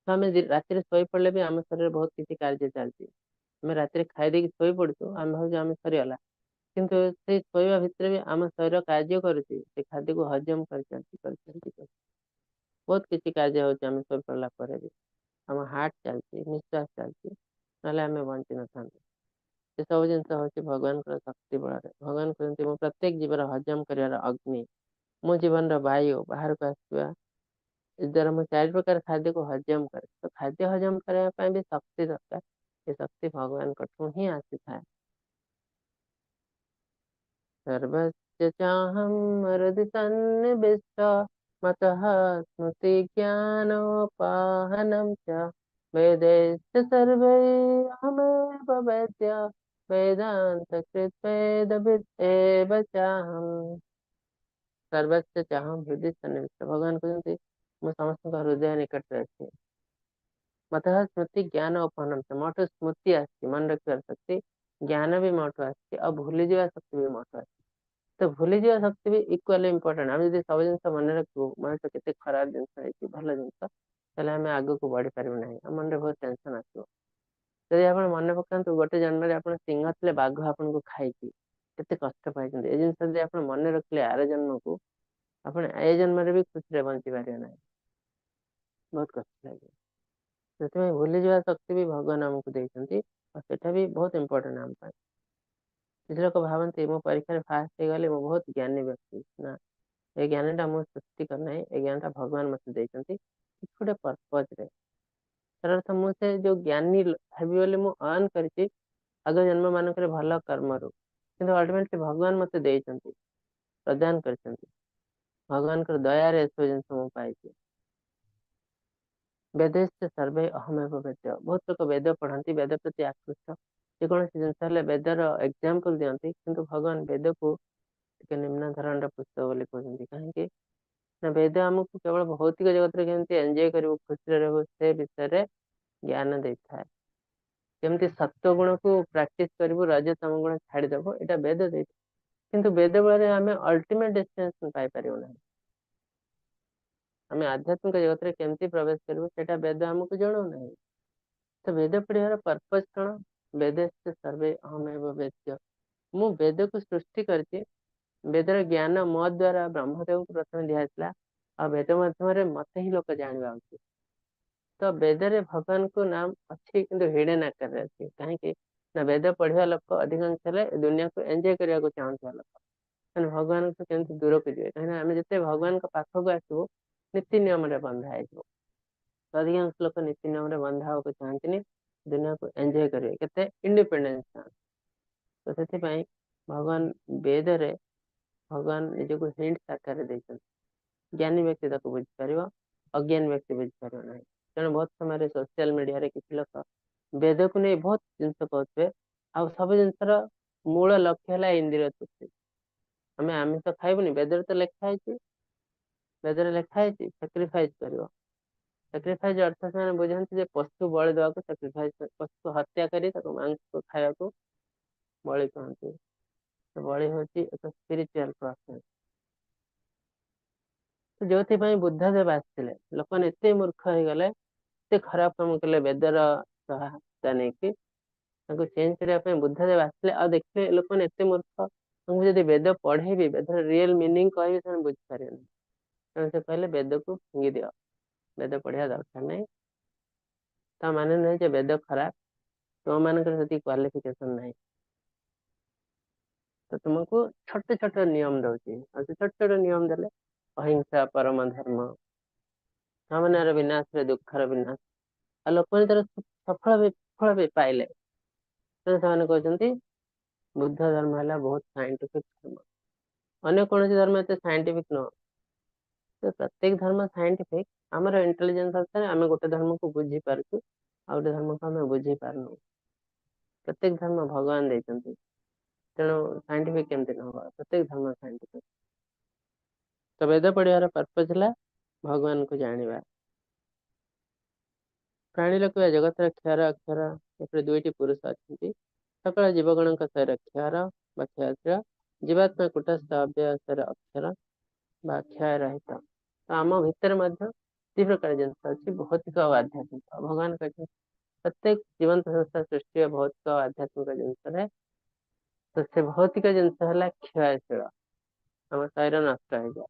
ତ ଆମେ ରାତିରେ ଶୋଇ ପଡ଼ିଲେ ବି ଆମ ଶରୀରରେ ବହୁତ କିଛି କାର୍ଯ୍ୟ ଚାଲିଛି। ଆମେ ରାତିରେ ଖାଇ ଦେଇକି ଶୋଇ ପଡୁଛୁ, ଆମେ ଭାବୁଛୁ ଆମେ ସରିଗଲା, କିନ୍ତୁ ସେଇ ଶୋଇବା ଭିତରେ ବି ଆମ ଶରୀର କାର୍ଯ୍ୟ କରୁଛି, ସେ ଖାଦ୍ୟକୁ ହଜମ କରିଚାଲିଛି, କରିଚାଲିଛି, କରିଚାଲିଛି। ବହୁତ କିଛି କାର୍ଯ୍ୟ ହଉଛି ଆମେ ଶୋଇ ପଡ଼ିଲା ପରେ ବି। ଆମ ହାର୍ଟ ଚାଲିଛି, ନିଶ୍ୱାସ ଚାଲିଛି, ନହେଲେ ଆମେ ବଞ୍ଚି ନଥାନ୍ତୁ। ସେ ସବୁ ଜିନିଷ ହଉଛି ଭଗବାନଙ୍କର ଶକ୍ତି ବଳରେ। ଭଗବାନ କୁହନ୍ତି ମୁଁ ପ୍ରତ୍ୟେକ ଜୀବର ହଜମ କରିବାର ଅଗ୍ନି, ମୋ ଜୀବନର ବାୟୁ ବାହାରକୁ ଆସିବା ଦ୍ୱାରା ମୁଁ 4 ପ୍ରକାର ଖାଦ୍ୟକୁ ହଜମ କରେ। ତ ଖାଦ୍ୟ ହଜମ କରିବା ପାଇଁ ବି ଶକ୍ତି ଦରକାର, ଏ ଶକ୍ତି ଭଗବାନଙ୍କଠୁ ହିଁ ଆସିଥାଏ। ସର୍ବସ୍ୟ ଚାହଂ ହୃଦि ସନ୍ନିବିଷ୍ଟ ମତଃ ସ୍ମୃତି ଜ୍ଞାନୋପାହନಂ ଚ ବେदैश्च सर्वैरहमेव वेद्य वेदांत कृत वेदविद एव चाहं। सर्वस्य चाहं हृदि सन्निविष्ट। भगवान कहନ୍ତି ମୁଁ ସମସ୍ତଙ୍କ ହୃଦୟ ନିକଟରେ ଅଛି। ମତଃ ସ୍ମୃତି ଜ୍ଞାନ ଉପହନମ ଚ, ମୋଠୁ ସ୍ମୃତି ଆସିଛି, ମନେ ରଖିବାର ଶକ୍ତି, ଜ୍ଞାନ ବି ମୋଠୁ ଆସିଛି, ଆଉ ଭୁଲିଯିବା ଶକ୍ତି ବି ମୋଠୁ ଆସିଛି। ତ ଭୁଲିଯିବା ଶକ୍ତି ବି ଇକ୍ୱାଲି ଇମ୍ପୋର୍ଟାଣ୍ଟ। ଆମେ ଯଦି ସବୁ ଜିନିଷ ମନେ ରଖିବୁ, ମଣିଷ କେତେ ଖରାପ ଜିନିଷ ହେଇଛି, ଭଲ ଜିନିଷ, ତାହେଲେ ଆମେ ଆଗକୁ ବଢିପାରିବୁ ନାହିଁ, ଆମ ମନରେ ବହୁତ ଟେନସନ ଆସିବ। ଯଦି ଆପଣ ମନେ ପକାନ୍ତୁ ଗୋଟେ ଜନ୍ମରେ ଆପଣ ସିଂହ ଥିଲେ, ବାଘ ଆପଣଙ୍କୁ ଖାଇଛି, କେତେ କଷ୍ଟ ପାଇଛନ୍ତି, ଏ ଜିନିଷ ଯଦି ଆପଣ ମନେ ରଖିଲେ ଆର ଜନ୍ମକୁ, ଆପଣ ଏ ଜନ୍ମରେ ବି ଖୁସିରେ ବଞ୍ଚି ପାରିବେ ନାହିଁ, ବହୁତ କଷ୍ଟ ଲାଗିବ। ସେଥିପାଇଁ ଭୁଲିଯିବା ଶକ୍ତି ବି ଭଗବାନ ଆମକୁ ଦେଇଛନ୍ତି, ଆଉ ସେଟା ବି ବହୁତ ଇମ୍ପୋର୍ଟାଣ୍ଟ ଆମ ପାଇଁ। କିଛି ଲୋକ ଭାବନ୍ତି ମୁଁ ପରୀକ୍ଷାରେ ଫାଷ୍ଟ ହେଇଗଲି, ମୁଁ ବହୁତ ଜ୍ଞାନୀ ବ୍ୟକ୍ତି। ନା, ଏ ଜ୍ଞାନଟା ମୁଁ ସୃଷ୍ଟି କରିନାହିଁ, ଏ ଜ୍ଞାନଟା ଭଗବାନ ମତେ ଦେଇଛନ୍ତି କିଛି ଗୋଟେ ପର୍ପଜରେ। ତାର ଅର୍ଥ ମୁଁ ସେ ଯୋଉ ଜ୍ଞାନୀ ହେବି ବୋଲି ମୁଁ ଅର୍ନ କରିଛି ଆଗ ଜନ୍ମ ମାନଙ୍କରେ ଭଲ କର୍ମରୁ, କିନ୍ତୁ ଅଲ୍ଟିମେଟଲି ଭଗବାନ ମତେ ଦେଇଛନ୍ତି, ପ୍ରଦାନ କରିଛନ୍ତି। ଭଗବାନଙ୍କର ଦୟାରେ ଏସବୁ ଜିନିଷ ମୁଁ ପାଇଛି। ବେଦସ୍ୟ ସର୍ବେ ଅହମେବ ବେଦ୍ୟ। ବହୁତ ଲୋକ ବେଦ ପଢନ୍ତି, ବେଦ ପ୍ରତି ଆକୃଷ୍ଟ, ଯେକୌଣସି ଜିନିଷ ହେଲେ ବେଦର ଏକ୍ଜାମ୍ପଲ ଦିଅନ୍ତି, କିନ୍ତୁ ଭଗବାନ ବେଦକୁ ଟିକେ ନିମ୍ନ ଧରଣର ପୁସ୍ତକ ବୋଲି କହୁଛନ୍ତି। କାହିଁକି ନା ବେଦ ଆମକୁ କେବଳ ଭୌତିକ ଜଗତରେ କେମିତି ଏନ୍ଜୟ କରିବୁ, ଖୁସିରେ ରହିବୁ, ସେ ବିଷୟରେ ଜ୍ଞାନ ଦେଇଥାଏ। କେମିତି ସତ୍ୱ ଗୁଣକୁ ପ୍ରାକ୍ଟିସ କରିବୁ, ରଜ ତମ ଗୁଣ ଛାଡିଦବୁ, ଏଇଟା ବେଦ ଦେଇଥାଏ। କିନ୍ତୁ ବେଦ ବଳରେ ଆମେ ଅଲ୍ଟିମେଟ ଡେଷ୍ଟିନେସନ ପାଇପାରିବୁ ନାହିଁ। ଆମେ ଆଧ୍ୟାତ୍ମିକ ଜଗତରେ କେମିତି ପ୍ରବେଶ କରିବୁ ସେଇଟା ବେଦ ଆମକୁ ଜଣାଉ ନାହିଁ। ତ ବେଦ ପଢିବାର ପର୍ପଜ କଣ? ବେଦସ୍ୟ ସର୍ବେ ଅହମେବ ବେଦ୍ୟ। ମୁଁ ବେଦକୁ ସୃଷ୍ଟି କରିଛି। ବେଦର ଜ୍ଞାନ ମୋ ଦ୍ଵାରା ବ୍ରହ୍ମଦେବଙ୍କୁ ପ୍ରଥମେ ଦିଆଯାଇଥିଲା, ଆଉ ବେଦ ମାଧ୍ୟମରେ ମତେ ହିଁ ଲୋକ ଜାଣିବା ଉଚିତ। ତ ବେଦରେ ଭଗବାନଙ୍କ ନାମ ଅଛି, କିନ୍ତୁ ହିଡେନ ଆକାରରେ ଅଛି। କାହିଁକି ନା ବେଦ ପଢିବା ଲୋକ ଅଧିକାଂଶ ହେଲେ ଏ ଦୁନିଆକୁ ଏନ୍ଜୟ କରିବାକୁ ଚାହୁଁଥିବା ଲୋକ, ତେଣୁ ଭଗବାନଙ୍କୁ କେମିତି ଦୂରକୁ ଯିବେ। କାହିଁକିନା ଆମେ ଯେତେ ଭଗବାନଙ୍କ ପାଖକୁ ଆସିବୁ, ନୀତି ନିୟମରେ ବନ୍ଧା ହେଇଯିବ। ଅଧିକାଂଶ ଲୋକ ନୀତି ନିୟମରେ ବନ୍ଧା ହବାକୁ ଚାହାନ୍ତିନି, ଦୁନିଆକୁ ଏନ୍ଜୟ କରିବେ, କେତେ ଇଣ୍ଡିପେଣ୍ଡେନ୍ସ ଚାହାନ୍ତି। ତ ସେଥିପାଇଁ ଭଗବାନ ବେଦରେ ଭଗବାନ ନିଜକୁ ହିଣ୍ଟ ଆକାରରେ ଦେଇଛନ୍ତି। ଜ୍ଞାନୀ ବ୍ୟକ୍ତି ତାକୁ ବୁଝିପାରିବ, ଅଜ୍ଞାନୀ ବ୍ୟକ୍ତି ବୁଝିପାରିବ ନାହିଁ। ତେଣୁ ବହୁତ ସମୟରେ ସୋସିଆଲ ମିଡିଆରେ କିଛି ଲୋକ ବେଦକୁ ନେଇ ବହୁତ ଜିନିଷ କହୁଥିବେ, ଆଉ ସବୁ ଜିନିଷର ମୂଳ ଲକ୍ଷ୍ୟ ହେଲା ଇନ୍ଦ୍ରିୟ ତୃପ୍ତି। ଆମେ ଆମିଷ ଖାଇବୁନି, ବେଦରେ ତ ଲେଖା ହେଇଛି, ବେଦରେ ଲେଖା ହେଇଛି ସାକ୍ରିଫାଇଜ କରିବ। ସାକ୍ରିଫାଇଜ ଅର୍ଥ ସେମାନେ ବୁଝନ୍ତି ଯେ ପଶୁ ବଳି ଦେବାକୁ ସାକ୍ରିଫାଇଜ, ପଶୁ ହତ୍ୟା କରି ତାକୁ ମାଂସକୁ ଖାଇବାକୁ ବଳି କହନ୍ତି। ବଳି ହଉଛି ଏକ ସ୍ପିରିଚୁଆଲ ପ୍ରୋସେସ, ଯୋଉଥିପାଇଁ ବୁଦ୍ଧଦେବ ଆସିଥିଲେ। ଲୋକମାନେ ଏତେ ମୂର୍ଖ ହେଇଗଲେ, ଏତେ ଖରାପ କାମ କଲେ, ବେଦର ସହାୟତା ନେଇକି ତାଙ୍କୁ ଚେଞ୍ଜ କରିବା ପାଇଁ ବୁଦ୍ଧଦେବ ଆସିଲେ। ଆଉ ଦେଖିଲେ ଲୋକମାନେ ଏତେ ମୂର୍ଖ, ତାଙ୍କୁ ଯଦି ବେଦ ପଢେଇବି, ବେଦର ରିଏଲ ମିନିଂ କହିବି, ସେମାନେ ବୁଝିପାରିବେନି। ତେଣୁ ସେ କହିଲେ ବେଦକୁ ଫିଙ୍ଗି ଦିଅ, ବେଦ ପଢିବା ଦରକାର ନାହିଁ। ତା ମାନେ ନୁହେଁ ଯେ ବେଦ ଖରାପ, ତୁମ ମାନଙ୍କର ସେତିକି କ୍ୱାଲିଫିକେସନ ନାହିଁ। ତ ତୁମକୁ ଛୋଟ ଛୋଟ ନିୟମ ଦଉଛି, ଆଉ ସେ ଛୋଟ ଛୋଟ ନିୟମ ଦେଲେ ଅହିଂସା ପରମ ଧର୍ମ, କାମନାର ବିନାଶରେ ଦୁଃଖର ବିନାଶ, ଆଉ ଲୋକମାନେ ତାର ସଫଳ ବି ଫଳ ବି ପାଇଲେ। ତେଣୁ ସେମାନେ କହୁଛନ୍ତି ବୁଦ୍ଧ ଧର୍ମ ହେଲା ବହୁତ ସାଇଣ୍ଟିଫିକ ଧର୍ମ, ଅନ୍ୟ କୌଣସି ଧର୍ମ ଏତେ ସାଇଣ୍ଟିଫିକ ନୁହଁ। ତ ପ୍ରତ୍ୟେକ ଧର୍ମ ସାଇଣ୍ଟିଫିକ, ଆମର ଇଣ୍ଟେଲିଜେନ୍ସ ଅନୁସାରେ ଆମେ ଗୋଟେ ଧର୍ମକୁ ବୁଝିପାରୁଛୁ, ଆଉ ଗୋଟେ ଧର୍ମକୁ ଆମେ ବୁଝିପାରୁନୁ। ପ୍ରତ୍ୟେକ ଧର୍ମ ଭଗବାନ ଦେଇଛନ୍ତି, ତେଣୁ ସାଇଣ୍ଟିଫିକ କେମିତି ନ ହବ? ପ୍ରତ୍ୟେକ ଧର୍ମ ସାଇଣ୍ଟିଫିକ। ତ ବେଦ ପଢିବାର ପର୍ପଜ ହେଲା ଭଗବାନଙ୍କୁ ଜାଣିବା। ପ୍ରାଣୀ ଲୋକ ଜଗତର କ୍ଷର ଅକ୍ଷର ଏପରି ଦୁଇଟି ପୁରୁଷ ଅଛନ୍ତି। ସକଳ ଜୀବଗଣଙ୍କ ଶରୀର କ୍ଷର ବା କ୍ଷୟଶୀଳ, ଜୀବାତ୍ମା କୂଟସ୍ଥ ଅବ୍ୟୟ ଶରୀର ଅକ୍ଷର ବା କ୍ଷୟ ରହିତ। ତ ଆମ ଭିତରେ ମଧ୍ୟ ଦି ପ୍ରକାର ଜିନିଷ ଅଛି, ଭୌତିକ ଆଉ ଆଧ୍ୟାତ୍ମିକ। ଭଗବାନ କହିଛନ୍ତି ପ୍ରତ୍ୟେକ ଜୀବନ୍ତ ସଂସ୍ଥା ସୃଷ୍ଟି ଭୌତିକ ଆଉ ଆଧ୍ୟାତ୍ମିକ ଜିନିଷରେ। ତ ସେ ଭୌତିକ ଜିନିଷ ହେଲା କ୍ଷୟଶୀଳ, ଆମ ଶରୀର ନଷ୍ଟ ହେଇଯାଏ,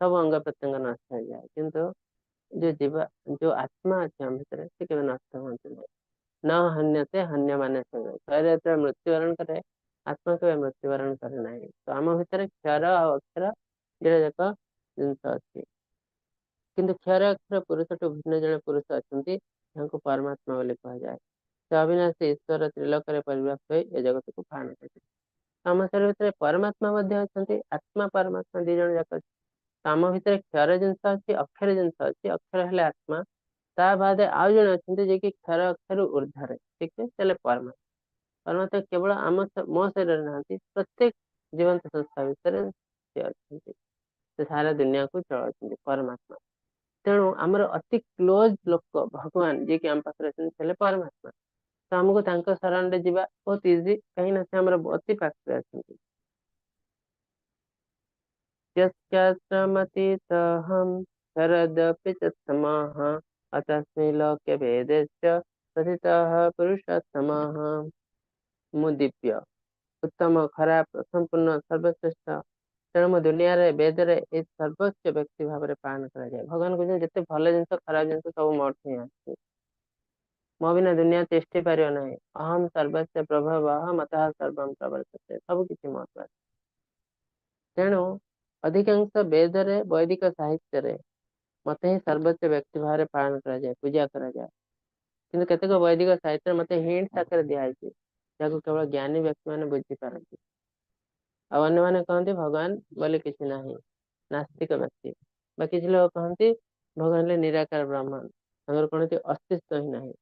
ସବୁ ଅଙ୍ଗ ପ୍ରତ୍ୟଙ୍ଗ ନଷ୍ଟ ହେଇଯାଏ, କିନ୍ତୁ ଯୋଉ ଜୀବ ଯୋଉ ଆତ୍ମା ଅଛି ଆମ ଭିତରେ, ସେ କେବେ ନଷ୍ଟ ହୁଅନ୍ତି ନାହିଁ। ନ ହନ୍ୟତେ ହନ୍ୟମାନେ ଶରୀର। ଶରୀର ଯେତେବେଳେ ମୃତ୍ୟୁବରଣ କରେ, ଆତ୍ମା କେବେ ମୃତ୍ୟୁବରଣ କରେ ନାହିଁ। ତ ଆମ ଭିତରେ କ୍ଷର ଆଉ ଅକ୍ଷର ଦୁଇଟା ଯାକ ଜିନିଷ ଅଛି, କିନ୍ତୁ କ୍ଷର ଅକ୍ଷର ପୁରୁଷଠୁ ଭିନ୍ନ ଜଣେ ପୁରୁଷ ଅଛନ୍ତି, ତାଙ୍କୁ ପରମାତ୍ମା ବୋଲି କୁହାଯାଏ। ସେ ଅବିନାଶୀ ଈଶ୍ୱର, ତ୍ରିଲୋକରେ ପରିବ୍ୟାପ୍ତ ହୋଇ ଏ ଜଗତକୁ ପାଳନ କରିଛନ୍ତି। ଆମ ଶରୀର ଭିତରେ ପରମାତ୍ମା ମଧ୍ୟ ଅଛନ୍ତି, ଆତ୍ମା ପରମାତ୍ମା ଦି ଜଣ ଯାକ ଅଛି। ଆମ ଭିତରେ କ୍ଷର ଜିନିଷ ଅଛି, ଅକ୍ଷର ଜିନିଷ ଅଛି। ଅକ୍ଷର ହେଲେ ଆତ୍ମା, ତା ବାଦେ ଆଉ ଜଣେ ଅଛନ୍ତି ଯିଏକି କ୍ଷର ଅକ୍ଷରୁ ଉର୍ଦ୍ଧରେ, ଠିକ ସେ ହେଲେ ପରମାତ୍ମା। ପରମାତ୍ମା କେବଳ ଆମ ମୋ ଶରୀରରେ ନାହାନ୍ତି, ପ୍ରତ୍ୟେକ ଜୀବନ୍ତ ସଂସ୍ଥା ଭିତରେ ସେ ଅଛନ୍ତି। ସେ ସାରା ଦୁନିଆକୁ ଚଳାଉଛନ୍ତି ପରମାତ୍ମା। ତେଣୁ ଆମର ଅତି କ୍ଲୋଜ ଲୋକ ଭଗବାନ ଯିଏକି ଆମ ପାଖରେ ଅଛନ୍ତି, ସେ ହେଲେ ପରମାତ୍ମା। ତ ଆମକୁ ତାଙ୍କ ଶରଣରେ ଯିବା ବହୁତ ଇଜି, କାହିଁକି ନା ସେ ଆମର ଅତି ପାଖରେ ଅଛନ୍ତି। यस्याश्रमतीतोऽहं शरदपि च समाः अतस्मिन् लोके वेदस्य प्रथितः पुरुषोत्तमः। ମୁଁ ଦିବ୍ୟ, ଉତ୍ତମ, ଖରାପ, ସମ୍ପୂର୍ଣ୍ଣ, ସର୍ବଶ୍ରେଷ୍ଠ। ତେଣୁ ମୁଁ ଦୁନିଆରେ ବେଦରେ ଏ ସର୍ବୋଚ୍ଚ ବ୍ୟକ୍ତି ଭାବରେ ପାଳନ କରାଯାଏ। ଭଗବାନ କହୁଛନ୍ତି ଯେତେ ଭଲ ଜିନିଷ, ଖରାପ ଜିନିଷ ସବୁ ମୋଠୁ ହିଁ ଆସିଛି। ମୋ ବିନା ଦୁନିଆ ତିଷ୍ଠି ପାରିବ ନାହିଁ। ଅହମ୍ ସର୍ବସ୍ୟ ପ୍ରଭବଃ ମତଃ ସର୍ବଂ ପ୍ରବର୍ତ୍ତତେ। ସବୁ କିଛି ମୋ ଦ୍ୱାରା। ତେଣୁ ଅଧିକାଂଶ ବେଦରେ, ବୈଦିକ ସାହିତ୍ୟରେ ମତେ ହିଁ ସର୍ବୋଚ୍ଚ ବ୍ୟକ୍ତି ଭାବରେ ପାଳନ କରାଯାଏ, ପୂଜା କରାଯାଏ। କିନ୍ତୁ କେତେକ ବୈଦିକ ସାହିତ୍ୟରେ ମତେ ହିଣ୍ଟ ଆକାରରେ ଦିଆହେଇଛି, ଯାହାକୁ କେବଳ ଜ୍ଞାନୀ ବ୍ୟକ୍ତି ମାନେ ବୁଝିପାରନ୍ତି। ଆଉ ଅନ୍ୟମାନେ କହନ୍ତି ଭଗବାନ ବୋଲି କିଛି ନାହିଁ, ନାସ୍ତିକ ବ୍ୟକ୍ତି। ବା କିଛି ଲୋକ କହନ୍ତି ଭଗବାନ ହେଲେ ନିରାକାର ବ୍ରହ୍ମ। ତାଙ୍କର କୌଣସି ଅସ୍ତିତ୍ୱ ହିଁ ନାହିଁ।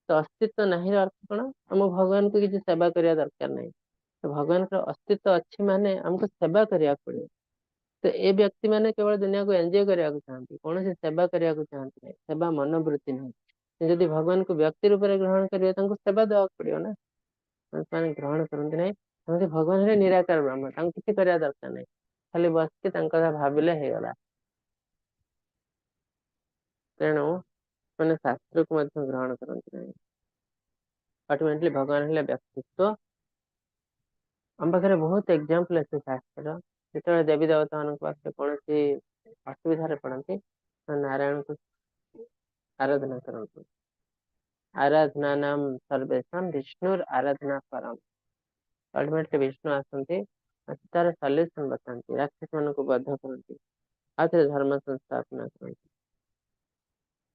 ତ ଅସ୍ତିତ୍ୱ ନାହିଁ ର ଅର୍ଥ କଣ? ଆମ ଭଗବାନଙ୍କୁ କିଛି ସେବା କରିବା ଦରକାର ନାହିଁ। ତ ଭଗବାନଙ୍କର ଅସ୍ତିତ୍ୱ ଅଛି ମାନେ ଆମକୁ ସେବା କରିବାକୁ ପଡିବ। ତ ଏ ବ୍ୟକ୍ତି ମାନେ କେବଳ ଦୁନିଆକୁ ଏନ୍ଜୟ କରିବାକୁ ଚାହାନ୍ତି, କୌଣସି ସେବା କରିବାକୁ ଚାହାନ୍ତି ନାହିଁ, ସେବା ମନୋବୃତ୍ତି ନାହିଁ। ଯଦି ଭଗବାନଙ୍କୁ ବ୍ୟକ୍ତି ରୂପରେ ଗ୍ରହଣ କରିବେ ତାଙ୍କୁ ସେବା ଦେବାକୁ ପଡିବ ନା, ସେମାନେ ଗ୍ରହଣ କରନ୍ତି ନାହିଁ। ସମସ୍ତେ ଭଗବାନ ହେଲେ ନିରାକାର ବ୍ରହ୍ମ, ତାଙ୍କୁ କିଛି କରିବା ଦରକାର ନାହିଁ, ଖାଲି ବସିକି ତାଙ୍କ କଥା ଭାବିଲେ ହେଇଗଲା। ତେଣୁ ମାନେ ଶାସ୍ତ୍ରକୁ ମଧ୍ୟ ଗ୍ରହଣ କରନ୍ତି ନାହିଁ। ଅଲ୍ଟିମେଟଲି ଭଗବାନ ହେଲେ ବ୍ୟକ୍ତିତ୍ୱ। ଆମ ପାଖରେ ବହୁତ ଏକ୍ଜାମ୍ପଲ ଅଛି ଶାସ୍ତ୍ରର। ଯେତେବେଳେ ଦେବୀ ଦେବତା ମାନଙ୍କ ପାଖରେ କୌଣସି ଅସୁବିଧାରେ ପଡନ୍ତି, ନାରାୟଣଙ୍କୁ ଆରାଧନା କରନ୍ତି। ଆରାଧନା ନାମ ସର୍ବେଷାଂ ବିଷ୍ଣୁର ଆରାଧନା ପରମ। ଅଲ୍ଟିମେଟଲି ବିଷ୍ଣୁ ଆସନ୍ତି, ତାର ସଲ୍ୟୁସନ ବତାନ୍ତି, ରାକ୍ଷସ ମାନଙ୍କୁ ବଧ କରନ୍ତି, ଆଉ ଥରେ ଧର୍ମ ସଂସ୍ଥାପନା କରନ୍ତି।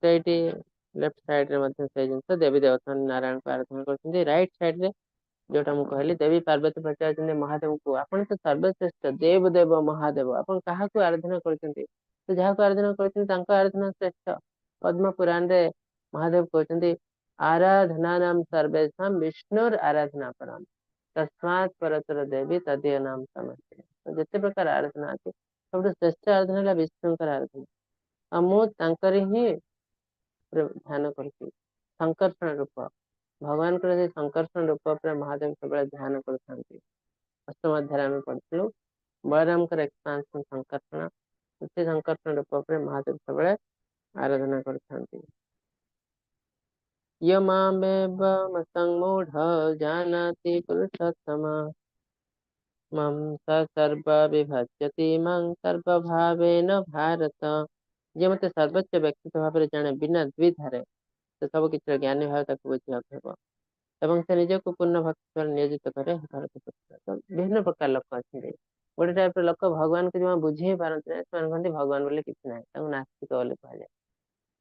ତ ଏଇଠି ଲେଫ୍ଟ ସାଇଡ ରେ ମଧ୍ୟ ସେଇ ଜିନିଷ, ଦେବୀ ଦେବତା ନାରାୟଣଙ୍କୁ ଆରାଧନା କରୁଛନ୍ତି। ରାଇଟ ସାଇଡ ରେ ଯୋଉଟା ମୁଁ କହିଲି, ଦେବୀ ପାର୍ବତୀ ପଚାରୁଛନ୍ତି ମହାଦେବଙ୍କୁ, ଆପଣ ତ ସର୍ବଶ୍ରେଷ୍ଠ ଦେବ ଦେବ ମହାଦେବ, ଆପଣ କାହାକୁ ଆରାଧନା କରୁଛନ୍ତି? ତ ଯାହାକୁ ଆରାଧନା କରୁଛନ୍ତି ତାଙ୍କ ଆରାଧନା ଶ୍ରେଷ୍ଠ। ପଦ୍ମ ପୁରାଣରେ ମହାଦେବ କହୁଛନ୍ତି ଆରାଧନା ନାମ ସର୍ବେଷାଂ ବିଷ୍ଣୁର ଆରାଧନା ପରମ ତସ୍ମାତ୍ ପରତର ଦେବୀ ତଦୀୟ ନାମ ସମସ୍ତେ। ଯେତେ ପ୍ରକାର ଆରାଧନା ଅଛି, ସବୁଠୁ ଶ୍ରେଷ୍ଠ ଆରାଧନା ହେଲା ବିଷ୍ଣୁଙ୍କର ଆରାଧନା। ଆଉ ମୁଁ ତାଙ୍କରି ହିଁ ଧ୍ୟାନ କରୁଛି। ସଂକର୍ଷଣ ରୂପ, ଭଗବାନଙ୍କର ସେ ସଂକର୍ଷଣ ରୂପ ଉପରେ ମହାଦେବ ସବୁବେଳେ ଧ୍ୟାନ କରୁଥାନ୍ତି। ଅଷ୍ଟମ ଅଧ୍ୟାୟରେ ଆମେ ପଢିଥିଲୁ ବଳରାମଙ୍କର ଏକ୍ସପାନ୍ସନ ସଂକର୍ଷଣ, ସେ ସଂକର୍ଷଣ ରୂପ ଉପରେ ମହାଦେବ ସବୁବେଳେ ଆରାଧନା କରିଥାନ୍ତି। ଯମାମେବମସଂମୂଢ଼ ଜାନାତି ପୁରୁଷୋତ୍ତମ ମମ୍ ସ ସର୍ବ ବିଭଜ୍ୟତି ମାଂ ସର୍ବଭାବେନ ଭାରତ। ଯିଏ ମତେ ସର୍ବୋଚ୍ଚ ବ୍ୟକ୍ତିତ୍ୱ ଭାବରେ ଜାଣେ ବିନା ଦ୍ୱିଧାରେ, ସେ ସବୁ କିଛିର ଜ୍ଞାନୀ ଭାବେ ତାକୁ ବୁଝିବାକୁ ହେବ ଏବଂ ସେ ନିଜକୁ ପୂର୍ଣ୍ଣ ଭକ୍ତି ଭାବରେ ନିୟୋଜିତ କରେ। ଭାରତ ପୁତ୍ର। ତ ବିଭିନ୍ନ ପ୍ରକାର ଲୋକ ଅଛନ୍ତି। ଗୋଟେ ଟାଇପ ର ଲୋକ ଭଗବାନଙ୍କୁ ଜମା ବୁଝି ହିଁ ପାରନ୍ତି ନାହିଁ, ସେମାନେ କହନ୍ତି ଭଗବାନ ବୋଲି କିଛି ନାହିଁ, ତାଙ୍କୁ ନାସ୍ତିକ ବୋଲି କୁହାଯାଏ।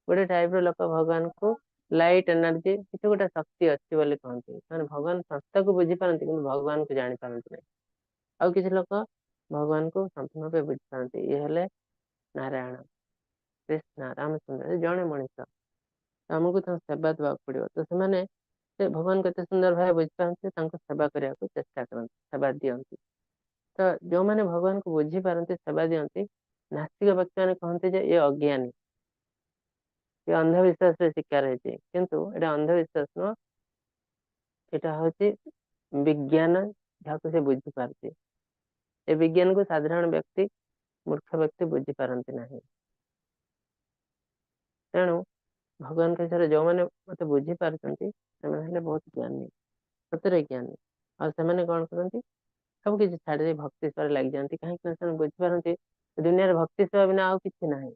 ଗୋଟେ ଟାଇପ ର ଲୋକ ଭଗବାନଙ୍କୁ ଲାଇଟ ଏନର୍ଜି, କିଛି ଗୋଟେ ଶକ୍ତି ଅଛି ବୋଲି କହନ୍ତି। ସେମାନେ ଭଗବାନ ସଂସ୍ଥାକୁ ବୁଝିପାରନ୍ତି କିନ୍ତୁ ଭଗବାନଙ୍କୁ ଜାଣିପାରନ୍ତି ନାହିଁ। ଆଉ କିଛି ଲୋକ ଭଗବାନଙ୍କୁ ସମ୍ପୂର୍ଣ୍ଣ ରୂପେ ବୁଝିପାରନ୍ତି। ଇଏ ହେଲେ ନାରାୟଣ, କୃଷ୍ଣ, ରାମଚନ୍ଦ୍ର, ଜଣେ ମଣିଷ, ଆମକୁ ତାଙ୍କୁ ସେବା ଦେବାକୁ ପଡିବ। ତ ସେମାନେ ସେ ଭଗବାନଙ୍କୁ ଏତେ ସୁନ୍ଦର ଭାବେ ବୁଝିପାରନ୍ତି, ତାଙ୍କୁ ସେବା କରିବାକୁ ଚେଷ୍ଟା କରନ୍ତି, ସେବା ଦିଅନ୍ତି। ତ ଯୋଉମାନେ ଭଗବାନଙ୍କୁ ବୁଝିପାରନ୍ତି, ସେବା ଦିଅନ୍ତି, ନାସ୍ତିକ ବ୍ୟକ୍ତି ମାନେ କହନ୍ତି ଯେ ଇଏ ଅଜ୍ଞାନୀ, ଇଏ ଅନ୍ଧବିଶ୍ୱାସରେ ଶିକାର ହେଇଛି। କିନ୍ତୁ ଏଇଟା ଅନ୍ଧବିଶ୍ୱାସ ନୁହଁ, ଏଇଟା ହଉଛି ବିଜ୍ଞାନ, ଯାହାକୁ ସେ ବୁଝିପାରୁଛି। ଏ ବିଜ୍ଞାନକୁ ସାଧାରଣ ବ୍ୟକ୍ତି, ମୂର୍ଖ ବ୍ୟକ୍ତି ବୁଝିପାରନ୍ତି ନାହିଁ। ତେଣୁ ଭଗବାନଙ୍କ ବିଷୟରେ ଯୋଉମାନେ ମତେ ବୁଝିପାରୁଛନ୍ତି ସେମାନେ ହେଲେ ବହୁତ ଜ୍ଞାନୀ, ସତରେ ଜ୍ଞାନୀ। ଆଉ ସେମାନେ କଣ କରନ୍ତି, ସବୁ କିଛି ଛାଡ଼ିଦେଇ ଭକ୍ତି ସେବାରେ ଲାଗିଯାଆନ୍ତି। କାହିଁକି ନା ସେମାନେ ବୁଝିପାରନ୍ତି ଦୁନିଆରେ ଭକ୍ତି ସେବା ବିନା ଆଉ କିଛି ନାହିଁ।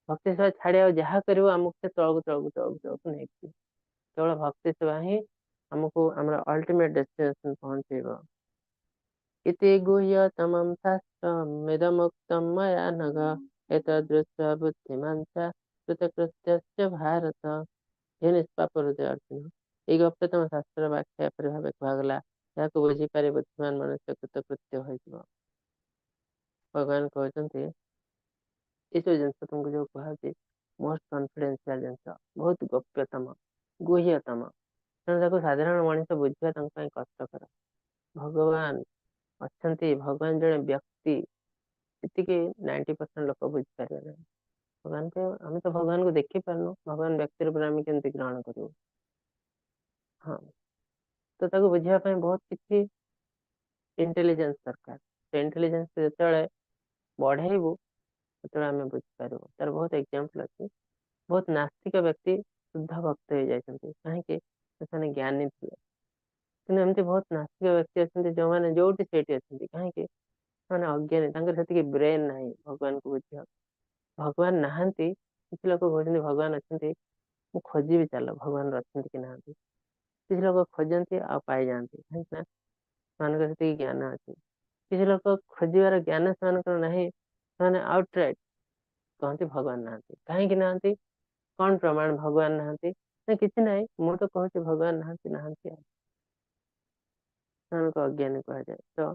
ଭକ୍ତି ସେବା ଛାଡ଼ି ଆଉ ଯାହା କରିବ ଆମକୁ ସେ ତଳକୁ ତଳକୁ ତଳକୁ ତଳକୁ ନେଇଯିବ। କେବଳ ଭକ୍ତି ସେବା ହିଁ ଆମକୁ ଆମର ଅଲ୍ଟିମେଟ ଡେଷ୍ଟିନେସନ ପହଞ୍ଚେଇବ। ଇତି ଗୁହ୍ୟତମଂ ଶାସ୍ତ୍ରମିଦମୁକ୍ତଂ ମୟା ନଘ ଏତଦୃଷ୍ଟ୍ୱା ବୁଦ୍ଧିମାନ୍ ସ୍ୟାତ୍ କୃତକୃତ୍ୟଶ୍ଚ ଭାରତ। ହେ ନିଷ୍ପାପ ହୃଦୟ ଅର୍ଜୁନ, ଏଇ ଗପ୍ୟତମ ଶାସ୍ତ୍ର ବ୍ୟାଖ୍ୟା ଏପରି ଭାବେ କୁହାଗଲା, ଏହାକୁ ବୁଝିପାରି ବୁଦ୍ଧିମାନ ମନୁଷ୍ୟ କୃତକୃତ୍ୟ ହୋଇଯିବ। ଭଗବାନ କହୁଛନ୍ତି ଏସବୁ ଜିନିଷ ତୁମକୁ ଯୋଉ କୁହାଯାଉଛି ମୋଷ୍ଟ କନଫିଡେନ୍ସିଆଲ ଜିନିଷ, ବହୁତ ଗୋପ୍ୟତମ, ଗୁହ୍ୟତମ, ତେଣୁ ତାକୁ ସାଧାରଣ ମଣିଷ ବୁଝିବା ତାଙ୍କ ପାଇଁ କଷ୍ଟକର। ଭଗବାନ ଅଛନ୍ତି, ଭଗବାନ ଜଣେ ବ୍ୟକ୍ତି, ଏତିକି 90% ଲୋକ ବୁଝିପାରିବେ ନାହିଁ। ଭଗବାନଙ୍କୁ ଆମେ ତ ଭଗବାନଙ୍କୁ ଦେଖିପାରୁନୁ, ଭଗବାନ ବ୍ୟକ୍ତି ରୂପରେ ଆମେ କେମିତି ଗ୍ରହଣ କରିବୁ? ହଁ, ତ ତାକୁ ବୁଝିବା ପାଇଁ ବହୁତ କିଛି ଇଣ୍ଟେଲିଜେନ୍ସ ଦରକାର। ସେ ଇଣ୍ଟେଲିଜେନ୍ସ ଯେତେବେଳେ ବଢେଇବୁ ସେତେବେଳେ ଆମେ ବୁଝିପାରିବୁ। ତାର ବହୁତ ଏକ୍ଜାମ୍ପଲ ଅଛି। ବହୁତ ନାସ୍ତିକ ବ୍ୟକ୍ତି ଶୁଦ୍ଧ ଭକ୍ତ ହେଇଯାଇଛନ୍ତି, କାହିଁକି? ସେମାନେ ଜ୍ଞାନୀ ଥିଲେ। କିନ୍ତୁ ଏମିତି ବହୁତ ନାସ୍ତିକ ବ୍ୟକ୍ତି ଅଛନ୍ତି ଯୋଉମାନେ ଯୋଉଠି ସେଇଠି ଅଛନ୍ତି, କାହିଁକି? ସେମାନେ ଅଜ୍ଞାନୀ, ତାଙ୍କର ସେତିକି ବ୍ରେନ୍ ନାହିଁ ଭଗବାନଙ୍କୁ ବୁଝିବାକୁ। ଭଗବାନ ନାହାନ୍ତି, କିଛି ଲୋକ କହୁଛନ୍ତି ଭଗବାନ ଅଛନ୍ତି, ମୁଁ ଖୋଜିବି ଚାଲ ଭଗବାନ ଅଛନ୍ତି କି ନାହାନ୍ତି। କିଛି ଲୋକ ଖୋଜନ୍ତି ଆଉ ପାଇଯାଆନ୍ତି, କାହିଁକି ନା ସେମାନଙ୍କର ସେତିକି ଜ୍ଞାନ ଅଛି। କିଛି ଲୋକ ଖୋଜିବାର ଜ୍ଞାନ ସେମାନଙ୍କର ନାହିଁ, ସେମାନେ ଆଉଟରାଇଟ୍ କହନ୍ତି ଭଗବାନ ନାହାନ୍ତି। କାହିଁକି ନାହାନ୍ତି? କଣ ପ୍ରମାଣ ଭଗବାନ ନାହାନ୍ତି? ନା କିଛି ନାହିଁ, ମୁଁ ତ କହୁଛି ଭଗବାନ ନାହାନ୍ତି, ନାହାନ୍ତି ଆଉ। ସେମାନଙ୍କୁ ଅଜ୍ଞାନୀ କୁହାଯାଏ। ତ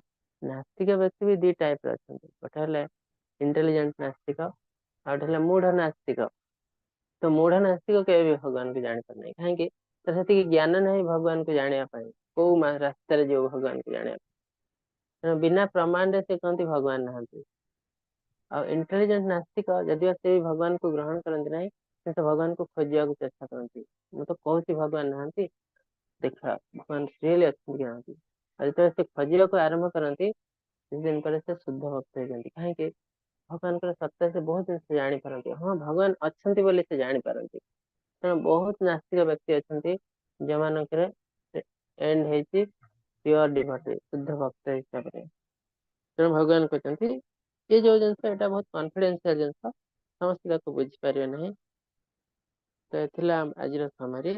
ନାସ୍ତିକ ବ୍ୟକ୍ତି ବି ଦି ଟାଇପ ର ଅଛନ୍ତି, ଗୋଟେ ହେଲେ ଇଣ୍ଟେଲିଜେଣ୍ଟ ନାସ୍ତିକ, ଆଉ ଗୋଟେ ହେଲେ ମୂଢ ନାସ୍ତିକ। ତ ତ ମୂଢ ନାସ୍ତିକ କେବେ ବି ଭଗବାନଙ୍କୁ ଜାଣିପାରେ ନାହିଁ। କାହିଁକି? ତ ସେତିକି ଜ୍ଞାନ ନାହିଁ ଭଗବାନଙ୍କୁ ଜାଣିବା ପାଇଁ, କୋଉ ରାସ୍ତାରେ ଯିବ ଭଗବାନଙ୍କୁ ଜାଣିବା ପାଇଁ। ତେଣୁ ବିନା ପ୍ରମାଣରେ ସେ କହନ୍ତି ଭଗବାନ ନାହାନ୍ତି। ଆଉ ଇଣ୍ଟେଲିଜେଣ୍ଟ ନାସ୍ତିକ ଯଦିଓ ସେ ବି ଭଗବାନଙ୍କୁ ଗ୍ରହଣ କରନ୍ତି ନାହିଁ, କିନ୍ତୁ ଭଗବାନଙ୍କୁ ଖୋଜିବାକୁ ଚେଷ୍ଟା କରନ୍ତି। ମୁଁ ତ କହୁଛି ଭଗବାନ ନାହାନ୍ତି, ଦେଖ ଭଗବାନ ରିଏଲି ଅଛନ୍ତି କି ନାହାନ୍ତି। ଆଉ ଯେତେବେଳେ ସେ ଖୋଜିବାକୁ ଆରମ୍ଭ କରନ୍ତି, କିଛି ଦିନ ପରେ ସେ ଶୁଦ୍ଧ ଭକ୍ତ ହେଇଯାନ୍ତି। କାହିଁକି? ଭଗବାନଙ୍କର ସତ୍ତା ସେ ବହୁତ ଜିନିଷ ଜାଣିପାରନ୍ତି। ହଁ, ଭଗବାନ ଅଛନ୍ତି ବୋଲି ସେ ଜାଣିପାରନ୍ତି। ତେଣୁ ବହୁତ ନାସ୍ତିକ ବ୍ୟକ୍ତି ଅଛନ୍ତି ଯେଉଁମାନଙ୍କର ଏଣ୍ଡ ହେଇଛି ପିଓର ଡିଭୋଟି, ଶୁଦ୍ଧ ଭକ୍ତ ହିସାବରେ। ତେଣୁ ଭଗବାନ କହୁଛନ୍ତି ଏ ଯୋଉ ଜିନିଷ, ଏଇଟା ବହୁତ କନଫିଡେନ୍ସିଆଲ ଜିନିଷ, ସମସ୍ତେ ତାକୁ ବୁଝିପାରିବେ ନାହିଁ। ତ ଏ ଥିଲା ଆଜିର ସମାରି।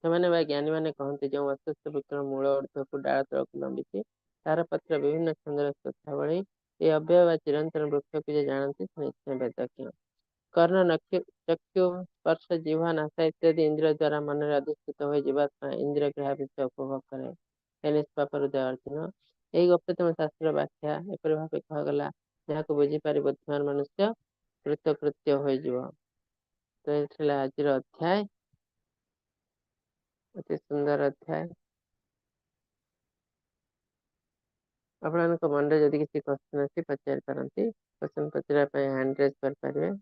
ସେମାନେ ବା ଜ୍ଞାନୀ ମାନେ କହନ୍ତି, ଯେଉଁ ଅଶ୍ୱତ୍ଥ ବୃକ୍ଷର ମୂଳ ଉର୍ଦ୍ଧ୍ୱକୁ ଡାଳ ତଳକୁ ଲମ୍ବିଛି, ତାର ପତ୍ର ବିଭିନ୍ନ ସୁନ୍ଦର ଶୋଭା ଭଳି, ଏ ଅବ୍ୟୟ ବା ଚିରନ୍ତନ ବୃକ୍ଷକୁ ଯେ ଜାଣନ୍ତି ସେ ନିଶ୍ଚୟ ବେଦଜ୍ଞ। କର୍ଣ୍ଣ, ଚକ୍ଷୁ, ସ୍ପର୍ଶ, ଜିହ୍ୱା, ନାସା ଇତ୍ୟାଦି ଇନ୍ଦ୍ରିୟ ଦ୍ୱାରା ମନରେ ଅଧିଷ୍ଠିତ ହୋଇ ଜୀବାତ୍ମା ଇନ୍ଦ୍ରିୟ ଗ୍ରାହ୍ୟ ବିଷୟ ଉପଭୋଗ କରେ। ହେ ନିଷ୍ପାପ ହୃଦୟ ଅର୍ଜୁନ, ଏହି ଗୁପ୍ତତମ ଶାସ୍ତ୍ର ବ୍ୟାଖ୍ୟା ଏପରି ଭାବେ କୁହାଗଲା, ଯାହାକୁ ବୁଝିପାରି ବୁଦ୍ଧିମାନ ମନୁଷ୍ୟ କୃତକୃତ୍ୟ ହୋଇଯିବ। ତ ଏ ଥିଲା ଆଜିର ଅଧ୍ୟାୟ, ଅତି ସୁନ୍ଦର ଅଧ୍ୟାୟ। ଆପଣଙ୍କ ମନରେ ଯଦି କିଛି କ୍ୱେଶ୍ଚନ ଅଛି ପଚାରି ପାରନ୍ତି। କ୍ୱେଶ୍ଚନ ପଚାରିବା ପାଇଁ ହ୍ୟାଣ୍ଡ ରେଜ୍ କରିପାରିବେ।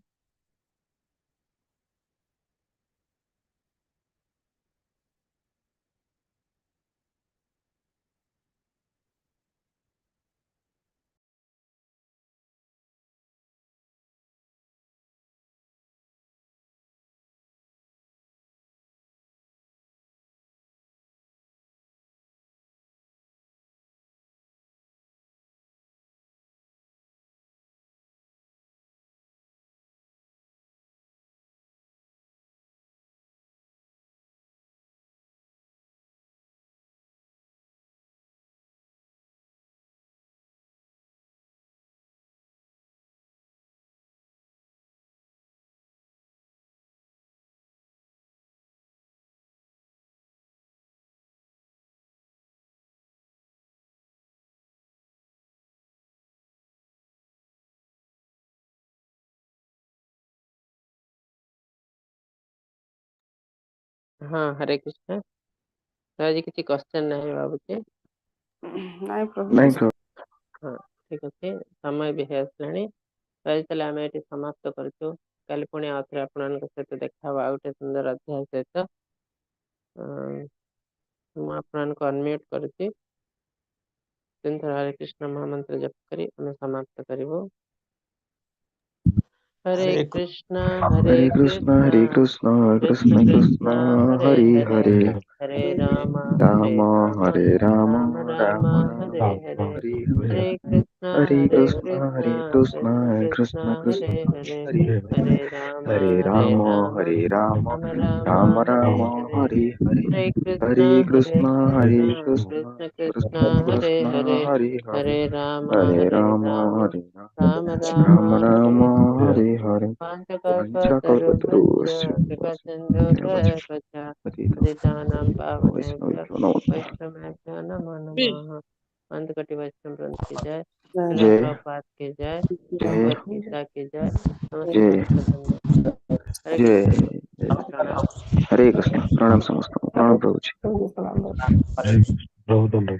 ହଁ, ହରେ କୃଷ୍ଣ। ତ ଆଜି କିଛି କ୍ୱେଶ୍ଚନ ନାହିଁ ଭାବୁଛି। ନାଇଁ ପ୍ରଭୁ। ନାଇଁ ପ୍ରଭୁ। ହଁ, ଠିକ ଅଛି, ସମୟ ବି ହେଇ ଆସିଲାଣି। ତ ଆଜି ତାହେଲେ ଆମେ ଏଠି ସମାପ୍ତ କରୁଛୁ। କାଲି ପୁଣି ଆଉଥରେ ଆପଣମାନଙ୍କ ସହିତ ଦେଖା ହବ ଆଉ ଗୋଟେ ସୁନ୍ଦର ଅଧ୍ୟାୟ ସହିତ। ମୁଁ ଆପଣମାନଙ୍କୁ ଅନମ୍ୟୁଟ କରୁଛି। ତିନିଥର ହରେ କୃଷ୍ଣ ମହାମନ୍ତ୍ର ଜପ କରି ଆମେ ସମାପ୍ତ କରିବୁ। ହରେ ହରେ କୃଷ୍ଣ ହରେ ହରେ କୃଷ୍ଣ କୃଷ୍ଣ ହରେ କୃଷ୍ଣ କୃଷ୍ଣ କୃଷ୍ଣ କୃଷ୍ଣ କୃଷ୍ଣ ହରେ ହରେ ହରେ, ହରେ, ହରେ ରାମ ହରେ ରାମ ରାମ ହରେ ରାମ ରାମ ରାମ ରାମ ହରେ ରାମ ହରେ, ହରେ ହରେ, ହରେ କୃଷ୍ଣ ହରେ ହରେ କୃଷ୍ଣ କୃଷ୍ଣ ହରେ କୃଷ୍ଣ କୃଷ୍ଣ କୃଷ୍ଣ କୃଷ୍ଣ ହରେ କୃଷ୍ଣ ହରେ, ହରେ ହରେ, ହରେ ରାମ ହରେ ହରେ ରାମ ରାମ ହରେ ରାମ ରାମ ରାମ ରାମ ହରେ ରାମ ହରେ, ହରେ ହରେ, ହରେ କୃଷ୍ଣ ହରେ ହରେ କୃଷ୍ଣ ହରେ କୃଷ୍ଣ କୃଷ୍ଣ କୃଷ୍ଣ କୃଷ୍ଣ କୃଷ୍ଣ ହରେ କୃଷ୍ଣ ହରେ, ହରେ ହରେ, ହରେ ରାମ ହରେ ହରେ ରାମ ରାମ ହରେ ରାମ ରାମ ରାମ ରାମ ହରେ ରାମ ହରେ। ହରେ ହରେ। ପଞ୍ଚକଳ୍ପତରୁଭ୍ୟଶ୍ଚ ପଞ୍ଚକଳ୍ପତରୁଶ୍ଚ କୃପାସିନ୍ଧୁଭ୍ୟ ଏବ ଚ ପତିତାନାଂ ପାବନେଭ୍ୟଃ ବୈଷ୍ଣବେଭ୍ୟୋ ନମଃ। वैष्णवेभ्यो नमो नमः। अंत कोटि वैष्णव वृंद की जय, श्रील जय प्रभुपाद की जय, जय भगवत गीता की जय, समस्त जय भक्त वृंद की जय। हरे जय कृष्ण, जय। प्रणाम। हरे कृष्ण। प्रणाम समस्त, प्रणाम प्रभु जी। ପ୍ରଭୁ ପ୍ରଣାମ। ପ୍ରଭୁ ଦଣ୍ଡ।